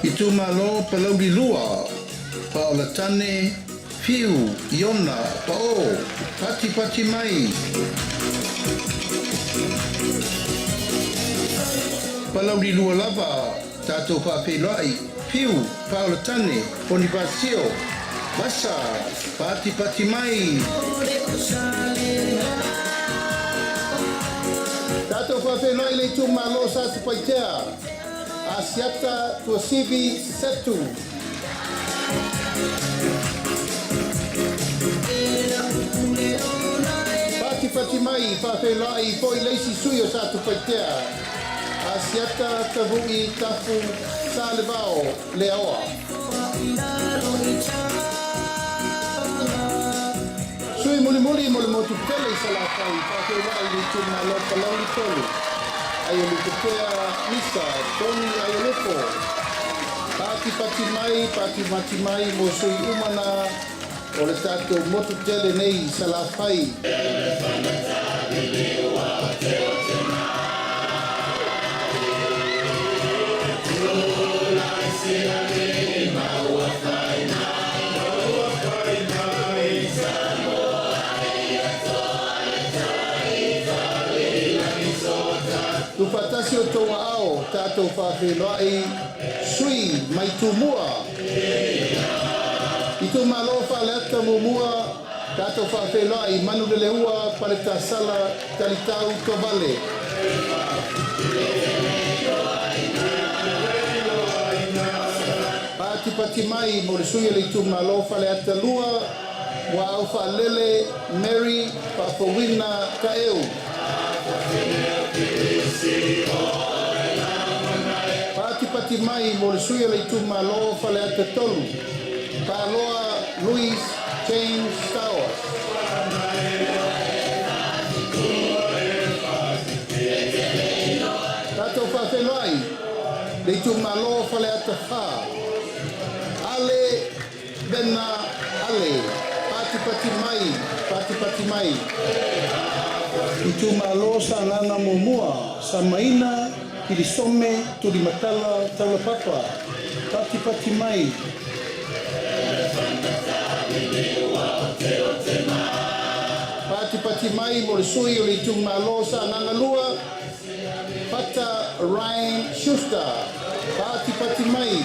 Itumalo Palauli 2, Paolatane Fiu Iona Pa'o. Patipati mai. Palauli 2 lava, tatou faafeiloai, Fiu Paolatane Ponifasio Vasa. Patipati mai. Tatou faafeiloai le itumalo Satupaitea, Asiata Tuasivi Setu. Patipati mai, faafeiloai foi le isi sui o Satupaitea, Asiata Tavu'i Tafu Salevao Leaoa. Sui mulimuli mo le motu tele i Salafai, faafeiloai le itumalo Palauli 3, Aiolopea Misa Tony Aiolopo. Patipati mai, patipati mai mo sui umana o le tatou motu tele nei i Salafai. Tuufaatasi o outou aao, tatou faafeiloai sui mai Tumua. Itumalo Faleata Muamua, tatou faafeiloai Manuleleua Paletasala Talitau Tovale. Patipati mai mo le sui o le itumalo Faleata 2, Muaau Faalele Mary Faafouina Taeu. Patipati mai mo le sui o le itumalo Faleata 3, Paloa Louis James Stowers. Tatou faafeiloai le itumalo Faleata 4, Ale Bena Ale. Patipati mai, patipati mai. Itumalo Sagaga Muamua, Samaina Kilisome Tulimatala Taulapapa. Patipati mai. Patipati mai mo le sui o le itumalo Sagaga 2, Pata Ryan Schuster. Patipati mai.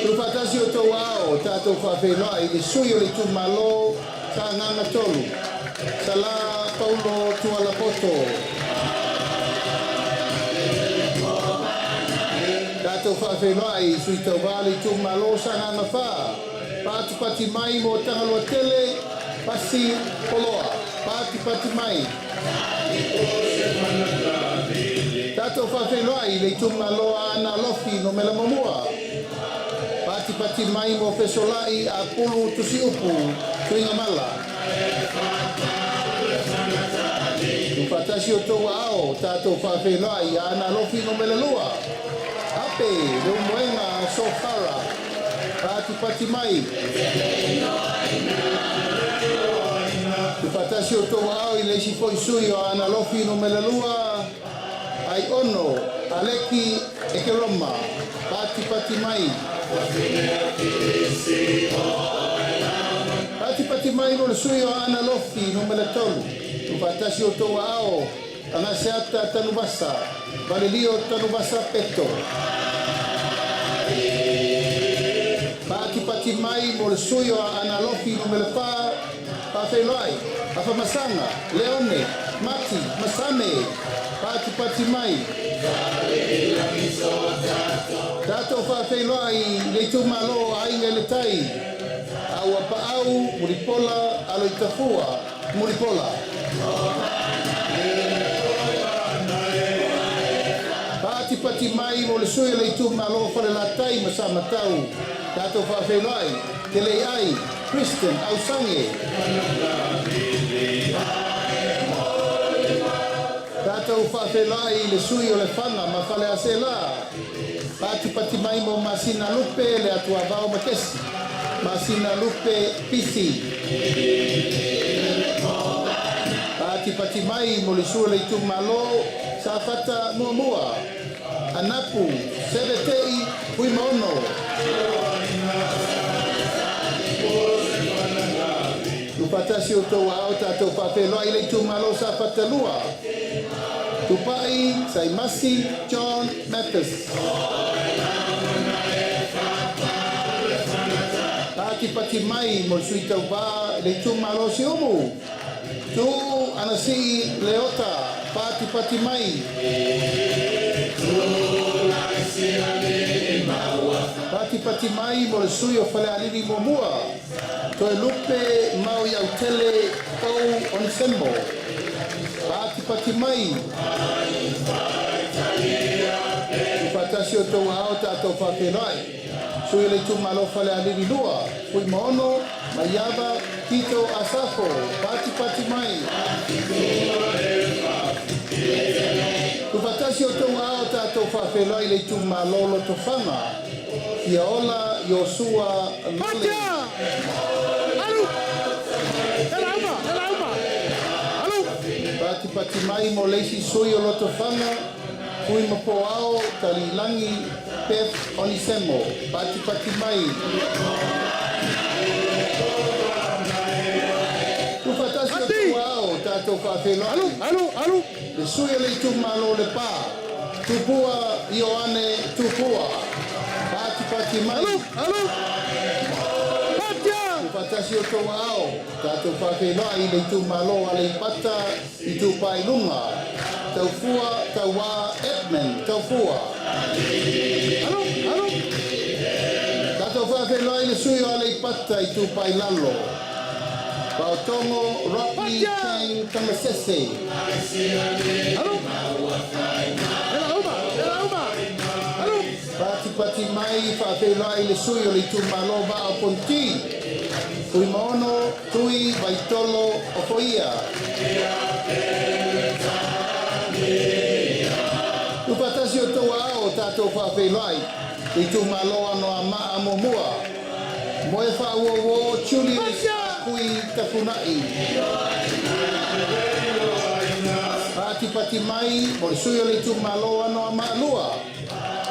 Tuufaatasi o outou aao, tatou faafeiloai le sui o le itumalo Sagaga 3, Sala Paulo Tualapoto. Tatou faafeiloai sui tauvā le itumalo Sagaga 4, Patipati mai mo Tagaloa Tele, Pasi Poloa. Patipati mai. Tatou faafeiloai le itumalo Aana Alofi Numera Muamua. Patipati mai mo Fesolai Apulu Tusiupu Tuigamala. Tuufaatasi o outou aao, tatou faafeiloai Aana Alofi Numera 2, Ape Leumuega Sofara. Patipati mai. Tuufaatasi o outou aao i le isi foi sui o Aana Alofi Numera 2, Aiono Aleki Ekeroma. Patipati mai. Patipati mai mo le sui o Aana Alofi Numera 3, Tuufaatasi o outou aao, Agaseata Tanuvasa, Valelio Tanuvasa Peto. Patipati mai mo le sui o Aana Alofi Numera 4, Faafeiloai, Afamasaga, Leone, Mati, Masame. Patipati mai. Tatou faafeiloai le itumalo Aiga i le Tai, Auapaau Mulipola Aloitafua Mulipola. Patipati mai mo le sui o le itumalo Falelatai ma Samatau, Tatou faafeiloai Teleiai Christian Ausange. Tatou faafeiloai i le sui o Lefaga ma Faleaseela. Patipati mai mo Masina Lupe le Atuavao Makesi. Masina Lupe Pisi. Patipati mai mo le sui o le itumalo Safata Muamua. Anapu Sevetei Fuimaono. Tuufaatasi outou aao tatou faafeiloai i le itumalo Safata 2. Tupai Saimasi John Mathis. Patipati mai mo le sui tauvā i le itumalo Siumu. Tuuu Anasii Leota. Patipati mai. Patipati mai mo le sui o Falealili Muamua. Toelupe Maoiautele Pou Onesemo. Patipati mai. Tuufaatasi outou aao tatou faafeiloai. Sui o le itumalo Falealili 2, Fuimaono Maiava Tito Asafo. Patipati mai. Tuufaatasi outou aao tatou faafeiloai i le itumalo Lotofaga. Fiaola Iosua Lole. Patipati mai mo le isi sui o Lotofaga, Fuimapoao Taliilagi Beth Onisemo. Patipati mai. Tuufaatasi outou aao tatou faafeiloai. Le sui o le itumalo Lepa, Tupua Ioane Tupua. Patipati mai. Tuufaatasi outou aao tatou faafeiloai i le itumalo Aleipata Itupa i Luga. Taufua Tauā Edmund Taufua. Tatou faafeiloai i le sui o Aleipata Itupa i Lalo. Paotogo Rodney Chang Tamasese. Patipati mai faafeiloai i le sui o le itumalo Vaa o Fonoti. Fuimaono Tui Vaitolo Ofoia. Tuufaatasi outou aao tatou faafeiloai le itumalo Anoamaa Muamua. Moe Faauouo Julius Akui Tafunai. Patipati mai mo le sui o le itumalo Anoamaa 2.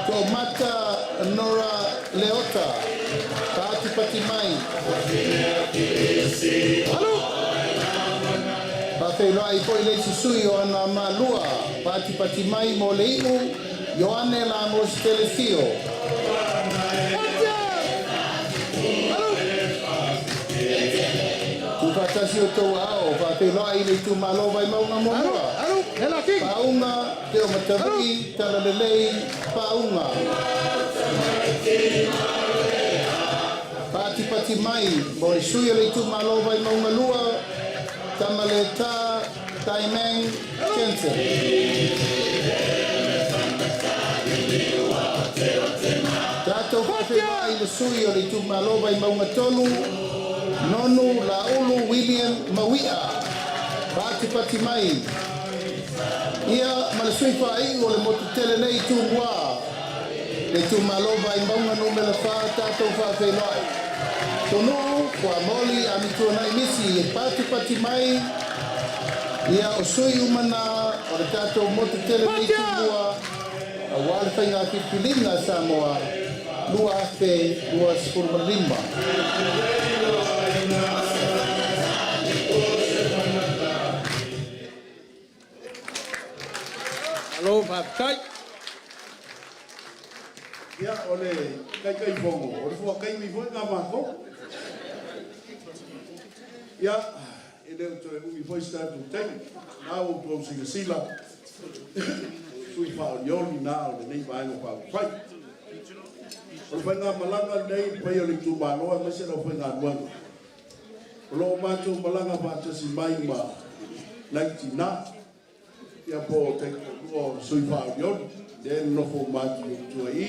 Toomata Nora Leota. Patipati mai. Faafeiloai foi le isi sui o Anoamaa 2. Patipati mai mo le iu Ioane Lamos Telesio. Tuufaatasi outou aao faafeiloai i le itumalo Vaimauga Muamua. Paauga Teomatavii Talalelei Paauga. Patipati mai mo le sui o le itumalo Vaimauga 2, Tamaleta Taimang Jensen. Tatou faafeiloai i le sui o le itumalo Vaimauga 3, Nonu Laulu William Mauia. Patipati mai. Ia ma le sui faaiu o le motu tele nei Tumua. Le itumalo Vaimauga Nu.4 tatou faafeiloai. Tonuu Fuamoli Amituanai Misi e patipati mai. Ia o sui uma na o le tatou motu tele nei Tumua auā le faiga filifiliga a Samoa 2025. Malo faafetai. Ia, o le Taitaifono, o le fuataimi foi lena matou. Ia, e le o toe umi foi se tatou taimi. Na ua outou silasila, o sui faaolioli na o lenei Vaega Faaupufai. O le faigamalaga lenei i le paia o le itumalo aemaise le aufaigaluega, o lo o matou malaga faatasi mai ma nai tina, ia po o taitoalua o sui faaolioli, lea e nonofo uma atu i ou tua i i.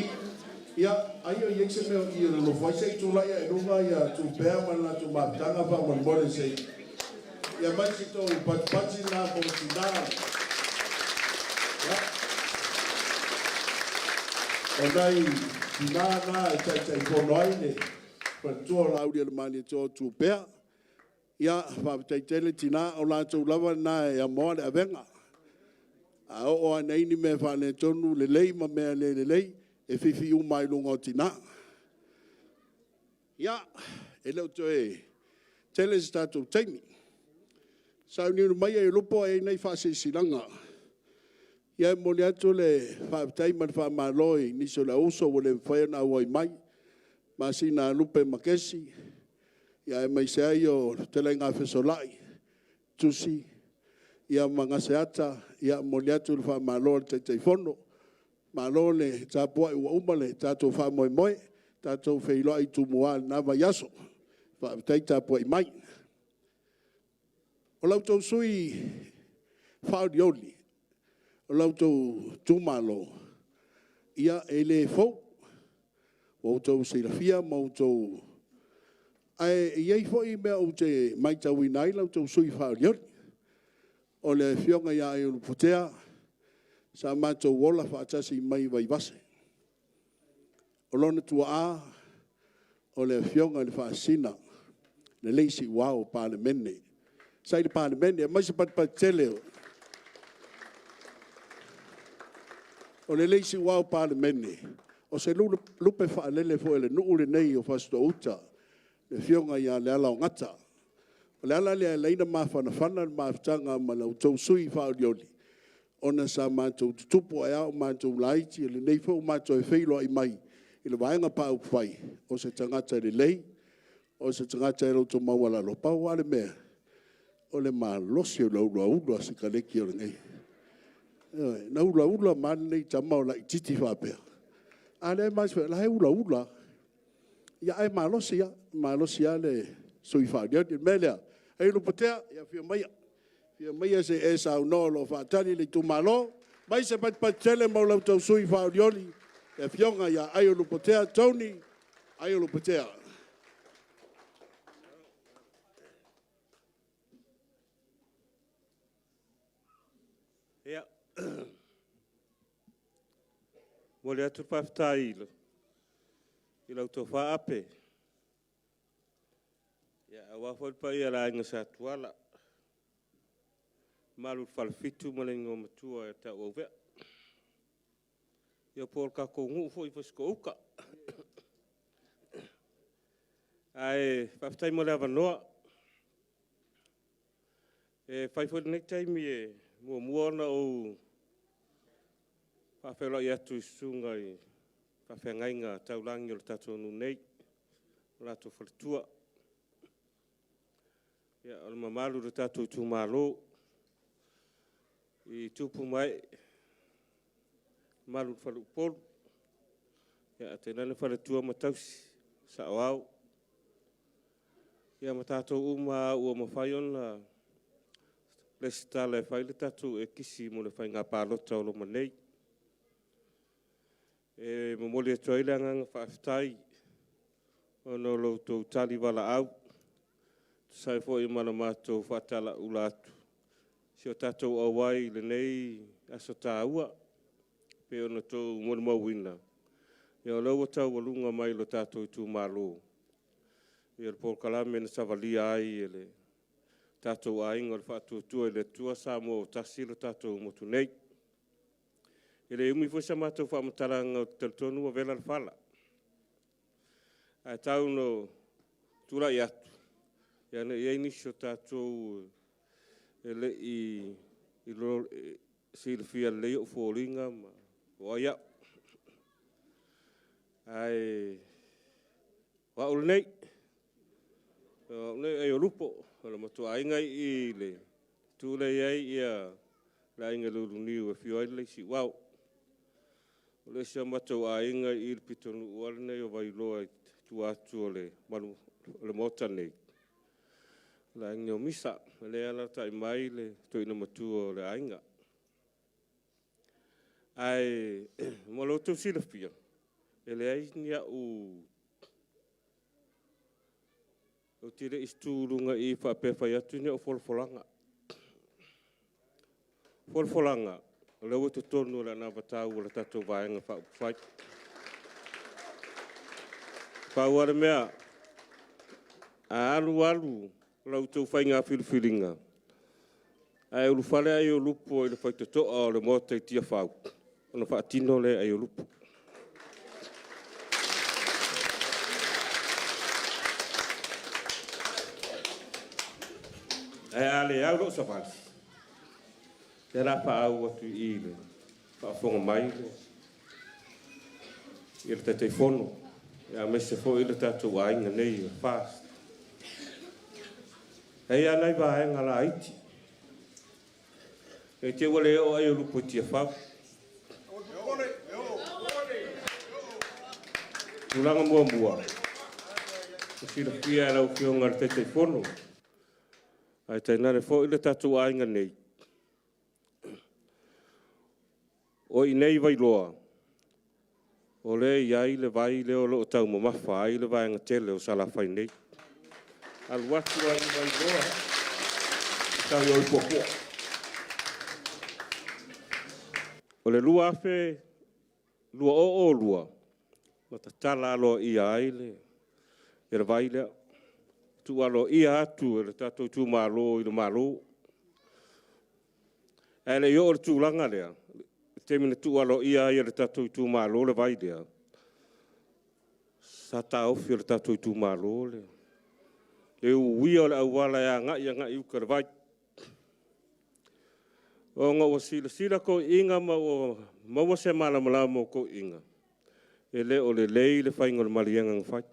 Ia, ai o i ai se mea o i e nonofo ai, se i tulai ae i luga ia Tupea ma le latou mafutaga faamolemole se i ia aumai si tou patipati lena mo tina. Ia, o nai tina na e taitaifono ai le faletua o Laaulialemalietoa o Tupea. Ia, faafetai tele tina, o latou lava na e amoa le avega. A oo lava ina i ai ni mea faaletonu, lelei ma mea le lelei, e fifi uma lava i luga o tina. Ia, e le o toe tele se tatou taimi. Sauniuni mai Aiolupo e i ai nai faasilasilaga. Ia, e momoli atu le faafetai ma le faamalo i nisi o le au uso ua le mafai ona auai mai, Masina Lupe Makesi, aemaise ai o le fetalaiga ia Fesolai Tusi ma Gaseata. E momoli atu le faamalo a le Taitaifono. Malo le tapuai ua uma le tatou faamoemoe, tatou feiloai i Tumua i lena vaiaso. Faafetai tapuai mai. O la outou sui usufono faaolioli o la outou itumalo, ia e le fou, ua outou silafia ma outou... Ae i ai foi mea ou te matauina ai la outou sui usufono faaolioli. O le Afioga ia Aiolupotea sa matou ola faatasi mai Vaivase. O lona tuaa o le Afioga i le Faasisina Lelei Siuao Palemene. Sa i le Palemene, aumai se patipati tele. O Lelei Siuao Palemene, o se lupe faalele foi a le nuu lenei o Fasitoouta, le Afioga ia Lealaogata. O le ala lea e ala ai ona mafanafana le mafutaga ma la outou sui usufono faaolioli, ona sa matou tutupu ae lava o matou laiti, o lenei foi ua matou feiloai mai i le Vaega Faaupufai, o se tagata lelei, o se tagata e loto maualalo. Pau lava le mea, o le malosi o le ulaula o sikaleki o lenei... Ioe. Na ulaula mai lava lenei tama o laitiiti faapea, a o lea e la e ulaula lava, ae malosi lava, malosi lava le sui usufono faaolioli. O le mea lea, Aiolupotea, ia afio maia, afio maia se i e saunoa o lo o faatali le itumalo. Aumai se patipati tele mo la outou sui usufono faaolioli le Afioga ia Aiolupotea Tony Aiolupotea. Ia, e momoli atu le faafetai i lau Tofa Ape, aua foi le paia o le Aiga Sa Tuala, le mamalu i le Falefitu ma le Igoamatua ia Tauauvea, ia po o le tatou nuu foi i Fasitoo-uta. Ae faafetai mo le avanoa. E fai foi lenei taimi e muamua ona ou faafeiloai atu i susuga i faafeagaiga taulagi o le tatou nuu nei ma latou faletua. O le mamalu i le tatou itumalo i tupu ma ee, le mamalu i le faleupolu, ae tainane faletua ma tausi, saoao, ma tatou uma lava ua mafai ona resitala e fai le tatou ekisi mo le faiga palota o loma nei. E momoli atu ai le agaga faafetai ona o lo outou tali valaau e tusa ai foi ma le matou faatalauula atu i si o tatou auai i lenei aso taua. E pei ona outou molimauina, o lea ua taualuga mai e lo tatou itumalo le polokalame na savalia ai e le tatou Aiga o le Faatuatua i le Atua Samoa ua Tasi lo tatou motu nei. E le umi foi sa matou faamatalaga ou te talitonu ua vela le fala. Ae tau ina ou tulai atu, ne i i ai nisi o tatou e le i silafia lelei ou foliga po o ai au. Ae o au lenei, o au lenei o Aiolupo. O le matou aiga e i i le itu lea e i ai le aiga Leuluniu e afio ai Leleisiuao. O le isi o matou aiga e i i le pitonuu lava lenei o Vailoa i tua atu o le maota nei, o le aiga o Misa. O lea e alaalatai mai le toeaina matua o le aiga. Ae mo lo outou silafia, E leai ni a'u ou te le i tuluga i faapea fai atu ni a'u folafolaga. Folafolaga, o lea ua i totonu o le anavatau a le tatou Vaega Faaupufai. Pau lava le mea, a alu alu la outou faiga filifiliga, ae ulufale Aiolupo i le faitotoa o le Maota i Tiafau, ona faatino lea e Aiolupo. Ae a le au lou savali, lea o le a faaau atu i i i le faafofoga mai le Taitaifono, aemaise foi le tatou aiga nei o le FAST. E i ai lava nai vaega laiti, ne i te i ua le oo Aiolupo i Tiafau. Tulaga muamua, ua silafia e lau Afioga i le Taitaifono, ae tainane foi le tatou aiga nei, o i inei i Vailoa, o lea e i ai le vai lea o lo o taumamafa ai le vaega tele o Salafai nei. Alu atu lava i Vailoa, tau i Puapua. O le 2022, na tatala aloaia ai le vai lea, tuu aloaia atu e le tatou itumalo i le Malo. Ae le i oo i le tulaga lea, i le taimi na tuu aloaia ai e le tatou itumalo le vai lea, sa taofi e le tatou itumalo le uia o le auala e agai i uta i le vai, ona ua silasila toeaiina ma ua maua se malamalama o toeaiina, e le o lelei le faiga o le maliega na fai.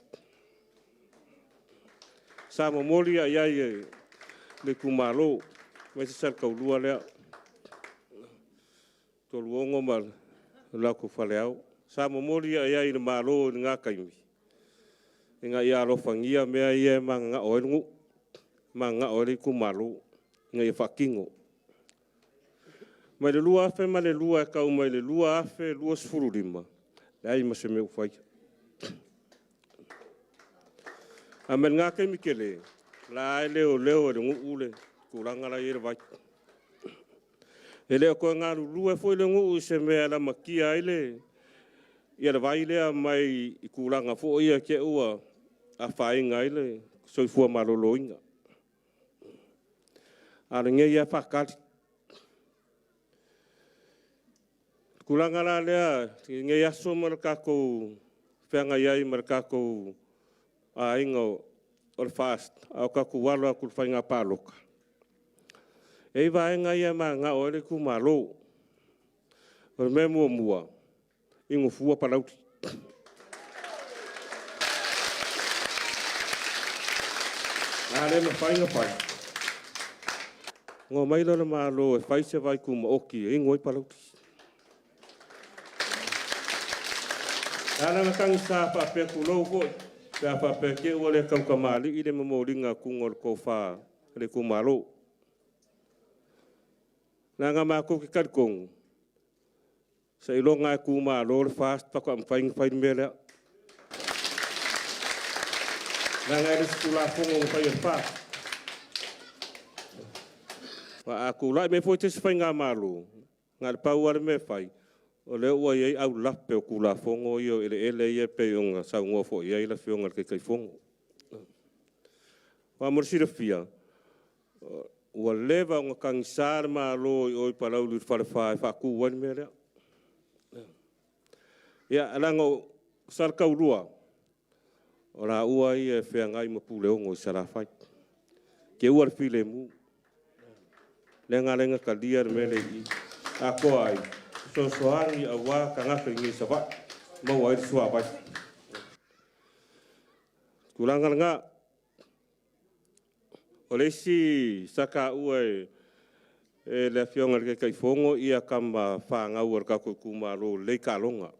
Sa momoli lava i ai e le itumalo, aemaise saletaulua lea, Toluono ma le latou faleao. Sa momoli lava i ai i le Malo i lena taimi, ina ia alofagia mea ia e mananao ai le nuu, mananao ai le itumalo ina ia faatino. Mai le 2002 e tau mai le 2025, leai ma se mea o faia. Ae mai lena taimi tele, o la e leoleo e le nuu le tulaga la e i ai le vai. E le o toe galulue foi le nuu i se mea e lamatia ai le vai lea mai i tulaga foi ia te i ua afaina ai le soifua maloloina. A o lenei lava faatali. O le tulaga la lea i lenei aso ma le tatou feagai ai ma le tatou aiga o le FAST, a o tatou alo atu i le faiga palota, e i ai vaega ia e mananao ai le itumalo. O le mea muamua, inu fua Palauli. A le mafai ona fai, ona omai lea o le Malo e fai se vai tumaoti e inu ai Palauli. E ala ona tagisa faapea, tulou foi, pe a faapea te i ua le tautamalii le momoliga atu o le tofa a le itumalo. Leaga matou te talitonu, seiloga lava e tumalo le FAST faatoa mafai ona fai le mea lea. Leaga e le o se Tulafono na faia e le FAST. Aua a tulai mai foi se isi faigamalo, na o le pau lava le mea e fai, o lea ua i ai aulape o Tulafono ia o eleele ia pei ona saunoa foi i ai le Afioga i le Taitaifono. Aua mo le silafia, ua leva ona tagisa le Malo i o i Palauli le Falefa e faatu ai le mea lea. Ia, leaga o Saletaulua, o laua ia e feagai ma Puleono i Salafai, teua le filemu, lea na ala ai ona talia le mea lea i i. Atoa ai, fesoasoani aua tagata i inei i Savaii, maua ai le suavai. Tulaga lena. O le isi sa taua e le Afioga i le Taitaifono tama fanau a le tatou itumalo e lelei taaloga.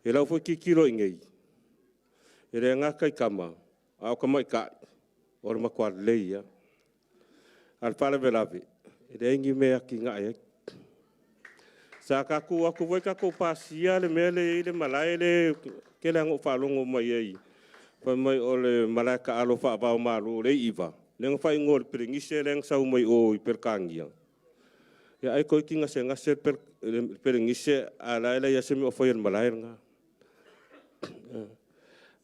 I lau foi tilotilo i inei, e le gata i tama, a o tamaitai, o le matua lelei lava. A o le faalavelave, e leai ni mea e atiae ai. Sa tatou o atu foi tatou pasia le mea lea e i ai le malae lea e tele lava ina ou faalogo mai ai fai mai o le malae taalo faava o Malo lea e i Iva, lea na faaigoa e le Pelenise lea na sau mai o i Peretania. Ia ai toeitiiti gasegase le Pelenise ae o la e leai lava se mea o faia i le malae lena.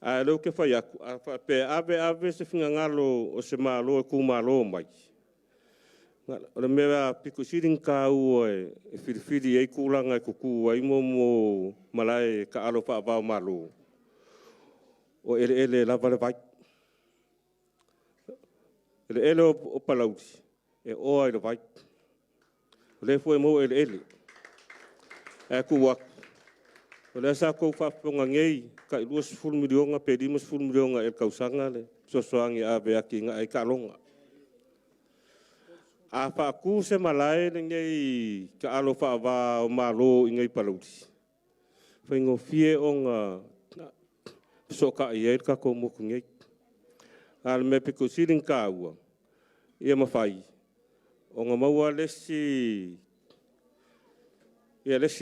A o lea ou te fai atu, a faapea e ave ave se finagalo o se Malo e tumalo mai, o le mea aupito sili ona taua e filifili ai tulaga e tutu ai malae taalo faava o Malo, o eleele e lava le vai. O eleele o Palauli, e oa i le vai. O lea foi e maua eleele. Ae tuu atu, o lea sa outou faafofoga nei, tai $20 miliona pe $50 miliona ea i le tausaga le fesoasoani e ave e atiae ai taaloga. A faatu se malae lenei taalo faava o Malo i inei i Palauli, e faigofie ona fesootai ai le tatou motu nei. A o le mea aupito sili ona taua, ia mafai ona maua le isi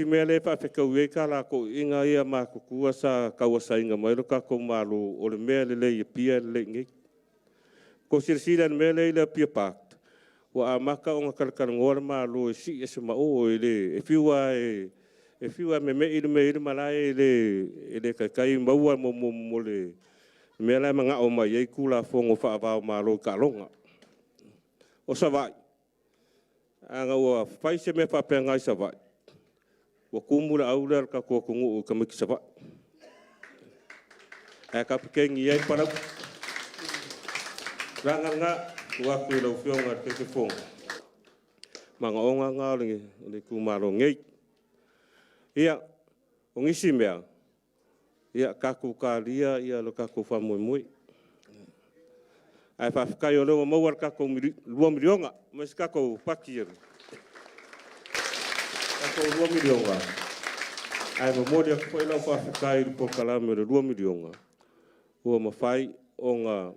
mea lea e faafetaui ai talatoiiga ia matutua sa tauasaina mai le tatou Malo, o le mea lelei i Apia e lelei i inei. Ua outou silasila i le mea lea e i le Apia Park, ua amata ona talatalanoa le Malo e sii ese ma o, e fiu lava e memei le mea e i ai le malae, e le taitai maua le mea la e manao mai ai Tulafono faava o Malo i taaloga. O Savaii, ana ua fai se mea faapena i Savaii, ua tumu le au lea a le tatou atunuu i tamaiti Savaii, ae kapeteni ai Palauli. O le agaga lena e tuu atu i lau Afioga i le Taitaifono, o manaoga na o le itumalo nei. Ia, o nisi mea, ia tatou talia lo tatou faamoemoe. Ae faafetai o lea ua maua le tatou $2 miliona, aumai se tatou pati a le tatou $2 miliona. Ae momoli atu foi lau faafetai i le polokalame o le $2 miliona ua mafai ona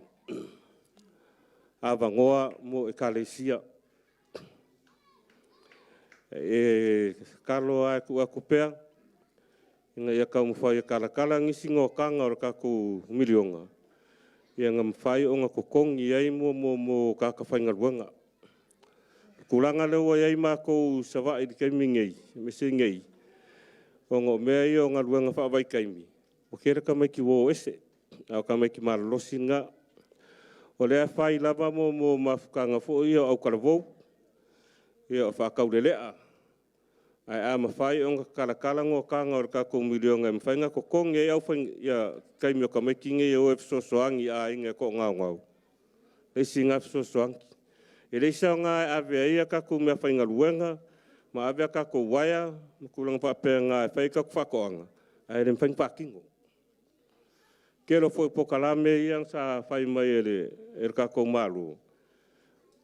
avanoa mo Ekalesia. E tatalo lava e tuu atu pea, ina ia taumafai e talatala nisi noataga o le tatou $1 miliona, ina ia mafai ona totogi ai tagata faigaluega. O le tulaga lea ua i ai matou i Savaii i le taimi lenei, aemaise i nei, ona o mea ia o galuega faavaitaimi, ua toatele tamaiti ua o ese, a o tamaiti malolosi na. O lea e fai lava mafutaga foi ia o autalavou, o faataulelea, ae a mafai ona talatala noataga o le tatou $1 miliona e mafai ona totogi ai taimi o tamaiti nei e o e fesoasoani i aiga e toagaogao, le isi lena fesoasoani. E leai se aoga e ave ai a tatou meafaigaluega ma ave a tatou uaea ma tulaga faapena e fai ai tatou faatoaga, ae le mafai ona faatino. O le tele foi o polokalame ia sa fai mai e le tatou Malo,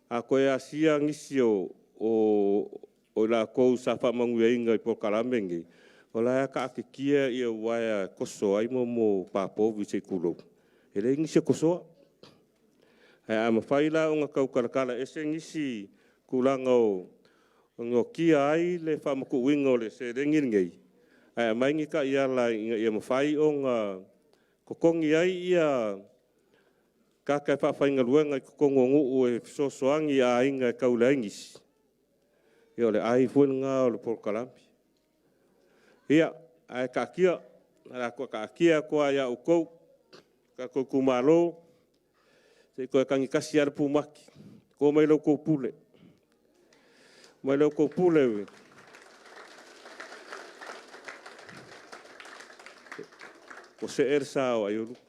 a toe asia nisi o i latou sa faamanuiaina i polokalame nei, o la e taatitia uaea e toso ai pa povi se i tulou, e leai nisi e tosoa. Ae a mafai la ona tau talatala ese nisi tulaga o noatia ai le faamatuuina o le seleni lenei, ae aumai ni taiala ina ia mafai ona totogi ai tagata e faafaigaluega i totonu o nuu e fesoasoani i aiga e tau leai nisi, ia o le ai foi lena o le polokalame. Ia, ae taatia, o le a taatia atu lava ia outou, le tatou itumalo, se i toe tagitasi lava le pumati, to mai la outou pule. Aumai la outou pule ua see le sa o Aiolupa.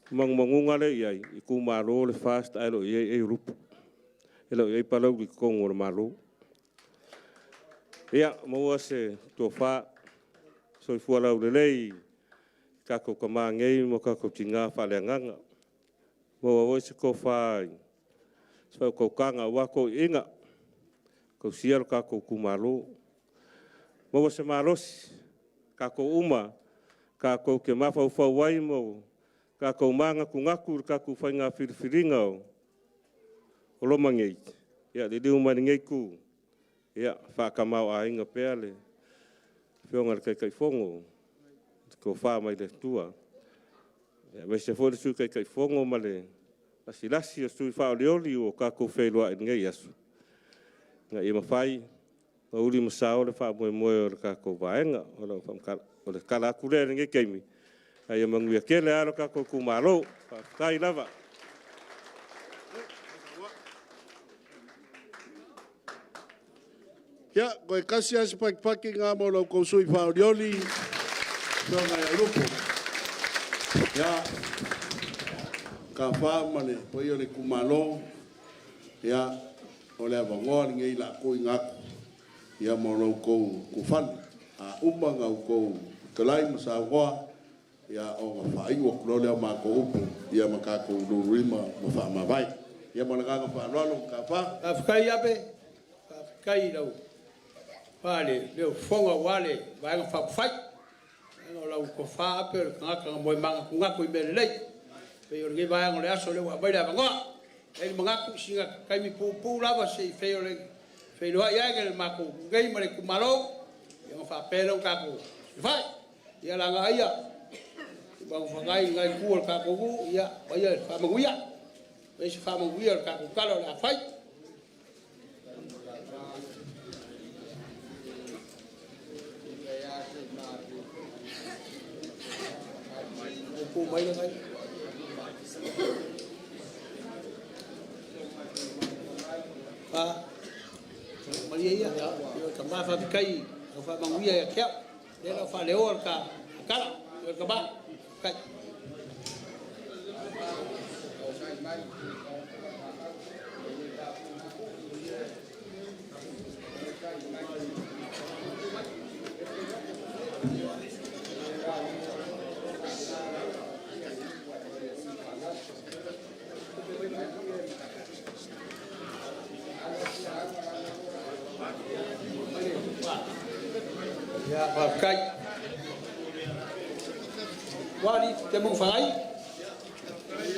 O le manumanuga lea e i ai, e itumalo le FAST ae le o i ai Aiolupa, e le o i ai Palauli i totonu o le Malo. Ia maua se tofa, soifua laulelei i tatou tama nei ma tatou tina faaleagaga, maua foi se tofa se faautautaga aua toeaiina e tausia lo tatou itumalo. Maua se malosi, tatou uma tatou te mafaufau ai ma tatou manatunatu i le tatou faiga filifiliga o loma nei, ia liliu mai i lenei Itu, Ia, faatamaoaiga pea le Afioga i le Taitaifono, le tofa mai le Atua, aemaise foi le Sui Taitaifono ma le lasilasi o sui faaolioli ua tatou feiloai i lenei aso, ina ia mafai ona uli ma sao le faamoemoe o le tatou vaega. O le tala atu lea i lenei taimi, ae ia manuia tele lava lo tatou itumalo. Faafetai lava. Ia, toe tasi lava si pakipaki lena mo la outou sui usufono faaolioli le Afioga ia Lupo. Ia, Tafa ma le paia o le itumalo, ia, o le avanoa lenei o le a tuuina atu mo lo outou ulufale. A uma ona outou fetalai ma saunoa, ona faaiu atu loa lea o matou upu ma tatou lululima ma faamavae. Ia ma le agaga faaaloalo Tafa. Faafetai Ape, faafetai i lau tofa i le leo fofoga aua le Vaega Faaupufai. Leaga o lau tofa Ape o le tagata na moe manatunatu i mea lelei. E pei o lenei vaega o le aso lea ua aumai le avanoa. E i ai le manatu, sina taimi puupuu lava se i feiloai ane le matou nei ma le itumalo, ona faapea lea ona tatou fai. Ia Lagaaia, Manuafana'i i lena itu o le tatou nuu, ia aumai le faamanuia, aumai se faamanuia i le tatou tala o le a fai. Malie ia, ioe tama, faafetai i lau faamanuia ia te au. O lea o le a ou faaleoa le ta tala. Ioe tama, faafetai. Ia, faafetai. Ua a alii, e te manufagai?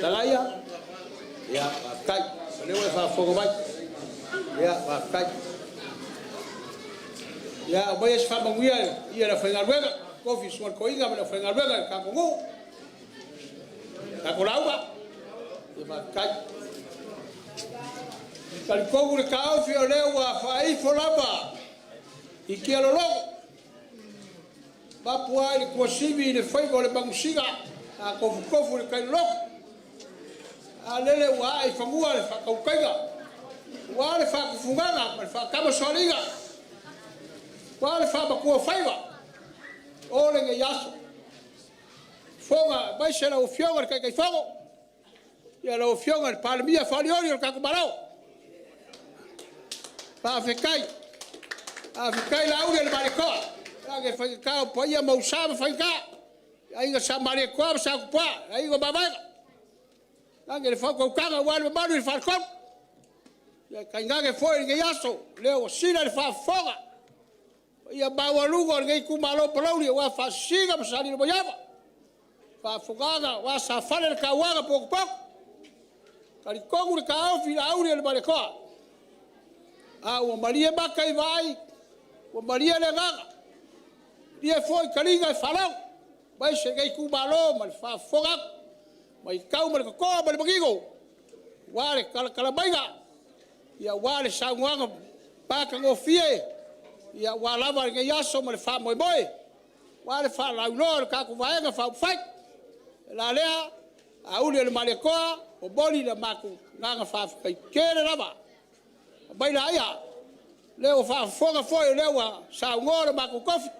Lagaaia, ia faafetai o lea ua e faafofoga mai. Ia faafetai. Ia aumaia se faamanuia i le paia o le aufaigaluega, le tofi o le Susuga i le Toeaina ma le aufaigaluega i le tatou nuu, le tatou lauga. Ia faafetai. E talitonu le taofi o lea ua faaifo lava i tialologo, mapu lava i le tuasivi i le faiva o le manusina a tofutofu i le tai loloto. A lele ua ae i fanua le faatautaiga aua le faatufugaga ma le faatamasoaliiga, aua le faamatuaofaiva o lenei aso. Fofoga aemaise lau Afioga i le Taitaifono, lau Afioga i le Palemia faolioli o le tatou Malo. Faafetai, faafetai Laauli ma le Malietoa, leaga e faigata o paia ma ou sa ma faiga, le Aiga Sa Malietoa ma Sa Tupua, le Aiga o Mavaega, lagi le faautautaga aua le mamalu i le Faletolu. Ia tainane foi lenei aso, o lea ua sila le faafofoga, paia maualuga o lenei itumalo o Palauli aua Faasisina ma Salilomaiava, faafofogaaga aua Safale ma le tauaga potopoto. E talitonu le taofi i Laauli ma le Malietoa, a ua malie mata i vaai, ua malie le agaga, malie foi taliga e faalogo aemaise lenei itumalo ma le faafofoga atu, matau ma le totoa ma le manino aua le talatala maiga, aua le saunoaga matagofie aua lava lenei aso ma le faamoemoe aua le faalauiloa a le tatou Vaega Faaupufai. O le mea la lea, Laauli ma le Malietoa, e momoli le matou agaga faafetai tele lava. Aumai laia, o lea ua faafofoga foi o lea ua saunoa le matou tofi,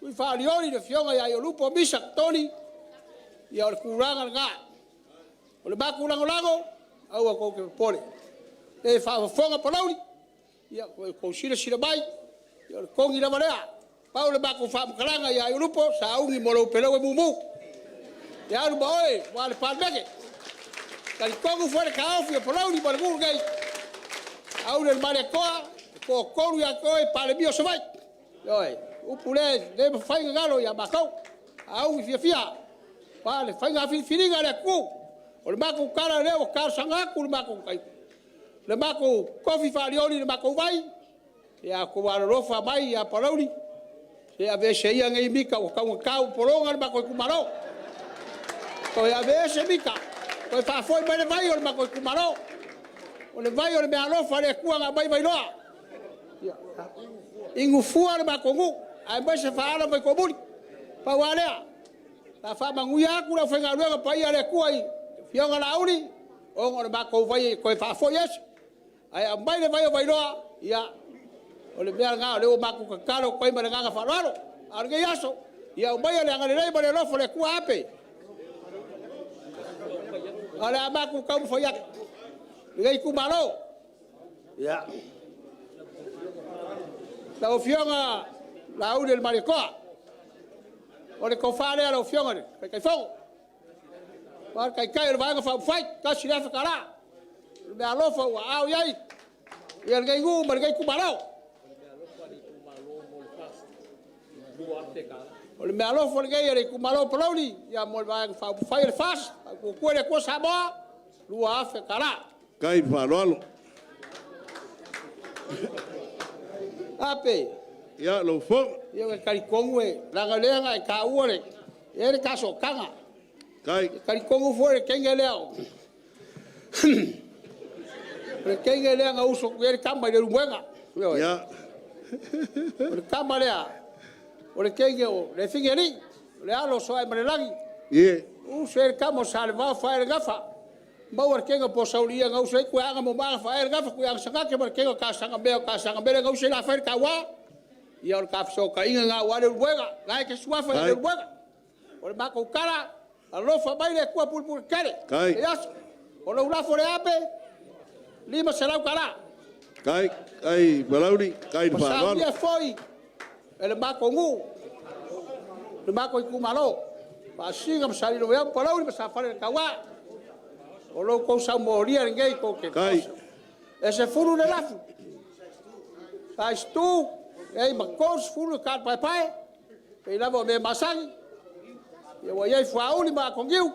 sui faaolioli le Afioga ia Aiolupo Misa Tony, ia o le tulaga lena. O le matou lagolago, aua tou te popole, o lea e faafofoga Palauli, ia outou silasila mai, o le togi lava lea. Pau le matou faamatalaga ia Aiolupo, sauni mo lou peleue mumu, e alu ma oe aua le Palemene. E talitonu foi le taofi o Palauli ma le nuu lenei, Laauli ma le Malietoa, e toatolu ia te oe Palemia o Savaii. Ioe, o le upu lea e le mafai ona galo ia matou. Laauli fiafia aua le faiga filifiliga a le atunuu. O le matou tala lea ua talosaga atu le matou tofi faalioli i le matou vai, Se a outou alolofa mai ia Palauli, se aveese ia nei mita ua taugata ua pologa le matou itumalo. Toe aveese mita, toe faafoi mai le vai o le matou itumalo. O le vai o le meaalofa a le Atua na aumai Vailoa. Inu fua le matou nuu, aemaise faaala mai Toomuli. Pau lava lea, sa faamanuia atu le aufaigaluega paia a le Atua i Afioga Laauli, ona o le matou vai e toe faafoi ese, ae aumai le vai o Vailoa, ia, o le mea lena o lea ua matou tatalo atu ai ma le agaga faaaloalo. A o lenei aso, ia aumaia le agalelei ma le alofa o le Atua Ape. O le a matou taumafai atu, lenei itumalo. Ia. Lau Afioga Laaulialemalietoa, o le tofa lea lau Afioga i le Taitaifono, aua le Taitai o le Vaega Faaupufai, $1,000. O le meaalofa ua aao i ai ia lenei nuu ma lenei itumalo. O le meaalofa lenei a le itumalo o Palauli mo le Vaega Faaupufai a le FAST, Faatuatua i le Atua Samoa, $2,000. Faafetai le faaaloalo. Ape. Ia, lau Afioga. Ia, ou te talitonu leaga o lea na e taua le… e i ai le ta sootaga. Faafetai. E talitonu foi le teine lea, o le teine lea na usu atu i ai le tama i Leulumoega. Ioe. Ia. O le tama lea, o le teine o Lefigialii, o le alo o Sooaemalelagi. Ie. Uso i ai le tama o Salevao Faaelegafa, maua le teine o Posauli na uso ai Tuiaana Momoaga Faaelegafa, Tuiaana Sagate ma le teine o Tasagamea o Tasagamea na uso ai le la fai le taua. Ia o le ta fesootaiga lena aua Leulumoega, o lena e te suafa ia Leulumoega. O le matou tala, alofa mai le Atua pulepuletetele. Faafetai. I aso. O lou lafo lea Ape, $500. Faafetai, faafetai Palauli, faafetai le Ua faaaloalo. saunia foi e le matou nuu, le matou itumalo, Faasisina ma Salelologa, Palauli ma Safaleletaua. O lo outou saumolia lenei tou te... Faafetai. E 10 le lafu, times 2, e i ai ma 30 le talo paepae, pei lava o mea masani, ia ua i ai fuauli ma atoniu,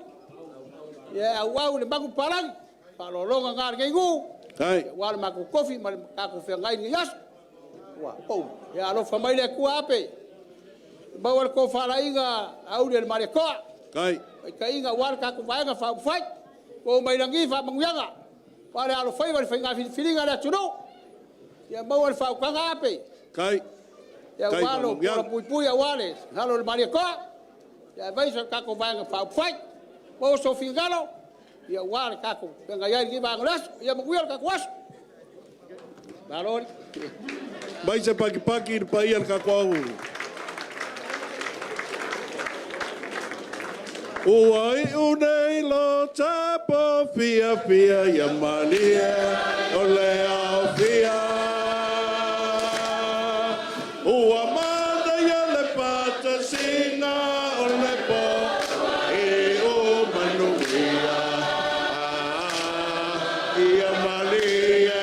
ia e auau i le manupapalagi, faaaloaloga lena a lenei nuu, Faafetai. aua lo matou tofi ma le tatou feagai i lenei aso. Ia alofa mai le Atua Ape, maua le tofalaiga a Aulialemalietoa, Faafetai. taitaiga aua le tatou Vaega Faaupufai. Po mai lagi faamanuiaga aua le alofaiva i le faiga filifiliga a le atunuu. Ia maua le faautaga Ape. Faafetai. Ia aua lou faamanuiaga. puipuia aua le alo o le Malietoa, aemaise o le tatou Vaega Faaupufai. Maua sou finagalo aua le tatou feagai ai i lenei vaega o le aso. Ia manuia le tatou aso. Malo. Mai se pakipaki i le paia o le tatou au. Ua iu nei lo tapo fiafia ia malie o le aofia. Ua manaia le patasina o le po i o manuia. Ia malie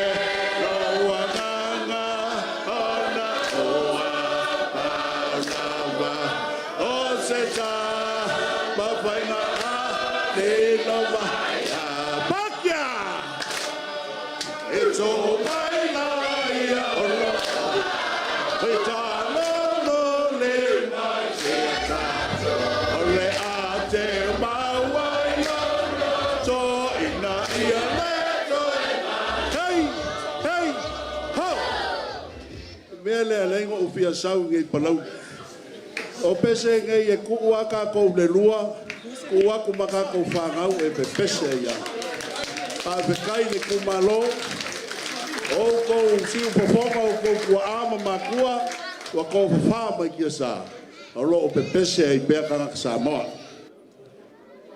lou agaga ona ua lava o se ta mafaiga a le lova Pakia! E tō mai la ia o lo E tā lolo le mai se tā O le a te maua i tō ina ia le toe. Hei, hei, ho! Mea lea lea o fia sau nei palau. O pese nei e kuu a kākou le lua, kuu aku ma kākou whāngau e pepese ia. Faafetai le itumalo, o outou siufofoga, o outou tuaa ma makua, ua tofafa mai tiasa, o lo o pepese ai pea tagata Samoa.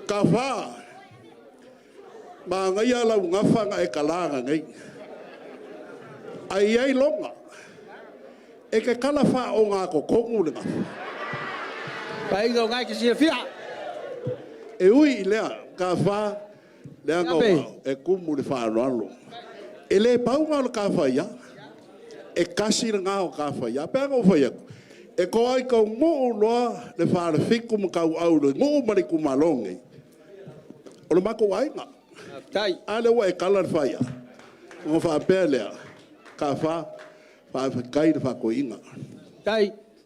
Ka whā, maangaia lau gafa na e kalaga nei. Ai ai longa, e ke kala wha o ngā kokongu le gafa. Paaiga o ngai te silafia. E ui i lea, ka whā, lea Ape. ngau e kumu le whaanoalo. E le paunga o le ka whaia, e kasi le ngā o ka whaia. Pea ngau whai aku, e ko ai kau nguu loa le whaalafiku ma kau au le nguu ma le kumalonge. O le mako ainga. Faafetai. A le ua e kala le whaia. Ngo whaapea lea, ka wha, Faafetai le faatoeaina.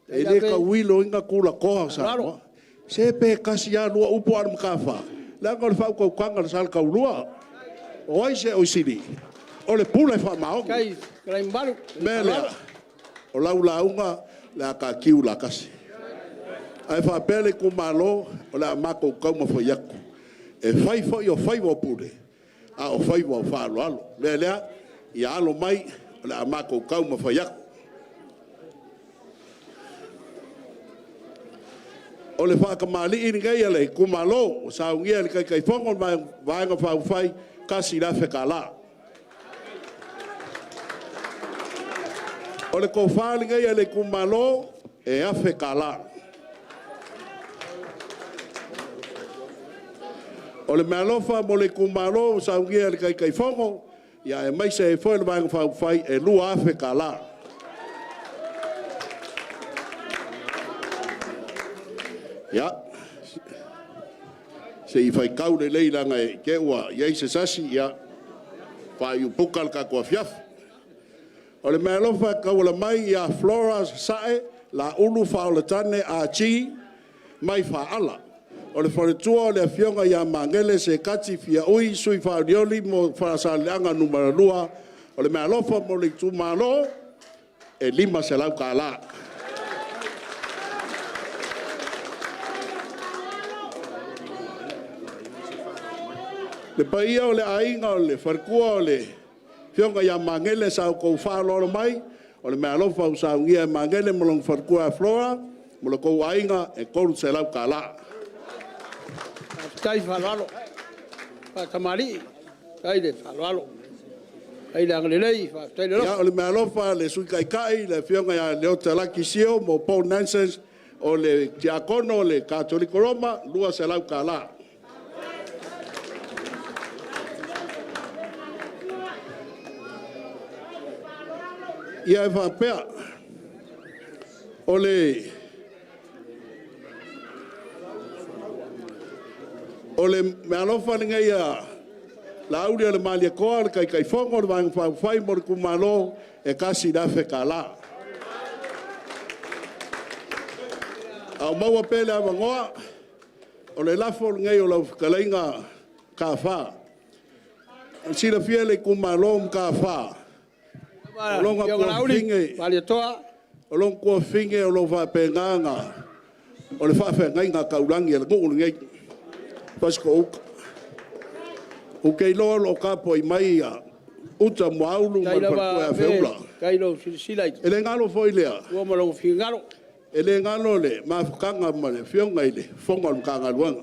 E le tauiloina tulatoa o Samoa. Se pe tasi lava lua upu a o le matafaa, leaga o le faautautaga a le Saletaulua. O ai se oi sili? O le pule faamaoni. O le mea lea, o lau lauga o le a ta tiu la tasi. Ae faapea le itumalo, o le a matou taumafai atu. E fai foi o faiva o Pule, a o faiva o faaaloalo. O le mea lea, ia alo mai o le a matou taumafai atu. O le faatamalii lenei a le itumalo ua saunia e le Taitaifono o le Vaega Faaupufai, e $1,000. O le tofa lenei a le itumalo, e $1,000. O le meaalofa mo le itumalo ua saunia e le Taitaifono aemaise ai foi le Vaega Faaupufai, e $2,000. Ia, se i faitau lelei leaga i te i ua i ai se sasi, ia faaiupuka le tatou afiafi. O le meaalofa e tauala mai ia Flora Sasae Laulu Faaolatane Ah Gee mai Faala. O le faletua o le Afioga ia Magele Sekati Fiaui, sui faaolioli mo Faasaleleaga Nu.2. O le meaalofa mo le itumalo, e $500. Le paia o le aiga o le faletua o le Afioga ia Magele sa outou faaaloalo mai, o le meaalofa ua saunia e Magele ma lona faletua ia Flora ma lo outou aiga, e $300. Faafetai faaaloalo, faatamalii, faafetai le faaaloalo, faafetai le agalelei, faafetai le alofa. Ia, o le meaalofa a le Sui Taitai le Afioga ia Leota Laki Sio mo Paul Nanson, o le Tiakono o le Katoliko Roma, e $200. Ia, e faapea, o le meaalofa lenei a Laaulialemalietoa le Taitaifono o le Vaega Faaupufai mo le itumalo, e $1,000. A o maua pea le avanoa, o le lafo lenei o lau fetalaiga Tafa. Mo le silafia e le itumalo o Mataafa, o lona tuafafine o lo o faapena ona... o le faafeagaiga taulagi a le nuu lenei i Fasitoouta. Ou te iloa o lo o tapuai mai Uta Muaulu ma le faletua ia Feula. E le galo foi lea, e le galo le mafutaga ma le Afioga i le Fofoga o le Matagaluega.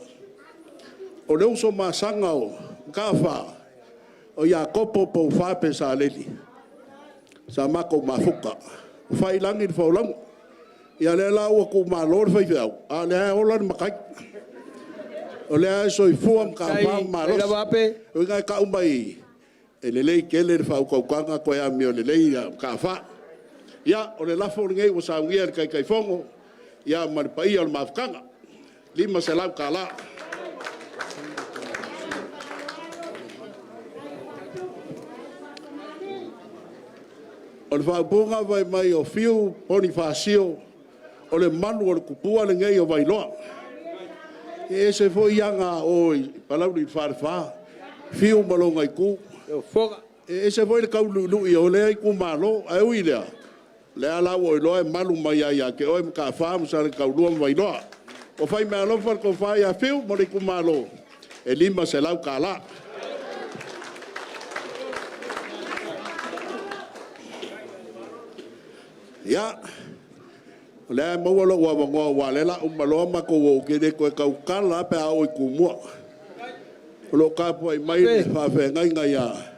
O le uso masaga o Mataafa, o Iakopo Poufa Pesaleli, sa matou mafuta, ua faiilagi le folauga. Ia o lea la ua tuumalo le faifeau, a o lea lava e ola le matai. O lea lava e soifua Mataafa ma malosi. O uiga e tau mai, e lelei tele le faautautaga toe amio lelei Mataafa. Ia, o le lafo lenei ua saunia e le Taitaifono ma le paia o le mafutaga, e $500. O le faaupuga fai mai o Fiu Ponifasio, o le malu o le tupua lenei o Vailoa. E ese foi aga a o i Palauli le Falefa, Fiu ma lona itu. E ese foi le tauluului o lea itumalo. Ae ui i lea, o lea la ua ou iloa e malu mai lava ia te oe Mataafa ma Saletaulua ma Vailoa. Ua fai meaalofa le tofa ia Fiu mo le itumalo, e $500. Ia, o lea lava e maua lou avanoa aua o lea o le a uma loa matou o, ou te le toe tautala lava pe a oo i Tumua. O lo o tapuai mai le faafeagaiga ia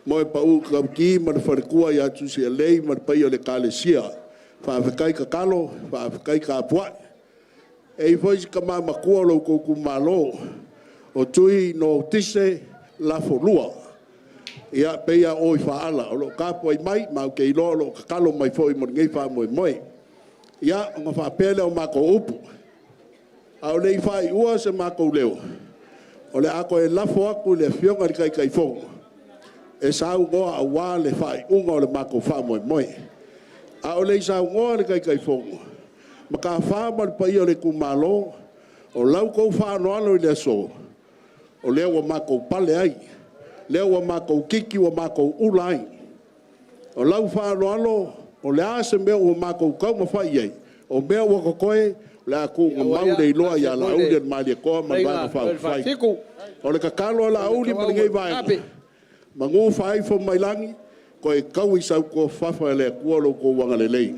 Moepau Lauti ma le faletua ia Tusialei ma le paia o le Ekalesia. Faafetai tatalo, faafetai tapuai. E i ai foi si tama matua o lo outou itumalo o Tui Notice Lafolua, e pei lava o oe i Faala, o lo o tapuai mai, ma ou te iloa o lo o tatalo mai foi mo lenei faamoemoe. Ia, ona faapea lea o matou upu, a o le i faaiua so matou leo, o le a toe lafo atu i le Afioga i le Taitaifono e saunoa aua le faaiuga o le matou faamoemoe. A o le i saunoa le Taitaifono, Mataafa ma le paia o le itumalo, o la outou faaaloalo i le aso, o lea ua matou pale ai, lea ua matou titi ua matou ula ai. O lau faaaloalo, o le a se mea ua matou taumafai i ai, o mea ua totoe, o le a tuugamau le iloa ia Laaulialemalietoa ma le Vaega Faaupufai. O le tatalo a Laauli ma lenei Vaega, manu faaifo mai lagi, toe taui sau tofafa e le Atua lo outou agalelei.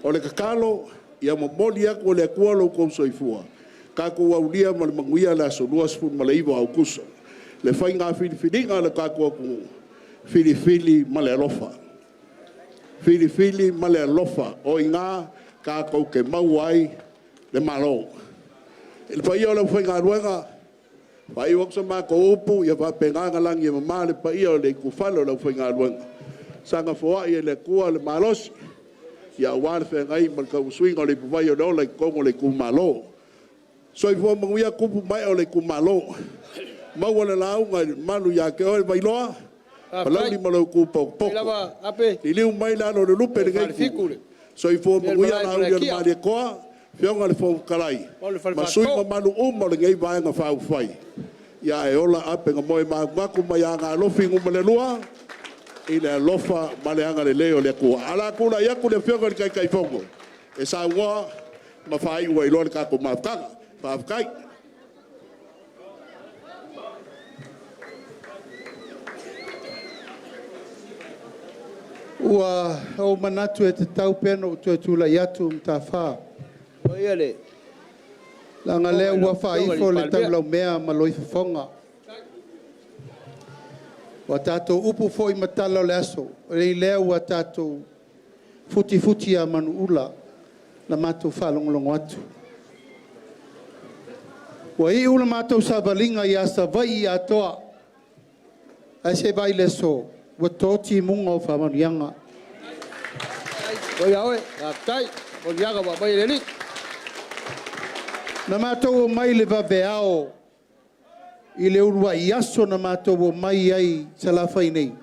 O le tatalo, ia momoli atu e le Atua lo outou soifua, tatou aulia ma le manuia le aso 29 o Aokuso, le faiga filifiliga a le tatou atunuu, filifili ma le alofa. Filifili ma le alofa, o i ina tatou te maua ai le Malo. Le paia o le aufaigaluega, faaiu atu sa matou upu, ia faapena ona lagi e mama le paia o le ituifale o le aufaigaluega, saga foai e le Atua le malosi aua le feagai ma le tauasuina o le ipuvai o le Ola i totonu o le itumalo. Soifua manuia tupu ma ee o le itumalo, maua le lauga i le mamalu ia te oe Vailoa, Palauli ma lou Itupotopoto. Liliu mai le alo o le lupe i lenei itu, soifua manuia Laaulialemalietoa, afioga i le Fofoga Fetalai, ma sui usufono mamalu uma o lenei Vaega Faaupufai, ae ola apegamoemagumatu mai Aana Alofi Nu.2 i le alofa ma le agalelei o le Atua. Ae o le a tulai atu le Afioga i le Taitaifono e saunoa ma faaiu ai loa le tatou mafutaga. Faafetai. Ua ou manatu e tatau pea ona ou toe tulai atu Mataafa, leaga o lea ua faaifo le taulaumea ma loifofoga. Ua tatou upu foi ma tala o le aso, e lea ua tatou futifuti a manuula la matou faalogologo atu. Ua iu la matou savaliga i Savaii atoa, ae se i vaai i le aso, ua to timuga o faamanuiaga. Na matou omai i le vaveao i le uluai aso na matou omai ai i Salafai nei,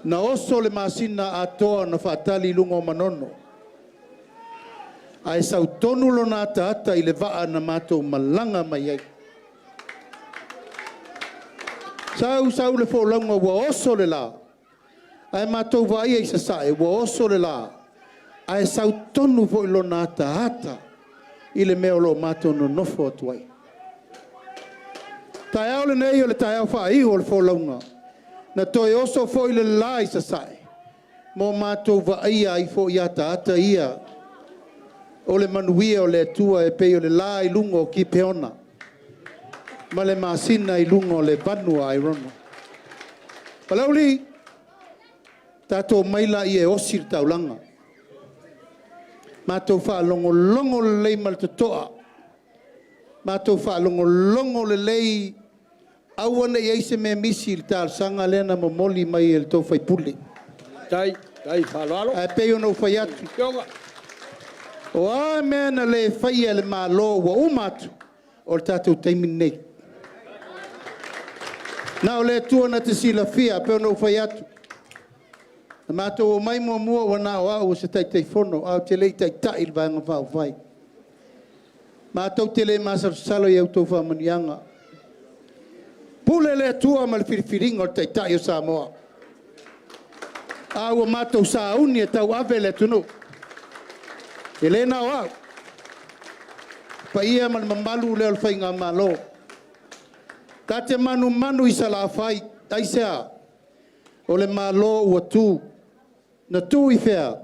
na oso le masina atoa na faatali i luga o Manono, ae sau tonu lona ataata i le vaa na matou malaga mai ai. Sau sau le folauga ua oso le la, ae matou vaaia i sasae ua oso le la, ae sau tonu foi lona ataata i le mea o lo o matou nonofo atu ai. Taeao lenei o le taeao faaiu o le folauga, na toe oso foi le la i sasae, ma o matou vaaia ai foi ataata ia o le manuia o le Atua e pei o le la i luga o Kipeona ma le masina i luga o le vanu o Airona. Palauli, tatou omai laia e osi le taulaga, matou faalogologo lelei ma le totoa, matou faalogologo lelei, aua ne i i ai se mea misi i le talosaga lea na momoli mai e le tou sui usufono. Ae pei ona ou fai atu, o a mea na le faia e le Malo ua uma atu, o le tatou taimi lenei. Na o le Atua na te silafia, pei ona ou fai atu, na matou omai muamua ua na o au o se Taitaifono, ae ou te le i taitai i le Vaega Faaupufai. Matou te le masalosalo i a outou faamanuiaga. Pule le Atua ma le filifiliga o le Taitai o Samoa. A ua matou sauni e tauave le atunuu. E le na o au, le paia ma le mamalu lea o le Faigamalo. Ta te manumanu i Salafai, aisea? O le Malo ua tu. Na tu i fea?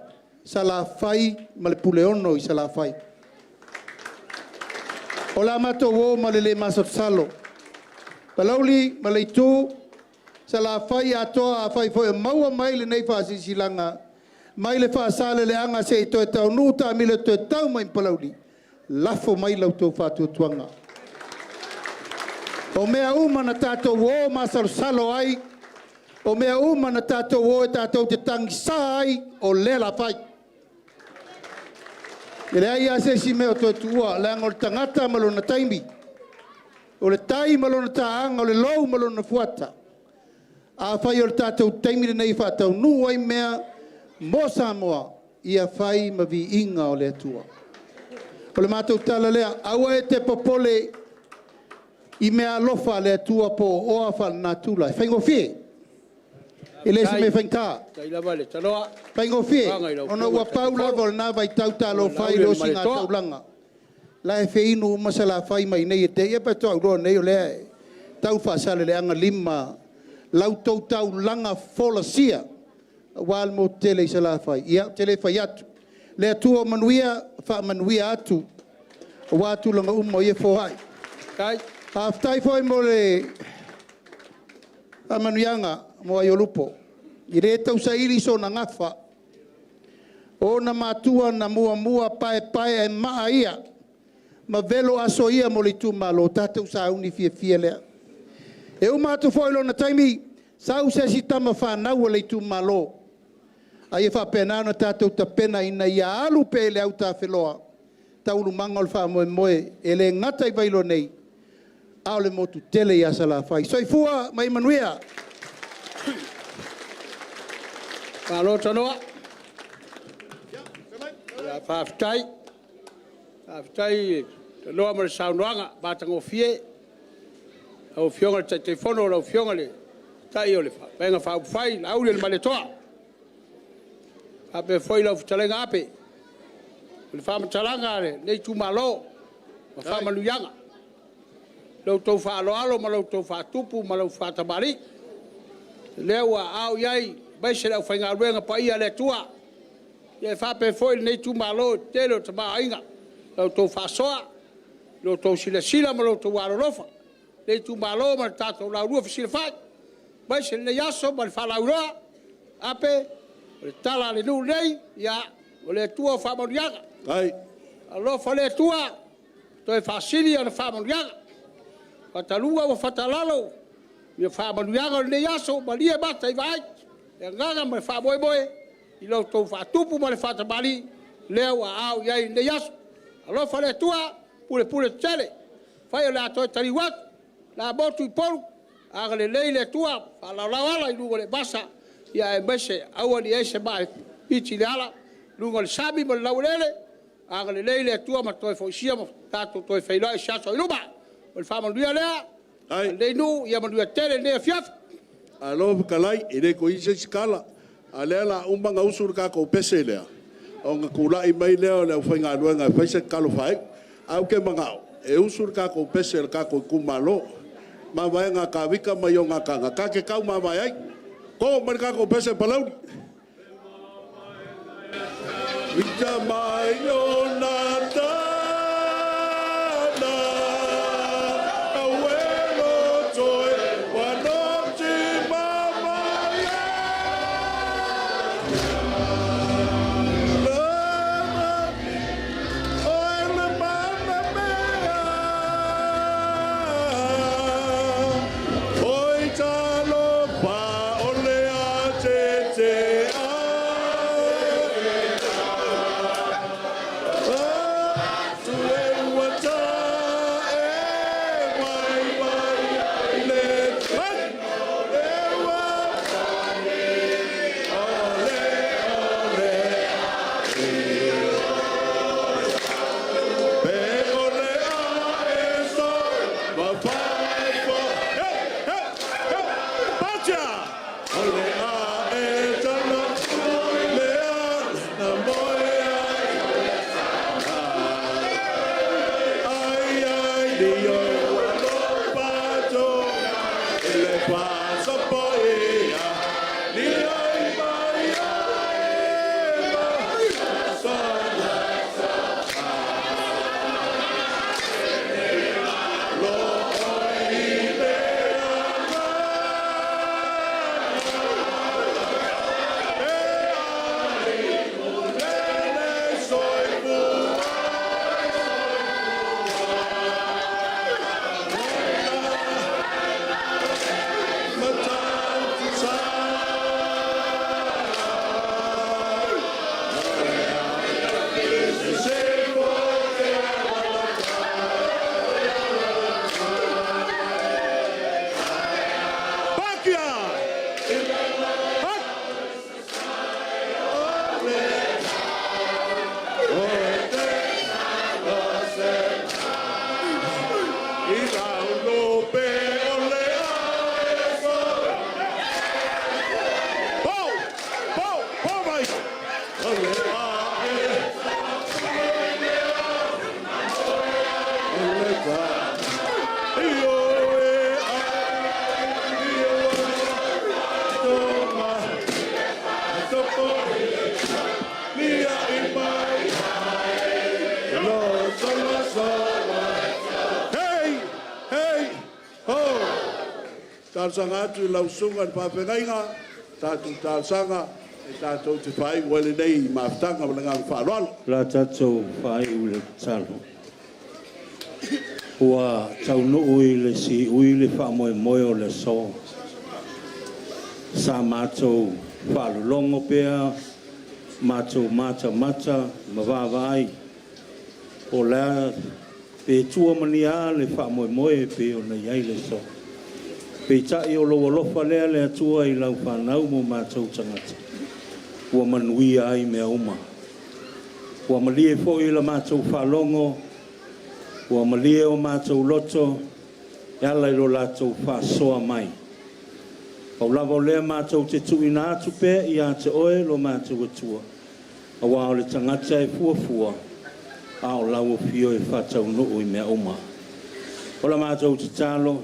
Salafai ma le Puleono i Salafai. O le a matou o ma le le masalosalo. Palauli ma Leitu, Salafai atoa, afai foi o maua mai lenei faasilasilaga mai le Faasaleleaga seia toe taunuu taamilo e toe tau mai i Palauli, lafo mai la outou faatuatuaga. O mea uma na tatou o masalosalo ai, o mea uma na tatou o tatou te tagisa ai, o lea o le a fai. E leai lava se isi mea o toe tuua, leaga o le tagata ma lona taimi, o le tai ma lona taaga, o le lou ma lona fuata. Afai o le tatou taimi lenei e faataunuu ai mea mo Samoa, Ia fai ma viiga o le Atua. O le matou tala lea, aua e te popole i mea alofa a le Atua po o oa faalenatura, e faigofie. E le o se mea faigata. Faigofie, ona ua pau lava o lena vaitau talofa e i le osiga taulaga, la e feinu uma Salafai mai i inei e te i, faatoa ou iloa nei o lea e tau Faasaleleaga 5 la outou taulaga folasia aua le motu tele i Salafai. Ia, ou te le fai atu. Le Atua manuia, faamanuia atu aua tulaga uma o ia foai. Faafetai foi mo le faamanuiaga mo Aiolupo. E le tausaili sona gafa, o ona matua na muamua paepae ae maa ia ma velo aso ia mo le itumalo, tatou sauni fiafia lea. E uma atu foi lona taimi, sau se isi tama fanau a le itumalo, a ia faapena ona tatou tapena ina ia alu pea i le autafeloa taualumaga o le faamoemoe, e le gata i Vailoa nei, a o le motu tele ia Salafai. Soifua ma ia manuia. Malo tanoa, faafetai. Faafetai tanoa mo le saunoaga matagofie lau Afioga i le Taitaifono lau Afioga i le Taitai o le Vaega Faaupufai Laauli-Malietoa, faapea foi lau fetalaiga Ape. O le faamatalaga a lenei itumalo ma faamanuiaga, i lo outou faaaloalo ma lo outou faatupu ma lou faatamalii. O lea ua aao i ai aemaise le aufaigaluega paia a le Atua, e faapea foi lenei itumalo i le tele o le tamaoaiga, la outou faasoa, lo outou silasila ma lo outou alolofa i lenei itumalo ma le tatou Laulua fesilafai, aemaise lenei aso ma le faalauiloa. Ape, o le tala a le nuu lenei, ia, o le Atua o faamanuiaga. Alofa le Atua toe faasili ana faamanuiaga. Ua fataluga ua fatalalo ia faamanuiaga o lenei aso, malie mata i vaai le agaga ma le faamoemoe i lo outou faatupu ma le faatamalii lea ua aao i ai i lenei aso. Alofa le Atua pulepule tetele. Afai o le a toe taliu atu, o le a motu i Upolu, agalelei le Atua faalaolao ala i luga o le vasa, aemaise aua ne i i ai se maa e piti i le ala i luga o le sami ma le laueleele, agalelei le Atua ma toe foisia ma tatou toe feiloai i se aso o i luma. O le faamanuia lea a lenei nuu, ia manuia tele lenei afiafi. Malo fetalai, e le toe i ai se isi tala, a o lea o le a uma ona usu le tatou pese lea, ona tulai mai lea o le aufaigaluega e fai se tatalo faaiu. Ae ou te manao e usu le tatou pese a le tatou itumalo, le mavaega a Tavita ma Ionatana, ta te taumavae ai. To mai le tatou pese Palauli. Fita mai Ionatana, auelo toe wanoti mamaia. Oe le mana mea, oi talofa o le a te te a. Atu e ua ta e wai wai ai le ai, e ua ole ole pe ole a e so ma fai fo. Hey, hey, hey, Pacha! Ole a e tana le a na moe ai ai ai dio alo pato le paso poia li ai mai ai ma sona lo oi le aga e ali le soifua. Talosaga atu i lau susuga i le faafeagaiga, tatou talosaga e tatou te faaiu ai lenei mafutaga ma le agaga faaaloalo. O le a tatou faaiu i le tatalo. Ua taunuu i le siui le faamoemoe o le aso. Sa matou faalologo pea, matou matamata ma vaavaai, o le a pe tua ma ni a le faamoemoe e pei ona i ai le aso. Peitai o lou alofa lea le Atua i lau fanau ma o matou tagata, ua manuia ai mea uma. Ua malie foi la matou faalogo, ua malie o matou loto e ala i lo latou faasoa mai. Pau lava o lea matou te tuuina atu pea ia te Oe lo matou Atua, aua o le tagata e fuafua, a o lau afio e faataunuu i mea uma. O la matou tatalo,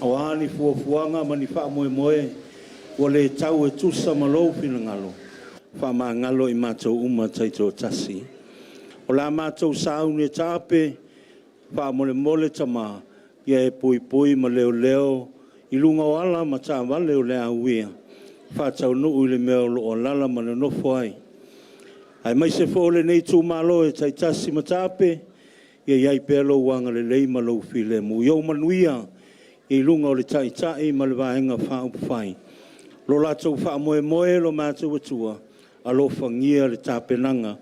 o a ni fuafuaga ma ni faamoemoe ua le tau e tusa ma lou finagalo, faamagalo i matou uma taitoatasi. O la matou sauni e taape, faamolemole Tama, ia e puipui ma leoleo i luga o ala ma taavale o le a uia, faataunuu i le mea o lo o alaala ma nonofo ai. Aemaise foi o lenei itumalo e taitasi ma taape, ia i ai pea lou agalelei ma lou filemu. Ia ou manuia i luga o le Taitai ma le Vaega Faaupufai. Lo latou faamoemoe lo matou Atua, alofagia le tapenaga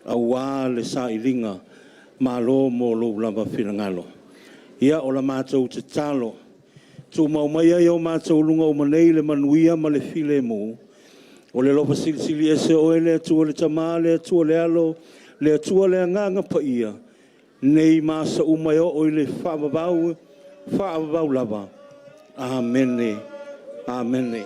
aua le sailiga malo mo lou lava finagalo. Ia, o la matou tatalo, tumau maia i o matou luga uma nei le manuia ma le filemu, o le alofa silisili ese o Oe le Atua le Tama, le Atua le Alo, le Atua le Agaga Paia, nei ma aso uma e oo i le faavavau, faavavau lava. Amene. Amene.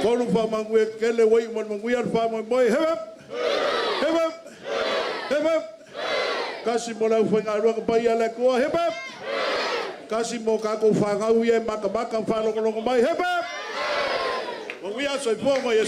Tolu faamanuia tetele ua iu ma le manuia le faamoemoe. Hip hip! Hip hip! Hip hip! Tasi mo le aufaigaluega paia a le Atua. Hip hip! Tasi mo tatou fanau ia e matamata ma faalogologo mai. Hip hip! Manuia, soifua ma ia.